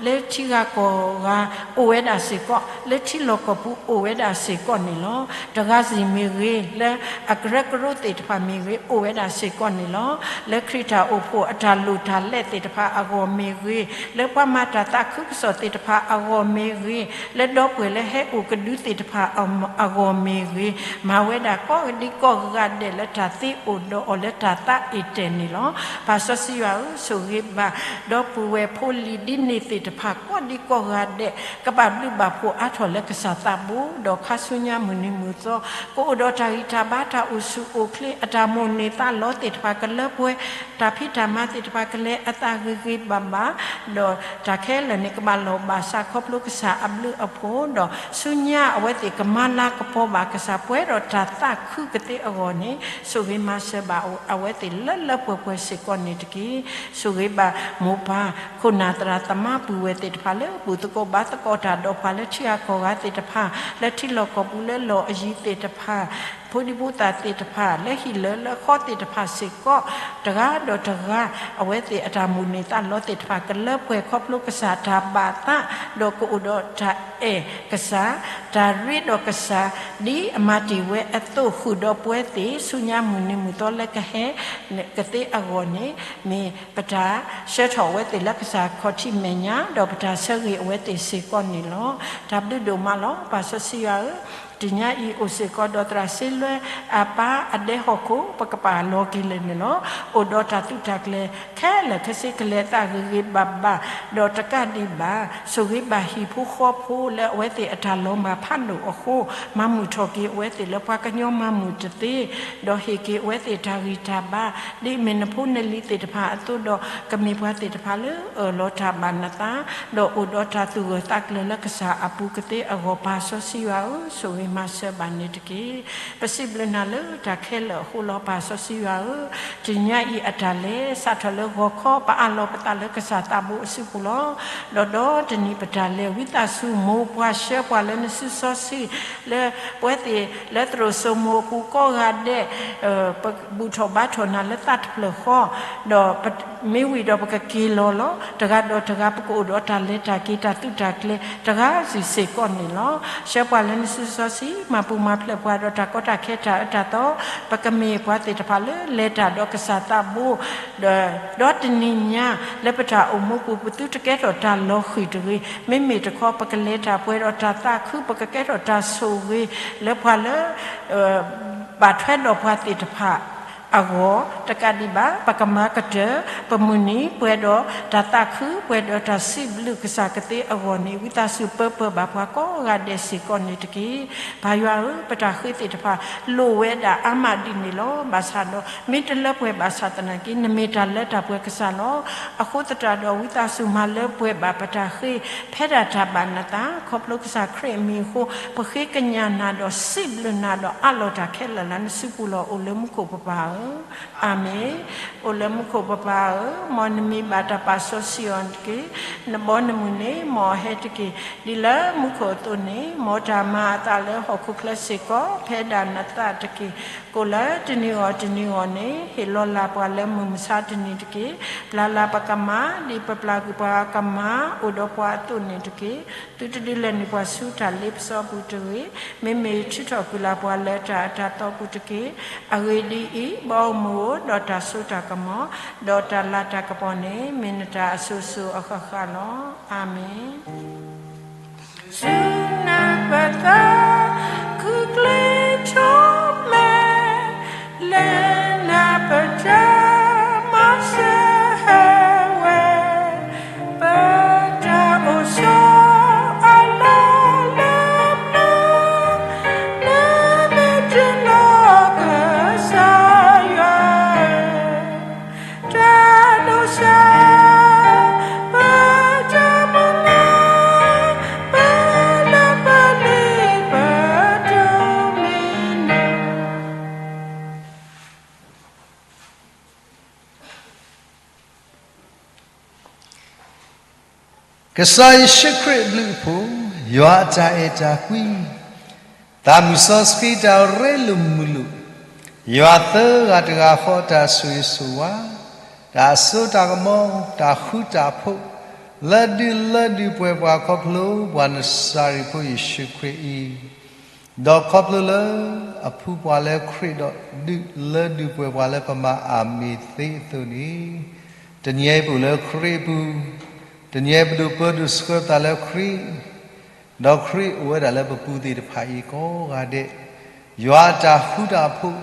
လီၤ. လၢထံဂၤကီၢ်ဂၤ အိၣ်ဝဲဒၣ်စ့ၢ်ကီး, လၢထံလီၢ်ကီၢ်ပူၤအိၣ်ဝဲဒၣ်စ့ၢ်ကီးန့ၣ်လီၤ. တဂၤစံၣ်မ့ၢ်ဂ့ၤ, လၢအကရၢကရိသ့ၣ်တဖၣ်မ့ၢ်ဂ့ၤ, အိၣ်ဝဲဒၣ်စ့ၢ်ကီးန့ၣ်လီၤ. လၢခရံာ်တၢ်အိၣ်ဖှိၣ်အတၢ်လိၣ်တၢ်လဲသ့ၣ်တဖၣ်အဂီၢ်မ့ၢ်ဂ့ၤ, လၢပှၤမၤတၢ်သးခုကစီၣ်သ့ၣ်တဖၣ်အဂီၢ်မ့ၢ်ဂ့ၤ, လၢဒီပုၢ်ဝဲၢ်လၢဟဲအိၣ်ကဒုသ့ၣ်တဖၣ်အဂီၢ်မ့ၢ်ဂ့ၤ, မၤဝဲဒၣ်ကိးဒံကိးဂၤဒဲးလၢတၢ်သ့အိၣ်ဒီးအီၤလၢတၢ်သးအ့ၣ်တဲာ်န့ၣ်လီၤ. ပၢ်စီဆှံယွၤဧၢ, ဆိၣ်ဂ့ၤဘၣ် ဒီပုၢ်ဝဲၢ်ဖိလံၤဒ်န့ၣ်သ့ၣ်တဖၣ်ကိးဒံကိးဂၤဒဲး ကဘၣ်ဘျုးဘၣ်ဖှိၣ်အါထီၣ်လၢကစၢ်သးဘိ, ဒီးခါဆူညါမုၢ်နံၤမုၢ်သီ ကအိၣ်ဒီးတၢ်ဂံၢ်တၢ်ဘါ, တၢ်အိၣ်ဆူၣ်အိၣ်ချ့, အတၢ်မိၣ်န့ၢ်သးလီသ့ၣ်တဖၣ်ကလၢပှဲၤ, တၢ်ဖံးတၢ်မၤသ့ၣ်တဖၣ်ကလဲၤအသးဂ့ၤဂ့ၤဘၣ်ဘၣ်, ဒီးတၢ်ခဲလၢာ်န့ၣ်ကဘၣ်လီၢ်ဘၣ်စးခီဖျိကစၢ်အဘျုးအဖှိၣ်, ဒီးဆူညါအဝဲသ့ၣ်ကမၤလၤကပီၤဘၣ်ကစၢ် ပှဲၤဒီးတၢ်သးခုကသ့အဂီၢ်န့ၣ်, ဆိၣ်ဂ့ၤမၤစၢၤဘၣ်အဝဲသ့ၣ်လၢလၢပှဲၤပှဲၤစ့ၢ်ကီးန့ၣ်တက့ၢ်. ဆိၣ်ဂ့ၤဘၣ်မိၢ်ပၢ် ခိၣ်နၢ်သရၣ်သမါပုၢ်ဝဲၢ်သ့ၣ်တဖၣ်လၢ ဘူၣ်သကိးဘါသကိးတၢ်ဒီးပှၤလၢထံဂၤကီၢ်ဂၤသ့ၣ်တဖၣ်, လၢထံလီၢ်ကီၢ်ပူၤလၢလီၢ်အယံၤသ့ၣ်တဖၣ်, ဖိဒံဖိသၣ်သ့ၣ်တဖၣ် လၢဟံၣ်လၢလၢဃီသ့ၣ်တဖၣ်စ့ၢ်ကီး, တဂၤဒီးတဂၤ အဝဲသ့ၣ်အတၢ်မိၣ်န့ၢ်သးလီသ့ၣ်တဖၣ် ကလၢပှဲၤခီဖျိကစၢ်တၢ်ဘၣ်သး, ဒီးကအိၣ်ဒီးတၢ်အဲၣ်ကစၢ်, တၢ်ရ့ဒီးကစၢ်, ဒ်အမၤတ့ၢ်ဝဲအသိး ဃုာ်ဒီးပဝဲသ့ၣ် ဆူညါမုၢ်နံၤမုၢ်သီလၢကဟဲကသ့အဂီၢ်န့ၣ်, မ့ၢ်ပတၢ်ဆှၢထီၣ်အဝဲသ့ၣ်လၢကစၢ်ခီၣ်ထံးမဲာ်ညါ, ဒီးပတၢ်ဆၢဂ့ၤအဝဲသ့ၣ်စ့ၢ်ကီးန့ၣ်လီၤ. တၢ်ဘျုးဒိၣ်မးလီၤ ပၢ်စီဆှံယွၤဧၢ, တနံၤအံၤအိၣ်စ့ၢ်ကီးဒီးသရၣ်စ့လွဲအပၢ်အဒဲဟီၣ်ခိၣ် ပကပာ်လီၤက့ၤလၢာ်န့ၣ်လီၤ. အိၣ်ဒီးတၢ်သုးတၢ်ကျဲၤခဲလၢာ်ခဲဆ့ ကလဲၤအသးဂ့ၤဂ့ၤဘၣ်ဘၣ်, ဒီးတကးဒံးဘၣ် ဆိၣ်ဂ့ၤဘၣ်ဟံၣ်ဖိဃီဖိလၢအဝဲသ့ၣ်အတၢ်လီၤမၢ်ဖးဒိၣ်အဃိ, မၤမုာ်ထီၣ်က့ၤအဝဲသ့ၣ်လၢပှၤကညီမၤမုာ်တသ့, ဒီးဟ့ၣ်က့ၤအဝဲသ့ၣ်တၢ်ဂံၢ်တၢ်ဘါ, ဒ်အမ့ၢ်နဖိနလံၤသ့ၣ်တဖၣ်အသိးဒီး, ကမ့ၢ်ပှၤသ့ၣ်တဖၣ်လၢအၢၣ်လီၤတၢ်ဘၣ်နသး, ဒီးအိၣ်ဒီးတၢ်သူၣ်ဂၢၢ်သးကျၢၤလၢကစၢ်အပူၤကသ့အဂီၢ် ပၢ်စီဆှံယွၤဧၢ, ဆိၣ်ဂ့ၤမၤစၢၤဘၣ်န့ၣ်တက့ၢ်. ပစံးဘျုးနၤလၢတၢ်ခဲလၢာ်အဃိလီၤ ပၢ်စီဆှံယွၤဧၢ, တနံၤအံၤအတၢ်လဲၤ စးထီၣ်လၢဂီၤခီ ပအၢၣ်လီၤပသးလၢကစၢ်သးဘိအစုပူၤလီၤ. ဒီးဒီတနံၤပတၢ်လဲၤ ဝံသးစူၤမိၢ်ပှၢ်ဆှၢပှၤလၢနစုစီဆှံ, လၢပဝဲသ့ၣ်လၢသရိာ်စိမိၤအပူၤကိးဂၤဒဲး, ပဘူၣ်ထီၣ်ဘါထီၣ်နၤလၢသးတဖျၢၣ်ဃီ, ဒီးမ့ၢ်ဝံၤဒီးပကက့ၤလီၤလီၤ. တဂၤဒီးတဂၤ ပကအိၣ်ဒီးတၢ်လဲၤတၢ်က့ၤ တၢ်သုးတၢ်ကျဲၤ တဂၤစုာ်စ့ၢ်ကီးန့ၣ်လီၤ. ဆှၢပှၤလၢနစုစီဆှံ, မၤပူၤမၤဖျဲးပှၤဒီးတၢ်ကီတၢ်ခဲတၢ်အၢတၢ်သီ, ပကမ့ၢ်ပှၤသ့ၣ်တဖၣ်လၢလဲၤတၢ်ဒီးကစၢ်သးဘိ, ဒီတနံၤညါ လၢပတၢ်အိၣ်မူပူၤ ပသုတကဲထီၣ်တၢ်လီၤဃံၤတဂ့ၤ, မ့မ့ၢ်တခီ ပကလဲၤတၢ်ပှဲၤဒီးတၢ်သးခု, ပကကဲထီၣ်တၢ်ဆိၣ်ဂ့ၤ လၢပှၤလၢ ဘၣ်ထွဲဒီးပှၤသ့ၣ်တဖၣ်အဂီၢ်, တကးဒံးဘၣ် ပကမၤကတၢၢ် ပမုၢ်နံၤ ပှဲၤဒီးတၢ်သးခု ပှဲၤဒီးတၢ်စံးဘျုးကစၢ်ကသ့အဂီၢ်န့ၣ်, ဝံသးစူၤပၢပၢၤဘၣ်ပှၤကိးဂၤဒဲးစ့ၢ်ကီးန့ၣ်တက့ၢ်. ပၢ်ယွၤဧၢ, ပတၢ်ဃ့သ့ၣ်တဖၣ် လိၣ်ဝဲဒၣ်အါမးဒ်န့ၣ်လီၤ. ဘၣ်ဆၣ်ဒီး မ့ၢ်တလၢပှဲၤဘၣ်ဆၣ်သနာ်က့ နမ့ၢ်တၢ်လၢတၢ်ပှဲၤကစၢ်လီၤ. အဃိသတးဒီး ဝံသးစူၤမၤလၢပှဲၤဘၣ်ပတၢ်ဃ့ ဖဲဒၣ်တၢ်ဘၣ်နသး, ခီဖျိကစၢ်ခရံာ်အမံၤအဃိ ပဃ့ကညးနၤဒီးစံးဘျုးနၤဒီးအးလီၤတၢ်ခဲလၢာ်လၢနစုပူၤလီၤ. အိၣ်လၢမူခိၣ်ပပၢ်ဧၢ. အၤမ့ၣ်. အိၣ်လၢမူခိၣ်ပပၢ်ဧၢ, မ်နမံၤဘၣ်တၢ်ပာ်စီဆှံအီၤတက့ၢ်. နဘီနမုၢ်န့ၣ် မ်အဟဲတက့ၢ်. ဒ်လၢမူခိၣ်အသိးန့ၣ်, မ်တၢ်မၤအသးလၢဟီၣ်ခိၣ်ချၢစ့ၢ်ကီး ဖဲဒၣ်နသးတက့ၢ်. ကိၣ်လၢတနံၤအီၣ်တနံၤအီၤန့ၣ်, ဟ့ၣ်လီၤလၢ်ပှၤလၢမုၢ်မဆါတနံၤတက့ၢ်. ပျၢ်လၢ်ပကမၢ်, ဒ်ပပျၢ်ကွံာ်ပှၤကမၢ်အိၣ်ဒီးပှၤအသိးန့ၣ်တက့ၢ်. သုတဒုးလဲၤနုာ်ပှၤဆူတၢ်လ့ပစီပူၤတဂ့ၤ, မ့မ့ၢ်ထုးထီၣ်ကွံာ်လၢ်ပှၤလၢတၢ်အၢတၢ်သီပူၤတက့ၢ်. အဂ့ၢ်ဒ်အံၤ, ဘီမုၢ်ဧိၤ, ဒီးတၢ်စိတၢ်ကမီၤ, ဒီးတၢ်လၤတၢ်ကပီၤန့ၣ် မ့ၢ်နတၢ်အစိၤစိၤအဃၣ်ဃၣ်လီၤ. အၤမ့ၣ်. ဆူနၢ်ပသး ခုၣ်ကျ့ထီၣ်မဲာ်, လဲၤနၢ်ပတၢ်မၤစၢၤဟဲဝဲ, ပတၢ်အိၣ်ဆီအလီၢ်လၢပျၢၤ, လၢမ့ၢ်တနီၢ်ကစၢ်ယွၤဧၢ, တၢ်ဒိးစၢ် ပတၢ်မုၢ်လၢ်, ပလၢပလ့ၤပတမ့ၢ်နၢၤ. ကစၢ်ယ့ၣ်ၡူးခရံာ်အဘျုးအဖှိၣ်, ယွၤအတၢ်အဲၣ်တၢ်ကွံ, သးမုၢ်စီဆှံတၢ်ရ့လိာ်မုာ်လိာ်, ယွၤသၢဂၤတဂၤဃီတၢ်ဆိၣ်ဂ့ၤဆိၣ်ဝါ, တၢ်စိတၢ်ကမီၤ, တၢ်ဃူတၢ်ဖိး, လၢဒုးလၢဒုးပှဲၤပှၤခီဖျိပှၤနစၤရ့းဖိယ့ၣ်ၡူးခရံာ်အံၤ, ဒီးခီဖျိလၢအဖှူပှၤလၢခရံာ်ဒီးဒုးလၢဒုးပှဲၤပှၤလၢပမၤအၤမ့ၣ်သ့အသိးန့ၣ်, တနံၤအံၤပအိၣ်လၢခရံာ်အပူၤ, တနံၤအံၤပဒိၣ်ပၢဒိၣ်ဆှၢပသးလၢခရံာ်, ဒီးခရံာ်အိၣ်ဝဲဒၣ်လၢပပူၤသ့ၣ်တဖၣ်အံၤကိးဂၤဒဲး, ယွၤအတၢ်ဃူတၢ်ဖိး,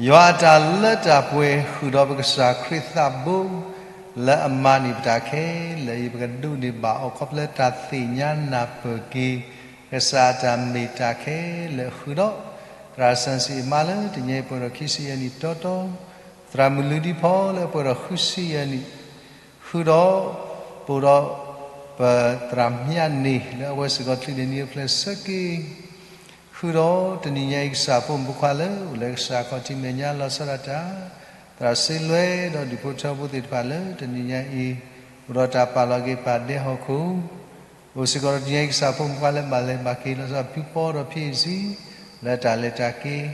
ယွၤအတၢ်လၢတၢ်ပှဲၤဃုာ်ဒီးပကစၢ်ခရံာ်သးဘိ, လၢအမၤန့ၢ်ပတၢ်ခဲလၢာ်အံၤ ပကဒိးန့ၢ်ဘၣ်အီၤခီဖျိလၢတၢ်သ့ၣ်ညါနၢ်ပၢၢ်က့ၤ ကစၢ်အတၢ်မ့ၢ်တၢ်ခဲလၢာ်ဃုာ်ဒီး သရၣ်စံးစံးအမါလၢတနံၤအံၤပှဲၤဒီးခံဆံယဲၢ်နံၣ်တီတီ, သရၣ်မုၢ်လုၢ်ဒံဖီလၢအပှဲၤဒီးဃုဆံယဲၢ်နံၣ် ဃုာ်ဒီး ပအိၣ်ဒီး ပသရၣ်မၠၣ်န့ၣ် လၢအဝဲစ့ၢ်ကီးချုးန့ၢ်နံၤအဖျဲၣ်ဆၢက့ၤ ဃုာ်ဒီးတနံၤညါအံၤ ကစၢ်ဖိမုၣ်ဖိခွါလၢ အိၣ်လၢကစၢ်ခီၣ်ထံးမဲာ်ညါလီၤဆီဒၣ်တၢ်, သရၣ်စ့လွဲဒီးဒူၣ်ဖိထၢဖိသ့ၣ်တဖၣ်လၢတနံၤညါအံၤ အိၣ်ဒီးတၢ်ပာ်လီၤက့ၤပာ်ဒဲးဟီၣ်ခိၣ် အိၣ်စ့ၢ်ကီးဒီးတနံၤညါအံၤ ကစၢ်ဖိမုၣ်ဖိခွါလၢဘၣ်လဲၤဘၣ်က့ၤလီၤဆီဒၣ်ဖုဖီဒီးဖံးအ့ၣ်စံ လၢတၢ်လဲၤတၢ်က့ၤ,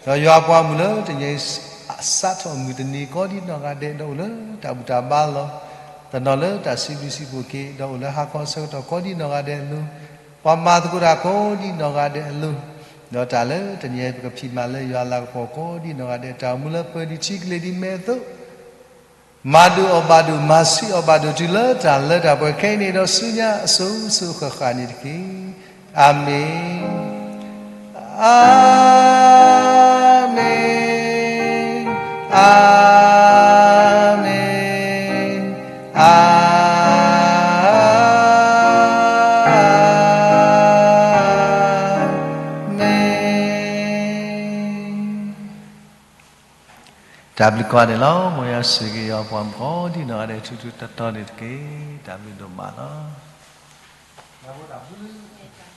ဒီးယွၤပှၤမုၣ်လၢတနံၤညါအံၤ စးထီၣ်မုၢ်တနံၤကိးဒံနီၢ်ဂၤဒဲး ဒီးအိၣ်လၢတၢ်ဘူၣ်တၢ်ဘါလီၤ. တနီၤလၢတၢ်စံးဘျုးစံးဖှိၣ်က့ၤ ဒီးအိၣ်လၢဟါခီအဆၢကတီၢ်ကိးဒံနီၢ်ဂၤဒဲးအလိၤ, ပှၤမၤသကိးတၢ်ကိးဒံနီၢ်ဂၤဒဲးအလိၤ, ဒီးတၢ်လၢတနံၤညါအံၤ ပကဖံးမၤလၢယွၤလၤကပီၤကိးဒံနီၢ်ဂၤဒဲး တၢ်အိၣ်မူလၢပၢၤဒံးထံကလ့ၤဒံးမဲအသိး မၤဒိၣ်အီၣ်ဘၣ်ဒိၣ် မၤဆံးအီၣ်ဘၣ်ဒိၣ် တုၤလၢတၢ်လၢတၢ်ပှဲၤခဲအံၤန့ၣ် ဒီးဆူညါအစိၤစိၤအဃၣ်ဃၣ်န့ၣ်တက့ၢ်. အၤမ့ၣ်, အၤမ့ၣ်, အၤမ့ၣ်, အၤမ့ၣ်. တၢ်ဘျုးကိးဂၤဒဲးလီၤ. မ်ယွၤဆိၣ်ဂ့ၤယွၤပှၤမုၣ်ကိးဒံနီၢ်ဂၤဒဲး ထူထူတီတီန့ၣ်တက့ၢ်. တၢ်ဘျုးဒိၣ်မးလီၤ.